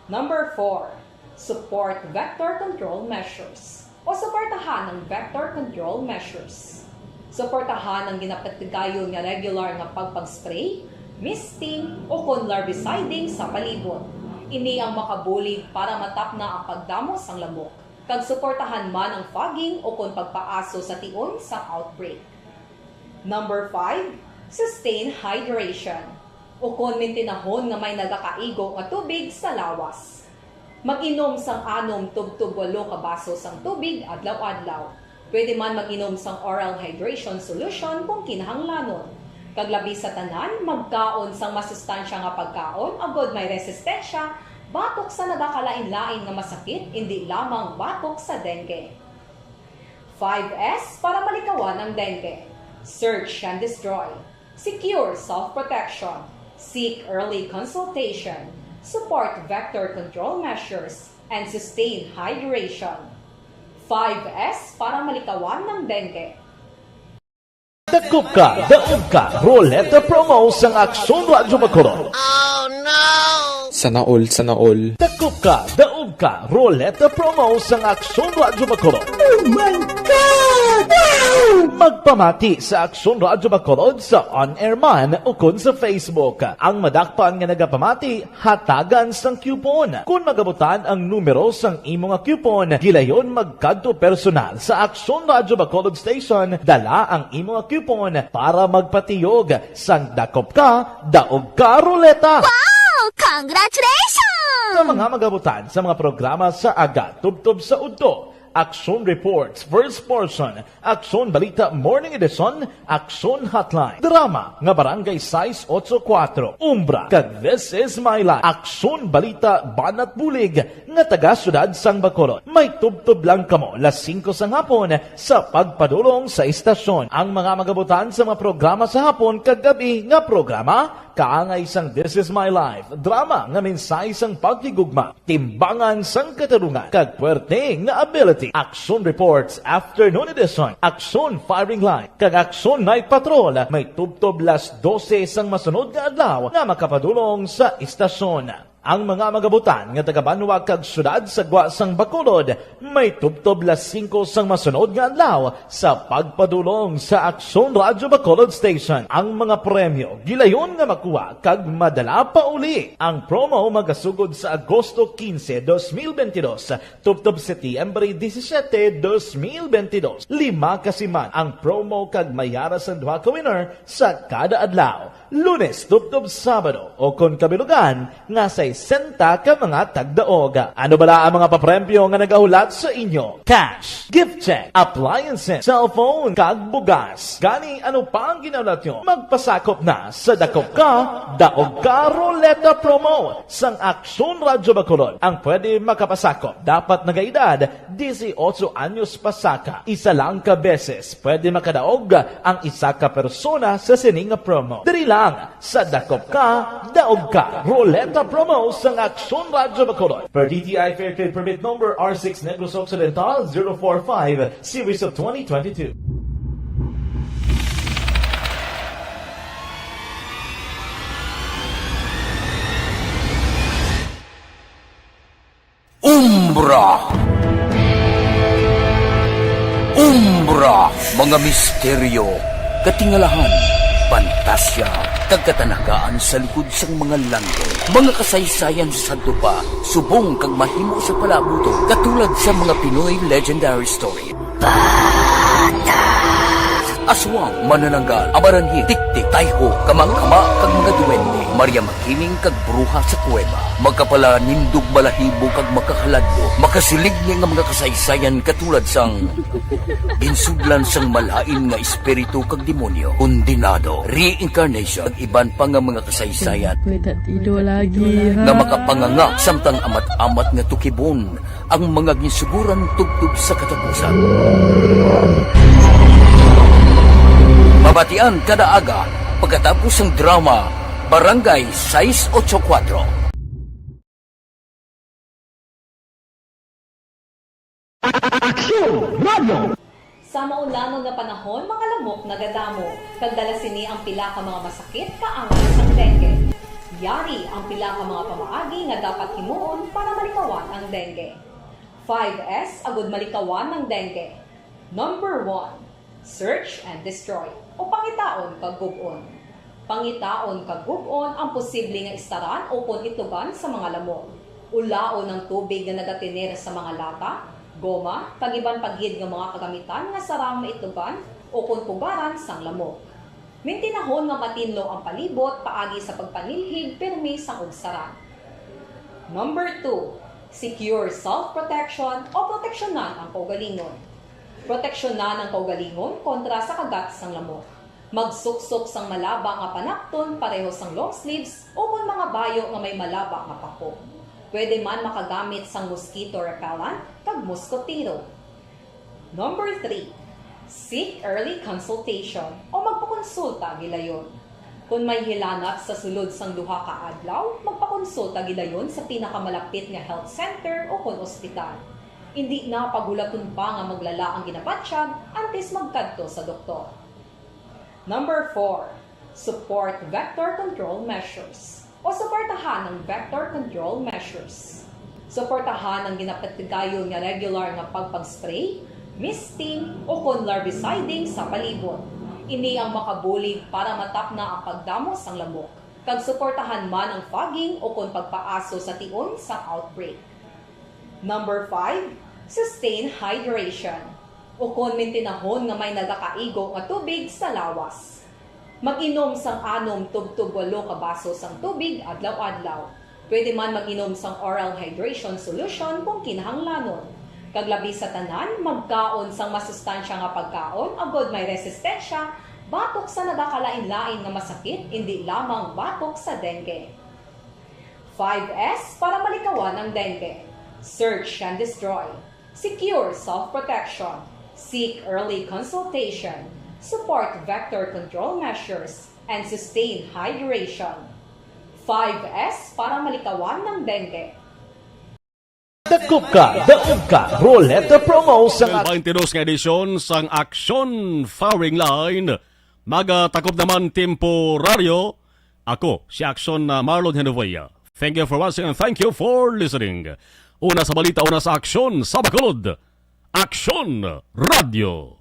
Number four, support vector control measures o suportahan ang vector control measures. Suportahan ang ginapatigayon nga regular nga pagpag-spray, misting, ukon larviciding sa palibot. Ini ang makabulig para matapna ang pagdamo sang lamok, kag suportahan man ang fogging ukon pagpaaso sa tion sang outbreak. Number five, sustain hydration, ukon mintinahon nga may nagakaigo nga tubig sa lawas. Mag-inom sang anom tubtob walo ka baso sang tubig adlaw-adlaw. Pwede man mag-inom sang oral hydration solution kung kinahanglanon. Kag labi sa tanan, magkaon sang masustansya nga pagkaon agod may resistensya batok sa nagakalain-lain nga masakit, indi lamang batok sa dengue. Five S para malikawan ang dengue. Search and destroy. Secure self-protection. Seek early consultation. Support vector control measures. And sustain hydration. Five S para malikawan ang dengue. Dakop ka, daog ka, Roleta Promo sang Aksyon Radyo Bacolod. Sana all, sana all. Dakop ka, daog ka, Roleta Promo sang Aksyon Radyo Bacolod. Oh my God! Wow! Magpamati sa Aksyon Radyo Bacolod sa on-air man ukon sa Facebook. Ang madakpan nga nagapamati, hatagan sang coupon. Kon magabutan ang numero sang imo nga coupon, gilayon magkadto personal sa Aksyon Radyo Bacolod Station, dala ang imo nga coupon para magpatiyog sang Dakop Ka, Daog Ka Roleta. Wow! Congratulations! Sa mga magabutan sa mga programa sa aga tubtob sa udto, Aksyon Reports, first portion, Aksyon Balita Morning Edition, Aksyon Hotline, drama nga Barangay sais ocho kuwatro, Umbra, kag This Is My Life, Aksyon Balita Banat Bulig nga taga Siyudad sang Bacolod. May tubtob lang kamo las singko sang hapon sa pagpadulong sa istasyon. Ang mga magabutan sa mga programa sa hapon kag gab-i nga programa, kaangay sang This Is My Life, drama nga mensahe sang paghigugma, timbangan sang katarungan, kag puwerte nga ability. Action Reports Afternoon Edition, Action Firing Line, kag Action Night Patrol may tubtob las dose sang masunod nga adlaw nga makapadulong sa istasyon. Ang mga magabutan nga taga-banwa kag siyudad sa gwa sang Bacolod may tubtob las singko sang masunod nga adlaw sa pagpadulong sa Aksyon Radyo Bacolod Station. Ang mga premyo gilayon nga makuha kag madala pa uli. Ang promo magasugod sa Agosto quince, dos mil veintidós, tubtob Setyembre disisiete, dos mil veintidós. Lima ka siman ang promo kag may ara sang duha ka winner sa kada adlaw. Lunes tubtob Sabado, o kon kabilugan nga sesenta ka mga tagdaog. Ano bala ang mga papremyo nga nagahulat sa inyo? Cash, gift check, appliances, cellphone, kag bugas. Gani, ano pa ang ginahulat nyo? Magpasakop na sa Dakop Ka, Daog Ka Roleta Promo sang Aksyon Radyo Bacolod. Ang pwede makapasakop dapat nagaedad dieciocho anyos pasaka. Isa lang ka beses pwede makadaog ang isa ka persona sa sini nga promo. Diri lang sa Dakop Ka, Daog Ka Roleta Promo sang Aksyon Radyo Bacolod. Per D T I Fair Trade Permit Number R six Negros Occidental zero four five, Series of twenty twenty-two. Umbra. Umbra, mga misteryo, katingalahan, pantasya, kag katanagaan sa likod sang mga langit. Mga kasaysayan sa sadto pa, subong kag mahimo sa palabuton, katulad sa mga Pinoy legendary story. Bata. A Suwang, manananggal, amaranhi, tiktik, tayho, kamangkama, kag mga duwende, Maria Makining kag bruha sa kuweba, makapalanindog balahibo kag makakaladlo, makasiligni nga mga kasaysayan katulad sang ginsudlan sang malain nga espiritu kag demonyo, kondenado, reincarnation, kag iban pa nga mga kasaysayan May tatido lagi, ha? Nga makapanganga samtang amat-amat nga tukibon ang mga ginsuguran tubtob sa katapusan. Mabatian kada aga pagkatapos sang drama Barangay sais ocho kuwatro. Aksyon! Radyo! Sa maulangon nga panahon, mga lamok nagadamo, kag dala sini ang pila ka mga masakit kaangay sang dengue. Yari ang pila ka mga pamaagi nga dapat himuon para malikawan ang dengue. Five S agud malikawan ang dengue. Number one, search and destroy, o pangitaon kag gub-on. Pangitaon kag gub-on ang posible nga istaran ukon itugan sa mga lamok. Ulaon ang tubig nga nagatener sa mga lata, goma, kag iban pa gid nga mga kagamitan nga sarang maitugan ukon pugaran sang lamok. Mintinahon nga matinlo ang palibot paagi sa pagpanilhig pirmi sang ugsaran. Number two, secure self-protection o proteksyonan ang kaugalingon. Proteksyonan ang kaugalingon kontra sa kagat sang lamok. Magsuksok sang malaba nga panapton pareho sang long sleeves ukon mga bayo nga may malaba nga pako. Pwede man makagamit sang mosquito repellent kag moskotero. Number three, seek early consultation o magpakonsulta gilayon. Kon may hilanat sa sulod sang duha ka adlaw, magpakonsulta gilayon sa pinakamalapit nga health center ukon ospital. Indi na paghulaton pa nga maglala ang ginabatyag antes magkadto sa doktor. Number four, support vector control measures o suportahan ang vector control measures. Suportahan ang ginapatigayon nga regular nga pagpag-spray, misting, ukon larviciding sa palibot. Ini ang makabulig para matapna ang pagdamo sang lamok, kag suportahan man ang fogging ukon pagpaaso sa tion sang outbreak. Number five, sustain hydration, ukon mintinahon nga may nagakaigo nga tubig sa lawas. Mag-inom sang anom tubtob walo ka baso sang tubig adlaw-adlaw. Pwede man mag-inom sang oral hydration solution kung kinahanglanon. Kag labi sa tanan, magkaon sang masustansya nga pagkaon agod may resistensya batok sa nagakalain-lain nga masakit, indi lamang batok sa dengue. Five S para malikawan ang dengue. Search and destroy. Secure self-protection. Seek early consultation. Support vector control measures. And sustain hydration. Five S para malikawan ng dengue. Dakop ka, daog ka, Roleta Promo sa twenty-two nga edisyon sang Aksyon Firing Line. Magatakop naman temporaryo. Ako si Aksyon, uh, Marlon Henovoya. Thank you for watching and thank you for listening. Una sa balita, una sa aksyon, sa Bacolod. Aksyon Radio.